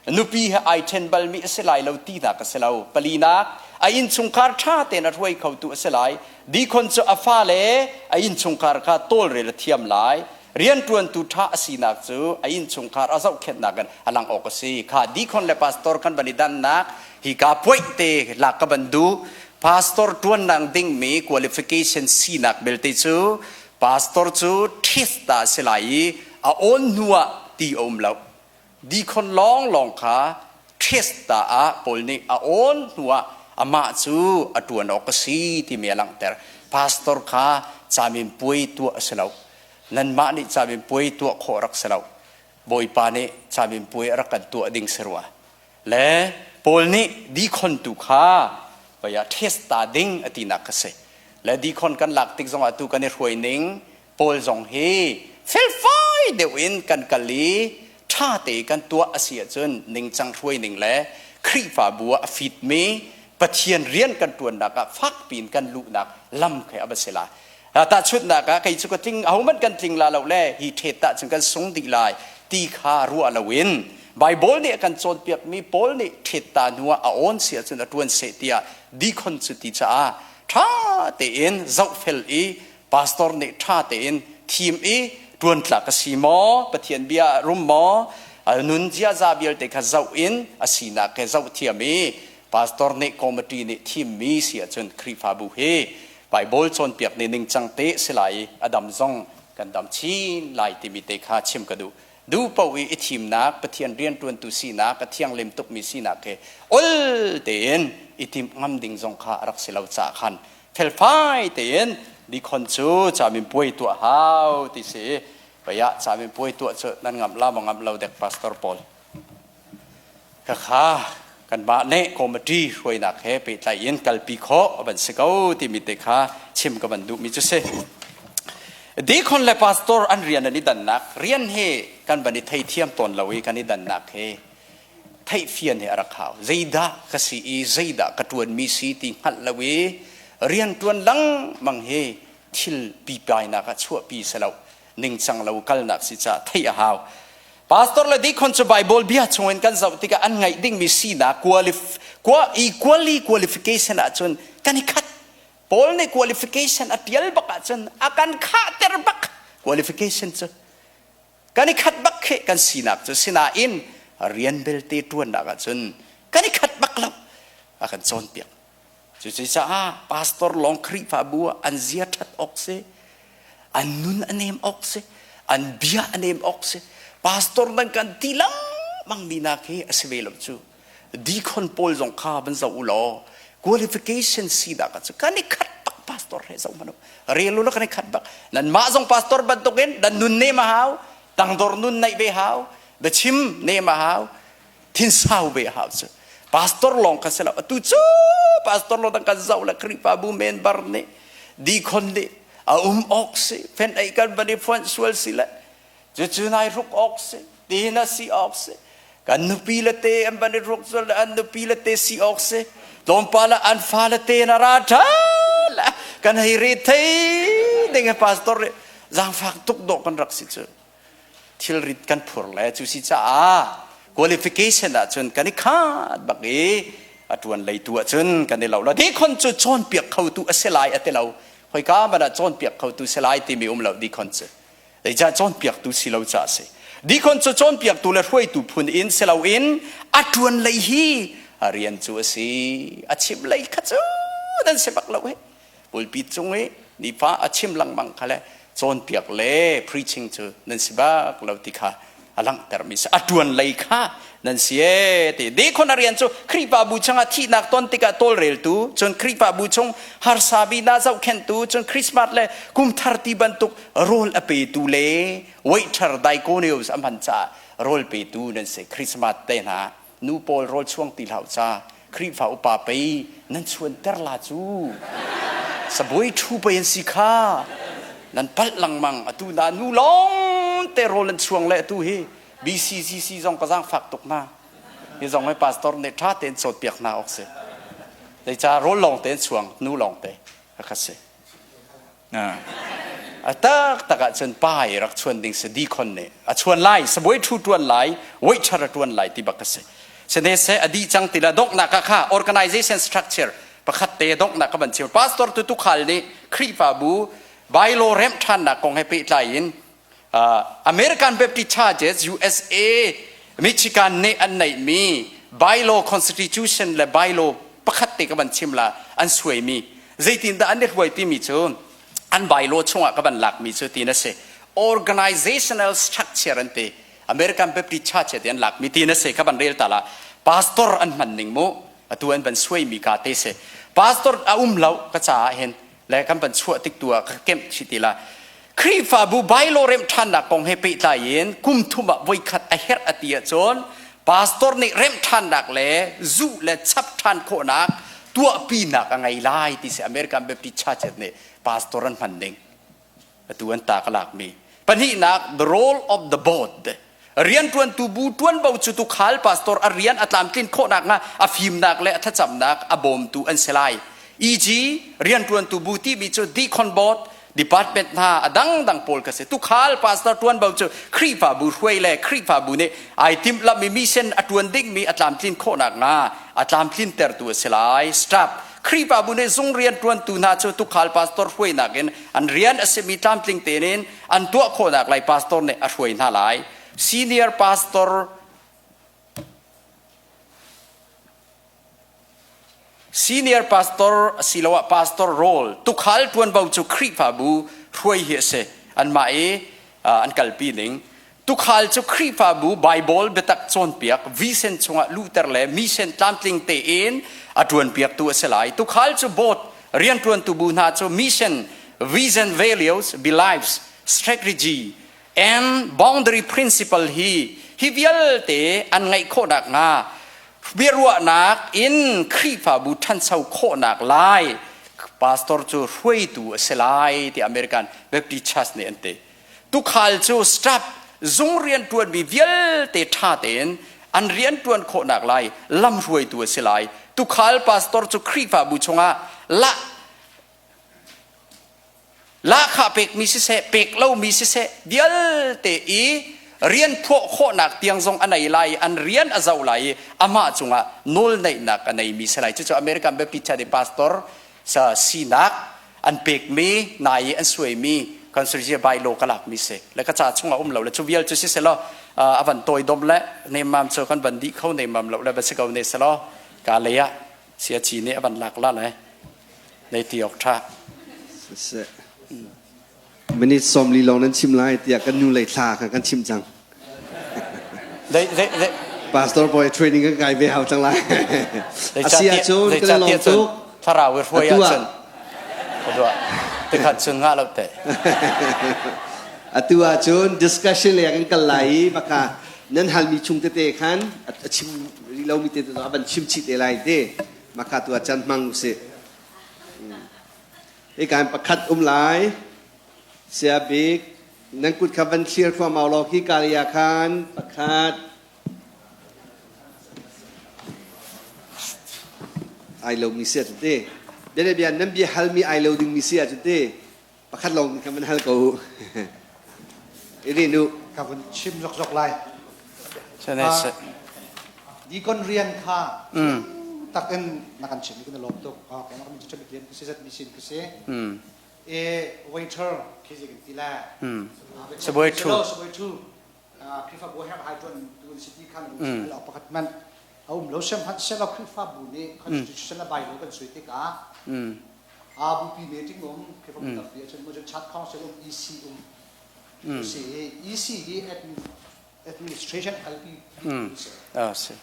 Nupi he ai ṭhen balmi a si lai lo tinak a si lo. Palinak, a innchungkhar ṭha tein a hruai khotu a si lai. Deacon cu a fale a innchungkhar kha tawlrel a thiam lai. Rianṭuantu ṭha a sinak cu a innchungkhar a zohkhenhnak in a lang awk a si. Kha deacon le pastor kan van i dannak hika point te lak ka van duh. Pastor ṭuannak dingmi qualification sinak belte cu pastor cu test ta a si lai i a awn hnu ah ti a um lo. Deacon lawnglawng kha test ta ah Paul nih a awn hnu ah amah cu a ṭuan awk a si timi a langhter. Pastor kha caminpuai tuah a si lo. Nanmah nih caminpuai tuah khawh rak si lo. Bawipa nih caminpuai a rak kan tuah ding si rua. Le Paul nih deacon tu kha pei ah test ta ding a tinak ka si. Le deacon kan lak tik zongah tu kan i hruai ning Paul zong hi felfai deuh in kan kal i ṭha te kan tuah a si ahcun ningcang hruai ning le Khrihfabu ah a fitmi Pathian rian kan ṭuannak ah fakpi in kan luhnak lam khi a va si lai. Tahchunhnak ah kei cu ka tling ahohmanh kan tling la lo le hi ṭhet tah cun kan sung dih lai ti kha ruah loin Baibal nih a kan cawnpiakmi Paul nih ṭhet ta hnu ah a awn si ahcun a ṭuan seh tiah deacon cu ti caah ṭha tein zohfel i pastor nih ṭha tein thim i ṭuan tlak a si maw Pathian bia rum maw nun ziaza vialte kha zoh in a sinak he zoh thiam i pastor nih committee nih thimmi si ahcun Khrihfabu hi Baibal cawnpiak nih ningcang te si lai i a dam zong kan dam chin lai timi te kha chim ka duh. Duh paoh i i thimnak, Pathian rianṭuantu sinak, a thianghlim tukmi sinak he ol tein i timh ngam ding zong kha a rak si lo caah khan felfai tein dikhon cu caminpuai tuah hau ti si i pei ah caminpuai tuah cu nan ngamh la maw ngamh lo dek pastor pawl. Khakha kanmah nih committee hruainak he pehtlai in kalpi khawh a van si ko timi te kha chim ka van duhmi cu si. Deacon le pastor an rian an i dannak rian hi kan van i theithiam tawn lo i kan i dannak hi theihfian hi a rak hau. Zeidah ka si i zeidah ka ṭuanmi si ti hngalh lo i rianṭuan lengmang hi thil pipainak ah chuahpi si lo ningcang lo kalnak si caah theih a hau. Pastor le deacon cu Bible bia chungin kan zoh tikah an ngaih dingmi sinak equally qualification ahcun kan i khat. Paul nih qualification a tial bak ahcun a kan khahter bak qualification cu. Kan i khat bak khi kan sinak cu sinain rian belte ṭuannak ahcun kan i khat bak lo a kan cawnpiak. Cucaah pastor lawng Khrihfabu ah an zia ṭhat awk si, an nun a nem awk si, an bia a nem awk si. Pastor nan kan ti lengmang mi nak hi a si ve lo cu. Deacon pawl zong kha van zoh u law qualification si dah ka cu kan i khat bak pastor he zoh hmanh u. Rel u law kan i khat bak. Nanmah zong pastor bantukin nan nun nem a hau, tangdor nun neih ve hau, biachim nem a hau, thinsau ve hau cu pastor lawng kha si lo atu cu pastor lawng kan zoh le khrihfabu member nih deacon nih a um awk si fen ei kan van i fuan sual si le cucu nai ruk awk si ti na si awk si kan nupi le te an van i ruk sual le an nupi le te si awk si tlawmpal ah an fa le te na ra ṭha le kan hei re thei. ding pastor nih zaangfak tuk dawh kan rak si cu. Thilrit kan phur le cu si caah qualification ahcun kan i khat bak i a ṭuan lei tu ahcun kan i lo lo. Deacon cu cawnpiak khotu a si lai a ti lo. Khoika hmanh ah cawnpiak khotu si lai timi um lo deacon cu. Zeicah cawnpiaktu si lo caah a si. Deacon cu cawnpiaktu le hruaitu phun in si loin a ṭuan lei hi a rian cu a si. A chim lei kha cu nan si bak lo he. Pulpit cung i nifa a chim lengmang kha le cawnpiak le preaching cu nan si bak lo ti kha a langhtermi si. A ṭuan lei kha nan si ee ti. Deacon a rian cu Khrihfabu chungah thihnak ton tikah tawlreltu, cun Khrihfabu chung harsa mi hna zohkhenhtu, cun Christmas le kumthar ti bantuk rawl a petu le waiter diakonios a hman caah rawl petu nan si. Christmas te hna nu pawl rawl chuang ti hlah ca Khrihfa upa pei nan chuanter la cu. Sabuai ṭhu pei an si kha. Nan palh lengmang atu na nu lawng te rawl an chuang le atu hi BCCC zong ka zaangfak tuk hna. Hi zong hi pastor nih ṭha tein cawnpiak hna awk si. Zeicah rawl lawng tein chuang nu lawng te ka si. A taktak ahcun pa i rak chuan ding si deacon nih a chuan lai, sabuai ṭhu ṭuan lai, waiter a ṭuan lai ti bak a si. Sine seh a dih cang ti la donghnak ah kha organization structure pakhat te donghnak ka van chim. Pastor tu tukhal nih Khrihfabu bylaw remh ṭhannak kong he pehtlai in American Baptist Churches USA Michigan nih an neihmi bylaw constitution le bylaw pakhat te ka van chim la an suaimi zeitindah an i hruai timi cu an bylaw chungah ka van lakmi cu tin a si organizational structure an ti American Baptist Church ti an lakmi tin a si ka van rel ta la pastor an hman ning mu atu an van suaimi ka te si pastor a um lo ka caah hin le kan van chuah tik tu ah ka kemh chih ti la Khrihfabu bylaw remh ṭhannak kong he pehtlai in kum thum ah voikhat a herh a ti ahcun pastor nih remh ṭhannak le zuh le chap ṭhan khawhnak tuahpinak a ngei lai ti si American Baptist Church nih pastor an hman ning atu an ta ka lakmi pahnihnak the role of the board rianṭuantu bu ṭuanvo cu tukhal pastor a rian a tlamtlin khawhnak hnga a fimnak le a thlacamnak a bawmtu an si lai e.g. rianṭuantu bu timi cu deacon board department hna a dangdang pawl kha si tukhal pastor ṭuanvo cu Khrihfabu hruai le Khrihfabu nih ai timhlamhmi mission a ṭuan dingmi a tlamtlin khawhnak hnga a tlamtlintertu a si lai staff Khrihfabu nih zung rianṭuantu hna cu tukhal pastor hruainak in an rian a simi tlamtling tein an tuah khawhnak lai pastor nih a hruai hna lai senior pastor senior pastor asiloah pastor role tukhal tuanvo cu Khrihfabu hruai hi a si anmah i an kalpi ning tukhal cu Khrihfabu Bible biatak cawnpiak vision chungah luhter le mission tlamtling tein a ṭuanpiaktu a si lai tukhal cu board rianṭuantu bu hna cu mission vision values beliefs strategy and boundary principle hi hi vialte an ngeih khawhnak hnga biaruahnak in Khrihfabu ṭhancho khawhnak lai pastor cu hruaitu a si lai ti American Baptist Church nih an ti. Tukhal cu staff zung rianṭuanmi vialte ṭha tein an rianṭuan khawhnak lai lamhruaitu a si lai. Tukhal pastor cu Khrihfabu chungah lah lahkhah pekmi siseh pek lomi siseh vialte i rian phuah khawhnak tiang zong a nei lai an rian a zoh lai i amah cungah nawlneihnak a neimi si lai cucu American Baptist Church i pastor sa sinak an pekmi nai i an suaimi constitution bylaw ka lakmi si le ka ca chungah um lo le cu vial cu si selaw a van tawi dom le nemmam cu kan van dih kho nemmam lo le va si ko ne selaw ka lei ah siaci nih a van lak la le nei ti awk ṭha. Siseh. Minute 40 lawng nan chim lai tiah kan nu lei thla kha kan chim cang. Dei dei dei. Pastor boy training kan kai ve hau cang lai. Asi ahcun kan lawm tuk. Thlarau i hruai ahcun. Adua. Tikhat cun ngah lo te. Atu ahcun discussion le kan kal lai i maka nan halmi chung tete khan a chim rih lomi te a van chim chih te lai te. Maka tu ah can hmang usih. Hika in pakhat um lai. Sia bik nan kut kha van thlir thluahmah law khi karia khan pakhat ai lomi si ah cu ti. Bianabia nan bia halmi ai lo dingmi si ah cu ti. Pakhat lawng kan van hal ko u. Ini nu. Ka vun chim zokzok lai. Sene se. Deacon rian kha takin na kan chim i kan i lawm tuk. Ah, keimah kan min lian ku si zat mi sin ku si. E waiter khi zi kan ti la. Sabuai thu. Sabuai thu. Khrihfabu herh hai tuan tu si ti khan lo pakhat man a um lo sem han sela Khrihfabu nih constitution a bylaw kan sui tikah bupi meeting um Khrihfabu tampi ahcun mo chat council um EC um si EC hi administration kalpi si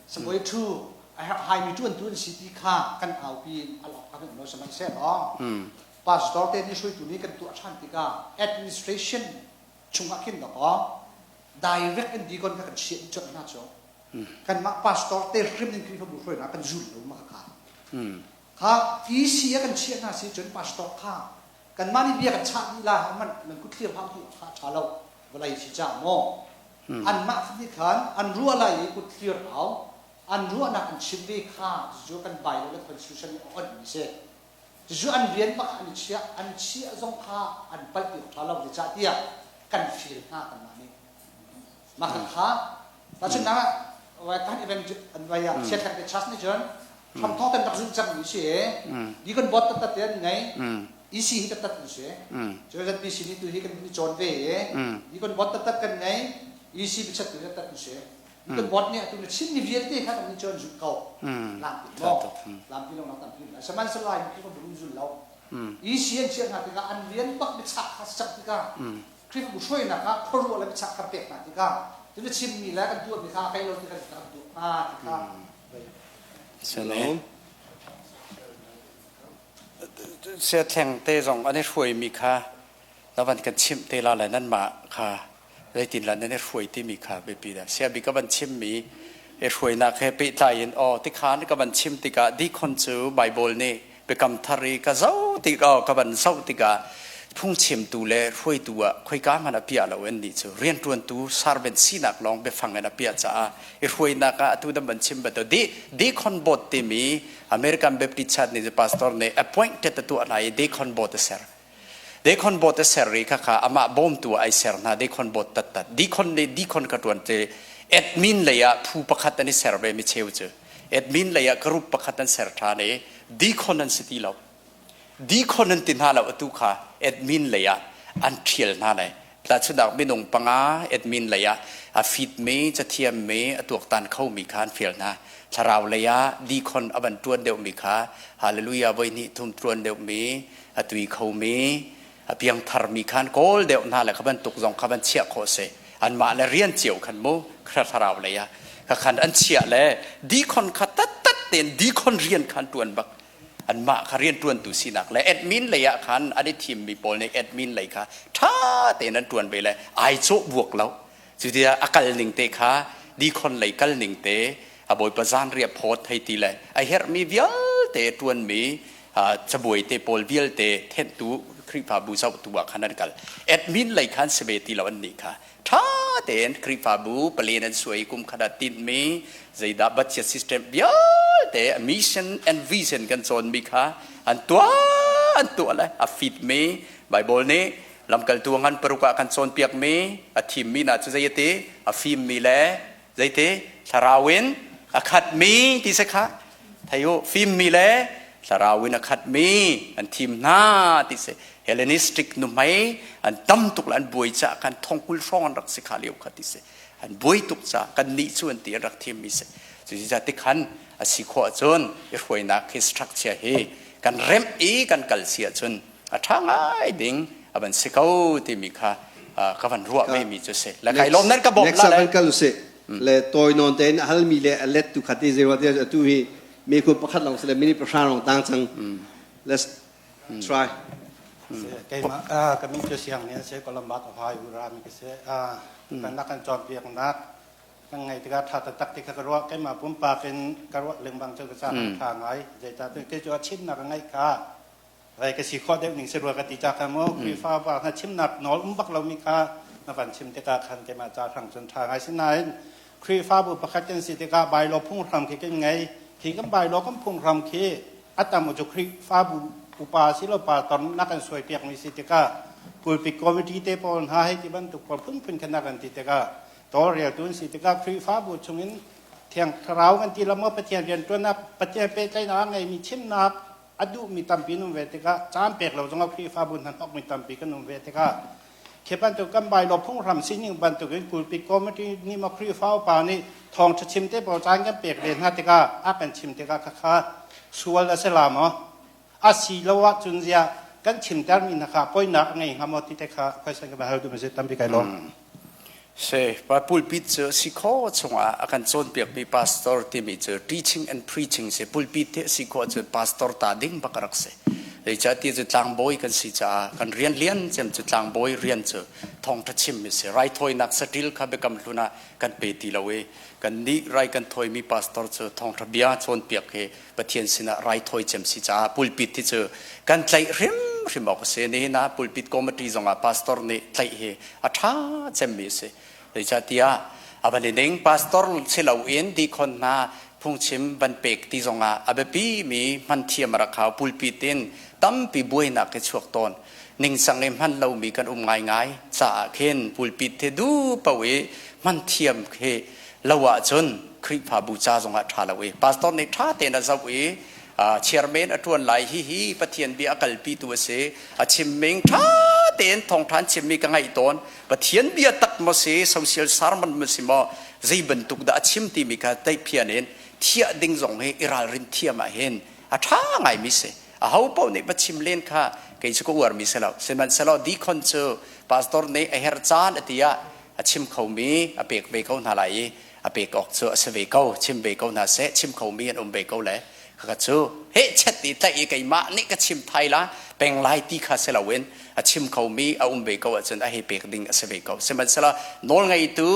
sabuai thu a herh hai mi tuan tu si ti kha kan aupi alok kan um lo sihmanhsehlaw pastor te nih hruaitu nih kan tuah ṭhan tikah administration chungah khin dawkaw direct in deacon kha kan chiah colh hna cu kanmah pastor te hrim in Khrihfabu hruainak kan zul lo ma kha kha EC a kan chiah hna si cun pastor kha kanmah nih bia kan chah dih la man nan kut thlir hlah ti kha tha lo vawlei si ca maw anmah nih khan an ruah lai i kut thlir hau an ruahnak an chim ve kha cu kan Bible le constitution nih a onh mi si Cucu an rian bak an i chiah, an chiah zong kha an palh ti awk ṭha lo zeicahtiah kan feel hna kanmah nih. Mah kan kha tahchunhnak ah kan event an vai ah chiathlek te church nih cun hramthawk ten rak zulh cangmi si i deacon board taktak te an ngei EC hi taktak an si. Cu ZBC nih tu hi kan i cawn ve i deacon board taktak kan ngei EC biachat tu taktak an si. Kan bot nih atu na chimmi vialte kha kan nih cun zul ko. Lampi maw? Lampi lawng tampi lai. Sihmanhsehlaw mi khi kan zul lo. EC an chiah hna tikah an rian bak biachah kha si cang tikah Khrihfabu hruainak ah khuaruah le biachah kan pek hna tikah cu na chimmi le kan tuahmi kha kai lo ti kan kan tuah hnga ti kha. Sene. Siathleng te zong an i hruaimi kha na van kan chimh te la le nanmah kha zeitin lah nan i hruai timi kha biapi dah siabi ka van chimmi i hruainak he pehtlai in aw tikhan ka van chim tikah deacon cu Bible nih biakam thar i ka zoh tik aw ka van zoh tikah phungchimtu le hruaitu ah khoika hmanh a piah lo an nih cu rianṭuantu servant sinak lawng biafang in a piah caah i hruainak ah atu dam van chim bantuk deacon board timi American Baptist Church nih pastor nih appointed a tuah hna i deacon board a ser Dekhon bawt a ser i khakha amah bawmtu ah ai ser hna dekhon bawt tattat. Dekhon le dekhon ka ṭuan te admin lei ah phu pakhat an i ser ve mi cheu cu. Admin lei ah group pakhat an ser ṭhan i dekhon an si ti lo. Dekhon an ti hna lo atu kha admin lei ah an ṭhial hna lai. Tahchunhnak minung panga admin lei ah a fit mi, cathiam mi, a tuaktan kho mi kha an fial hna. Thlarau lei ah dekhon a van ṭuan deuh mi kha hallelujah voi hnih thum ṭuan deuh mi a tui khomi a piangtharmi khan kawl deuh hna le kha bantuk zong kha van chiah khawh si anmah le rian cio khan mu thlarau lei ah kha khan an chiah le deacon kha tattat tein deacon rian khan tuan bak anmah kha rian tuantu sinak le admin lei ah khan an i thimmi pawl nih admin lei kha tha tein an tuan ve le ai cawh buak lo Cutiah a kal ning te kha deacon lei kal ning te a bawipa zanriah phawt hei ti le a herhmi vialte ṭuanmi cabuai te pawl vialte thenhtu Khrihfabu zohtu ah khan an kal. Admin lei khan si ve ti lo an nih kha. Ṭha tein Khrihfabu palen an suai kum khat ah tinhmi zeidah budget system vialte mission and vision kan cawnmi kha an tuah an tuah le a fitmi Bible nih Lamkaltu ngan paruk ah kan cawnpiakmi a thimmi hna cu zei a ti? A fimmi le zeiti? Thlarau in a khatmi ti si kha. Thei u, fimmi le thlarau in a khatmi an thim hna ti si. Hellenistic nuhmei an tam tuk le an buai caah khan thongkul hrawng an rak si kha lio kha ti si. An buai tuk caah kan nih cu an ti an rak thimmi si. Cucaah tikhan a si khawh ahcun i hruainak hi structure hi kan remh i kan kal si ahcun a ṭha ngai ding a van si ko timi kha ka van ruah ve mi cu si le kai lawm nan ka bawmh la le kal usih le tawi nawn tein a halmi le a let tu khat i zei te atu hi mi kun pakhat lawng si le minute pahra lawng tang cang let's try keimah ka min cu siang ni se Columbus Ohio ra mi ka si kan nak kan cawnpiak nak kan ngai tikah ṭha taktak ti kha ka ruah keimah pumpak in ka ruah lengmang cu ka ca ṭha ngai zeicah kei cu a chimnak ka ngaih kha Rai ka si khawh deuh ning si rua ka ti ca kha mu Khrihfa pa hna chimnak nawl um bak lomi kha na van chim tikah khan keimah ca hrang cun ṭha ngai sinain Khrihfabu pakhat kan si tikah bylaw phunghram khi kan ngei khi kan bylaw kan phunghram khi a tam cu Khrihfabu Upa silo pastor na kan suai piak mi si tikah pulpit committee te pawl hna hei ti bantuk pawl phunphun khan na kan ti tikah tawlreltu an si tikah Khrihfabu chungin Thiang Thlarau kan ti lo maw Pathian rianṭuannak Pathian pehtlaihnak a ngeimi chimnak a duhmi tampi an um ve tikah caan pek lo zongah Khrihfabu hnahnawkmi tampi kan um ve tikah khi bantuk kan bylaw phunghram sining bantukin pulpit committee nih maw Khrihfa upa nih thawngṭha chim te pawl caan kan pek ve hna tikah a kan chim tikah khakha sual a si la maw a si lo ahcun ziah kan chimtermi hna kha poinak a ngei hnga maw ti te kha question ka hal duhmi si tampi kai lawm. Si, pa pulpit cu si kho chungah a kan cawnpiakmi pastor timi cu teaching and preaching si pulpit te si khawh cu pastor ta ding bak rak si. Zeicahtiah cu tlangbawi kan si caah kan rian lian cem cu tlangbawi rian cu thawngṭha chim mi si. Raithawinak saṭil kha biakam hlun ah kan pe ti lo i kan nih rai kan thawimi pastor cu thawngṭha bia cawnpiak hi Pathian sinah raithawi cem si caah pulpit hi cu kan tlaih hrimhrim awk a si. Nihin ah pulpit committee zongah pastor nih tlaih hi a ṭha cemmi a si. Zeicahtiah a van i ning pastor si loin deacon hna phungchim van pek ti zongah a biapimi hman thiam a rak hau. Pulpit in tampi buainak hi chuak tawn. Ningcang i hman lomi kan um ngaingai caah khin pulpit hi duh paoh i hman thiam khi lo ahcun Khrihfabu ca zongah ṭha lo i pastor nih ṭha tein a zoh i chairman a ṭuan lai hi hi Pathian bia a kalpitu a si a chimming ṭha tein thawngṭha an chimmi ka ngaih tawn Pathian bia tak maw si social sermon maw si maw zei bantuk dah a chim timi kha teiphian in thiah ding zong hi i ralrin thiam ah hin a ṭha ngaimi si aho paoh nih va chim len kha kei cu ka uarmi si lo sihmanhsehlaw deacon cu pastor nih a herh caan a ti ah a chim khomi a pek ve ko hna lai i a pek awk cu a si ve ko chim ve ko hna seh chim khomi an um ve ko le khakha cu he chet i tlaih i keimah nih ka chim thai la peng lai ti kha si loin a chim khomi a um ve ko ahcun a hei pek ding a si ve ko sihmanhsehlaw nawlngeitu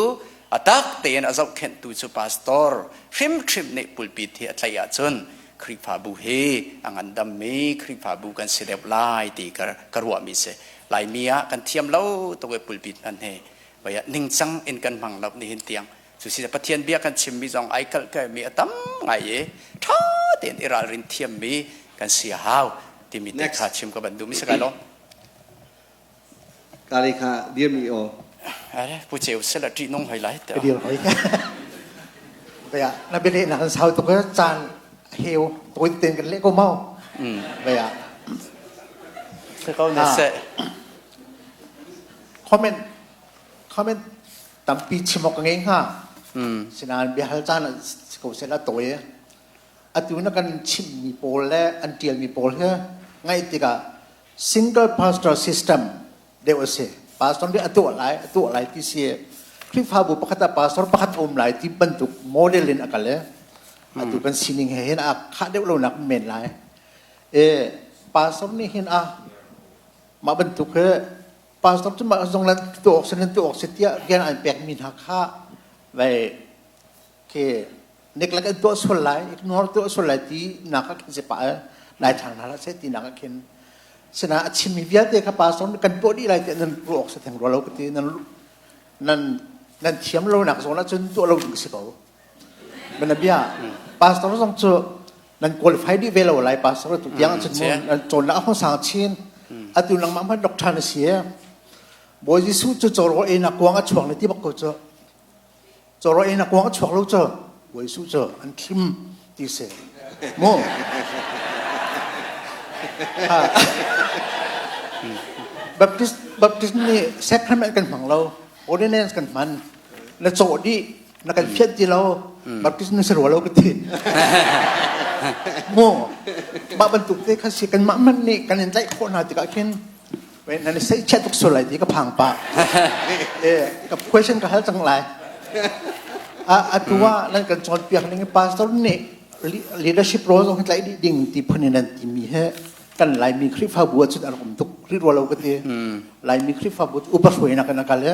a tak tein a zohkhenhtu cu pastor hrimhrim nih pulpit hi a tlaih ahcun Khrihfabu hi a ngandammi Khrihfabu kan si deuh lai ti ka, ka ruahmi si. Laimi ah kan thiam lo tuk i pulpit hman hi vaya ningcang in kan hmang lo nihin tiang. Cu si Pathian bia kan chimmi zong ai kalh mi a tam ngai i ṭha tein i ralrin thiammi kan si a hau timi te kha chim ka ban duh mi si kai lo. Kali kha dirmi aw. Are pu ceu sel a ṭih nung hoi lai te. Ka dir hoi. Baya na bele na kan sau tuk caan heu toin ten kan le ko mau. Baya. Se ko ne se. Comment comment tampi chimok ka ngei hnga. Sinain biahal caan si ko seh la tawi. Atu na kan chimmi pawl le an ṭialmi pawl hi ngaih tikah single pastor system deuh a si. Pastor nih a tuah lai, a tuah lai ti si. Khrihfabu pakhat ah pastor pakhat a um lai ti bantuk model in a kal i atu kan sining he hin a khah deuh lonak men lai. E pastor nih hin a mah bantuk hi pastor cu mah zong lan tuah awk si nan tuah awk si tiah rian an pekmi hna kha vai khi neglect an tuah sual lai ignore tuah sual lai ti nak ah khin si pah lai thang hna hlah seh ti nak ah khin sina a chimmi vialte kha pastor nih kan tuah dih lai tiah nan ruah awk si theng rua lo ka ti nan nan nan thiam lo nak zawn ahcun tuah lo ding si ko mana bia pastor zong cu nan qualify dih ve lo lai pastor tu tiang cun mu nan cawn nak hong sang chin atu nangmah hmanh doctor na si Bawi Jesuh cu cawrawl ei nak kuang a chuak na ti bak ko cu Cawraw in a kuang a chuak lo cu Bawi Jesuh cu an thlim ti si. Mu. Baptist Baptist nih sacrament kan hmang lo, ordinance kan hman. Na cawh dih, na kan phiat ti lo, Baptist na si rua lo ka ti. Mu. Mah bantuk te kha si kan mah man nih kan in tlaih khawh hna tikah khin Nan i seihchiat tuk sual lai ti ka phang pah. Eh, ka question ka hal cang lai. Atu ah nan kan cawnpiak ning pastor nih leadership role zong hi tlaih dih ding ti phun in nan timi he kan Laimi Khrihfabu ahcun an um tuk rih rua lo ka ti. Laimi Khrihfabu upa hruainak in a kal i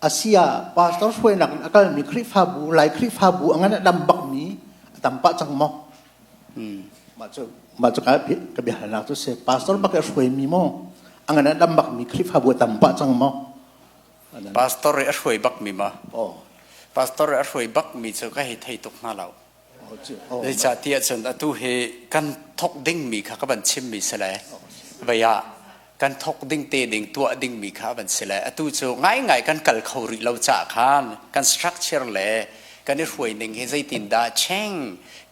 asia pastor hruainak in a kalmi Khrihfabu Lai Khrihfabu a ngan a dam bakmi a tam pah cang maw? Mah cu mah cu ka ka biahalnak cu si pastor bak a hruaimi maw a ngan a dam bakmi Khrihfabu a tam pah cang maw? Pastor i a hruai bakmi ma? Oh. Pastor i a hruai bakmi cu ka hei thei tuk hna lo. Zeicahtiah cun atu hi kan thok dingmi kha ka van chimmi si le vei ah kan thok ding te ding tuah dingmi kha van si le atu cu ngaingai kan kal kho rih lo caah khan kan structure le kan i hruai ning hi zeitindah cheng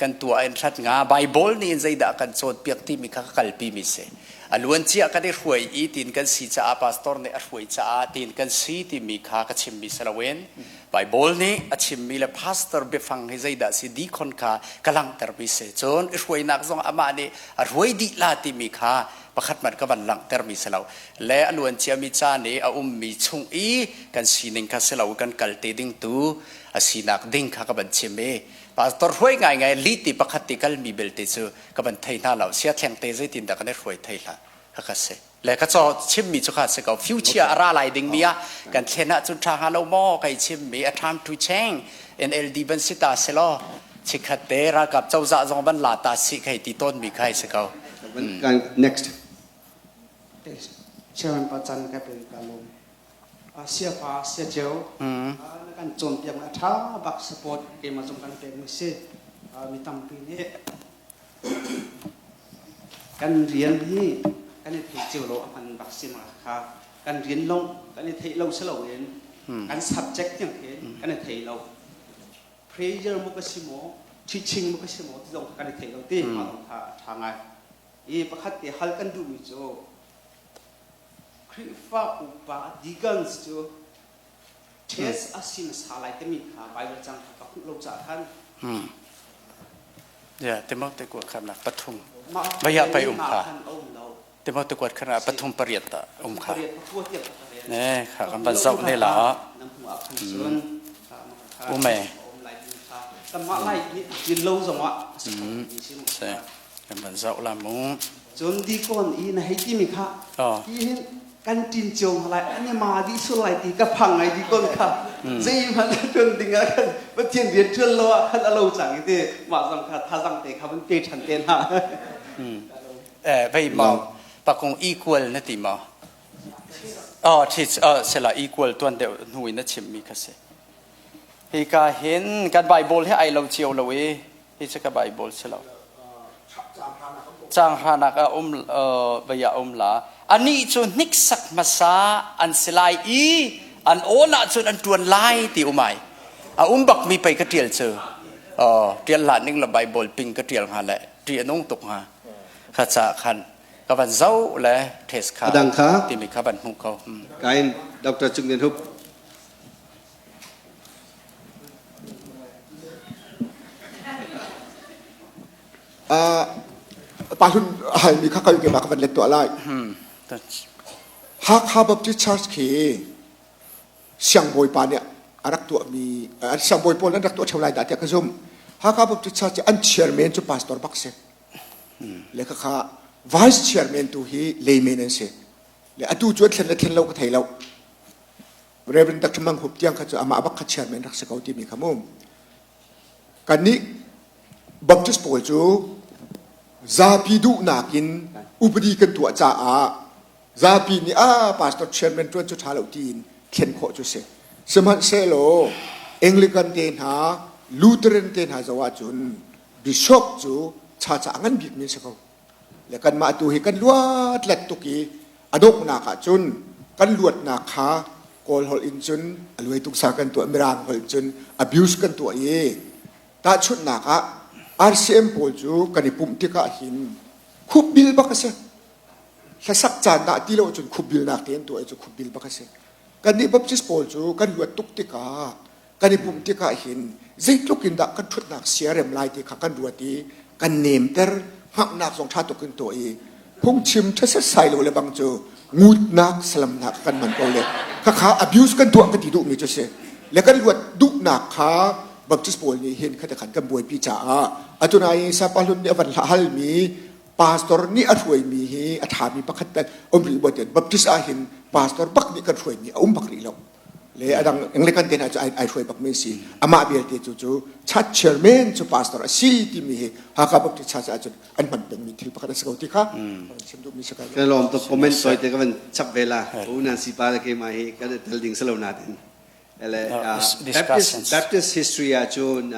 kan tuah in hrat nga Bible nih in zeidah kan cawnpiak timi kha ka kalpi mi si. A luan cia kan i hruai i tin kan si caah pastor nih a hruai caah tin kan si timi kha ka chimmi si loin Bible nih a chimmi le pastor biafang hi zeidah si deacon kha ka langhtermi si. Cun i hruainak zong amah nih a hruai dih la timi kha pakhat hmanh ka van langhtermi si lo. Le a luan ciami caan i a ummi chung i kan sining kha si lo kan kal te ding tu a sinak ding kha ka van chim i pastor hruai ngaingai li ti pakhat ti kalmi belte cu ka van thei hna lo. Sia thleng te zeitindah kan i hruai thei hlah. Kha ka si. Le ka caw chimmi cu kha si ko. Future a ra lai dingmi ah kan thlen ahcun ṭha hnga lo maw kai chimmi a time to change NLD ban si ta si law chikhat te ralkap cozah zong van la ta si kai ti tawnmi kha si ko. Next. Chairman pa chan ka pe ka lom. Sia pa sia cheu na kan cawnpiak na ṭha bak support keimah zong kan pek mi si. Mi tampi nih Kan rian hi kan i theih cio lo a hman bak si ma kha kan rian lawng kan i theih lo si loin kan subject tiang khi kan i thei lo. Prayer mu ka si maw, teaching mu ka si maw ti zong kan i thei lo ti mah zong kha a ṭha ngai. I pakhat te hal kan duhmi cu Khrihfa upa deacons cu Test a si hmasa lai timi kha Bible cang kha ka hmuh lo caah khan. Ya, Timote kuat khamnak pathum. Vaya pai um kha. Timote kuat khana pathum pariat ta um kha. Ne kha kan ban zau ne la. Ume. Kanmah lai nih din lo zongah Se. Kan ban zau la mu. Cun dikon i na hei timi kha hi hin kan ṭin cio hna lai an i ma dih sual lai ti ka phang ngai dikon kha zeihmanh ṭuan ding ah khan Pathian rian ṭuan lo ah khan a lo cang i ti mah zong kha thazang te kha van pe ṭhan te hna. Eh vei mau pakung equal na ti maw? Oh, thi oh sela equal tuan deuh hnu in na chimmi kha si. Hika hin kan Bible hi ai lo cio lo i Hi cu ka Bible si lo. Caang hranak ah um vei ah um la. Anih cu hniksak hmasa an si lai i an awn ahcun an ṭuan lai ti um ai. A um bak mi pei ka ṭial cu. Ṭial hlah ning la Bible ping ka ṭial hnga le ṭih a nung tuk hnga. Kha ca khan ka van zoh le test kha Adang kha timi kha van hmuh ko. Kain Dr. Cung Lian Hup. Pa hlun halmi kha kal ke ma ka van let tuah lai. Hakha Baptist Church khi siangbawi pa nih a rak tuahmi siangbawi pawl an rak tuah ṭheo lai dah tiah ka zumh. Hakha Baptist Church an chairman cu pastor bak si. Le khakha vice chairman tu hi layman an si. Le atu cu an thlen le thlen lo ka thei lo. Reverend Dr. Mang Hup tiang kha cu amah bak kha chairman rak si ko timi kha mu. Kannih Baptist pawl cu zapi duhnak in upadi kan tuah caah zapi nih ah pastor chairman ṭuan cu ṭha lo tiin thlen khawh cu si. Sihmanhsehlaw Anglican te hna, Lutheran te hna zoh ahcun bishop cu cha ca a ngan bikmi a si ko. Le kanmah tu hi kan luat let tuk i a donghnak ah cun kan luatnak kha Kawl holh in cun a luai tuk sa kan tuah Mirang holh in cun abuse kan tuah i tahchunhnak ah RCM pawl cu kan i pumh tikah hin khupbil bak a si. Hlasak caan dah ti lo cun khupbilnak te an tuah i cu khupbil bak a si. Kannih Baptist pawl cu kan luat tuk tikah kan i pumh tikah hin zeitluk in dah kan ṭhutnak siarem lai ti kha kan ruat i kan nemter hngaknak zong ṭha tuk in tuah i phungchim ṭha lo le bang cu ngutnak salamnak kan hman ko le khakha abuse kan tuah ka ti duhmi cu si le kan luat duhnak kha Baptist pawl nih hin khata khan kan buaipi caah atunai sapa hlun nih a van halmi pastor nih a hruaimi hi a ṭhami pakhat tal um rih buat Baptist ah hin pastor bak nih kan hruaimi a um bak rih lo le adang Anglican te hna cu ai hruai bak mi si amah vialte cu cu church chairman cu pastor a si timi hi Hakha Baptist Church ahcun an hman pengmi thil pakhat a si ko ti kha chim duhmi si ka lawm tuk comment soi te ka van chap ve la u nan si pa le keimah hi kan tel ding si lo natin. Le Baptist, Baptist history ah cun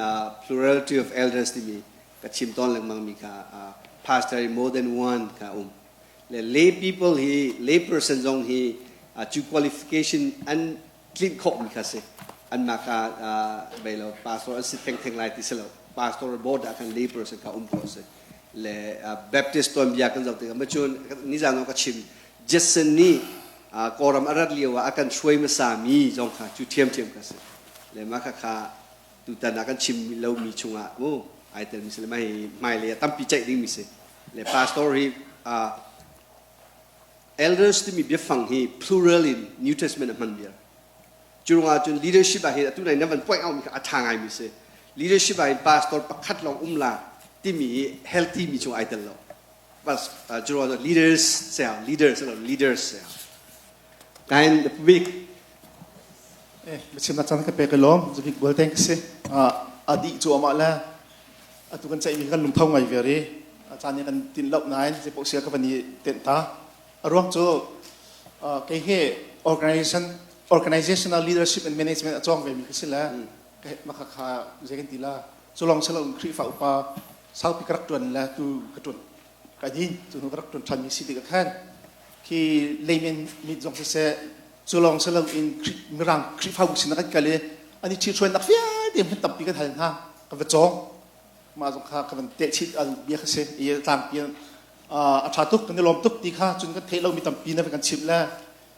plurality of elders timi ka chim tawn lengmang mi kha pastor more than one kha um. Le lay people hi lay person zong hi cu qualification an tlinh khawh mi kha si. Anmah kha bei lo pastor an si thengtheng lai ti si lo. Pastor board ah khan lay person kha um khawh si. Le Baptist tuanbia kan zoh tikah macun nizan ka chim Judson nih Kawlram a rat lio ah a kan hruai hmasa mi zong kha cu ṭhiamṭhiam kha si. Le mah kha kha tutan ah kan chim lomi chungah mu ai telmi si le mah hi hmailei ah tampi ceih dingmi si. Le pastor hi elders timi biafang hi plural in New Testament a hman viar. Cu ruangah cun leadership ah hin atu nai na van point out mi kha a ṭha ngaimi si. Leadership ah hin pastor pakhat lawng um la timi hi healthy mi chung ai tel lo. Cu ruangah leaders se leaders leaders se. Kain bik Eh, biachim na caan ka pek i lawm. Zubik bual teng ka si. A dih cu amah le atu kan ceihmi kan lungtho ngai ve ri. A caan nih kan tin lo nain zeipaoh sia ka van i tenh ta. A ruang cu kei hi organization organizational leadership and management a cawng ve mi ka si le maka kha zei kan ti la. Cu lawng si lo in Khrihfa upa saupi ka rak ṭuan le tu ka ṭuan ka din cu hnu ka rak ṭuan ṭhan mi si tikah khan khi layman mit zong siseh cu lawng si lo in mirang Khrihfabu sin kan kal i an i ṭhithruainak vialte hmun tampi kan hal hna ka va cawng mah zong kha ka van tehchit an bia kha si i tlangpi a ṭha tuk kan i lawm tuk ti kha cun kan theih lomi tampi na van kan chimh le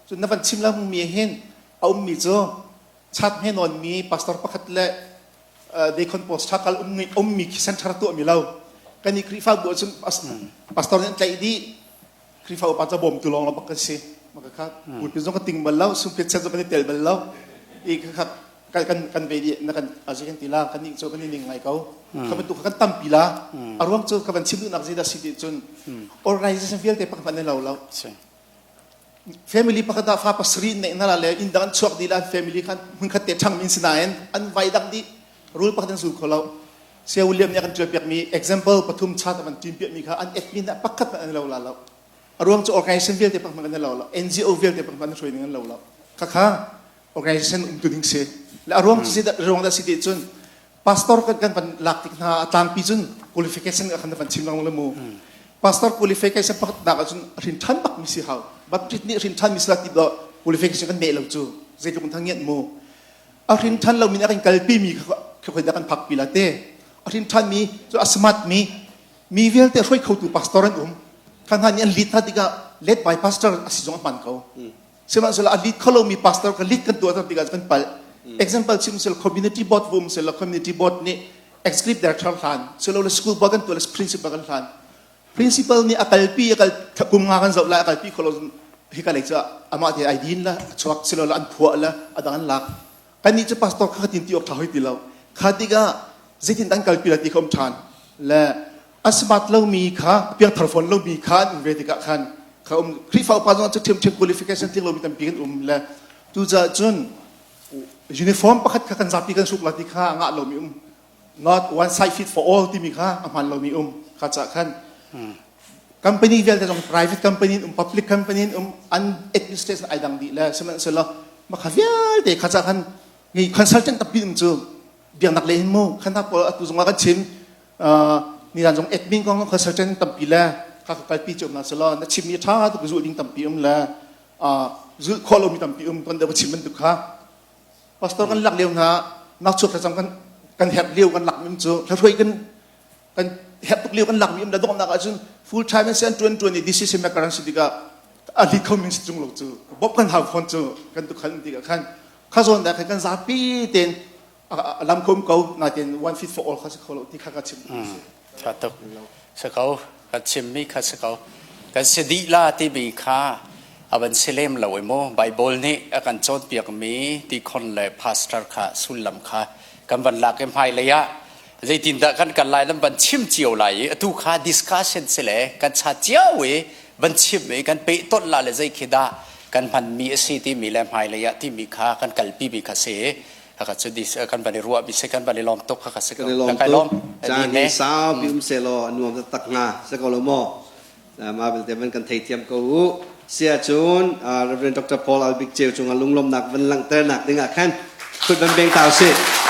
cun na van chim lo mi hin a ummi cu chat hme nawn mi pastor pakhat le deacon post ṭha kal ummi khi center tuah mi lo kan i Khrihfabu ahcun pastor nih an tlaih dih Khrihfa upa ca bawmtu lawng bak kan si maka kha pulpit zong ka ting bal lo sungpit set zong kan i tel bal lo i kha kan kan kan ve di na kan azi kan ti la kan nih cu kan i ning ngai ko kha bantuk kan tampi la a ruang cu ka van chim duhnak zei dah si ti cun organization vialte pakhat hmanh lo lo family pakhat ah fa pasarih neih na la le inn dang an chuak dih la family khan hmunkhat te ṭhang min si nain an vai dang dih rul pakhat an zul kho lo Saya William nih a kan ṭial piakmi example pathum chat a van ṭin piakmi kha an admin ah pakhat hmanh an lo la lo a ruang cu organization vialte pakhat hmanh an lo lo NGO vialte pakhat hmanh an hruai ning an lo lo khakha organization umtu ding si le a ruang cu ruang dah si ti cun pastor kan kan van lak tik hna a tlangpi cun qualification a kan van chim lang le mu pastor qualification pakhat nak ahcun hrin ṭhan bak mi si hau baptist nih hrin ṭhan mi si la ti do qualification kan neih lo cu zeitluk thang ngiat mu a hrin ṭhan lo mi nih a kan kalpi mi kha khoi dah kan phak pi la te a hrin ṭhan mi cu a smart mi mi vialte hruai khotu pastor an um kha hna nih an lead hna tikah led by pastor a si zong a hman ko sihmanhsehlaw a lead kho lomi pastor ka lead kan tuah tikah kan palh example chim sel community board vum sel community board nih executive director hlan silo school board kan tuah principal kan hlan principal nih a kalpi a kal kum nga kan zoh lai a kalpi kho lo hi ka lei cu amah te ai din la a chuak silo la an phuah la a dang an lak kan nih cu pastor kha tin ti awk tha hoi ti lo kha tikah zeitin an kalpi la ti kha um than le a smart lomi kha piangthar fawn lomi kha an um ve tikah khan kha um Khrihfa upa zong cu ṭhiamṭhiam qualification tling lomi tampi kan um le tucaah cun uniform pakhat kha kan zapi kan hruk la ti kha a ngah lomi um not one size fit for all timi kha a hman lomi um kha ca khan company vialte zong private company um public company um an administration ai dang dih le sihmanhsehlaw makha vialte kha ca khan ngi consultant tampi um cu biaknak le hin mu khan pawl atu zong ah kan chim ni dan zong admin kong consultant tampi le kha ka kalpi cu um na selaw na chimmi tha tuk zul ding tampi um le zulh khawh lomi tampi um ton deuh chim bantuk kha pastor kan lak lio hna nak chuak thlacam kan kan herh lio kan lak mi cu hlahroi kan kan herh tuk lio kan lak mi um la donghnak ahcun full time in sian tuan tuan i decision maker an si tikah a li kho min si chung lo cu bop kan hau phone cu kan tu khan tikah khan kha zawn da khan kan zapi ten lam khom ko na ten one fit for all kha si kho lo ti kha ka chim tha tuk si ko kan chimmi kha si ko kan si dih la timi kha a van si lem lo i mu Bible nih a kan cawnpiakmi tikhon le pastor kha sullam kha kan van lak i hmailei ah zeitindah kan kal lai nan van chim cio lai i atu kha discussion si le kan cha cio i van chim i kan pehtonh la le zei khi dah kan hmanmi a si timi le hmailei ah timi kha kan kalpi mi kha si kha cu kan van i ruah mi si kan van i lawm tuk kha si ko kan i lawm caan hi saupi um selaw a nuam taktak hnga si ko lo maw mah belte van kan theithiam ko u siah cun Reverend Dr. Paul Albik Ceu cungah lunglawmnak van langhternak dingah khan. Kut van beng ta usih.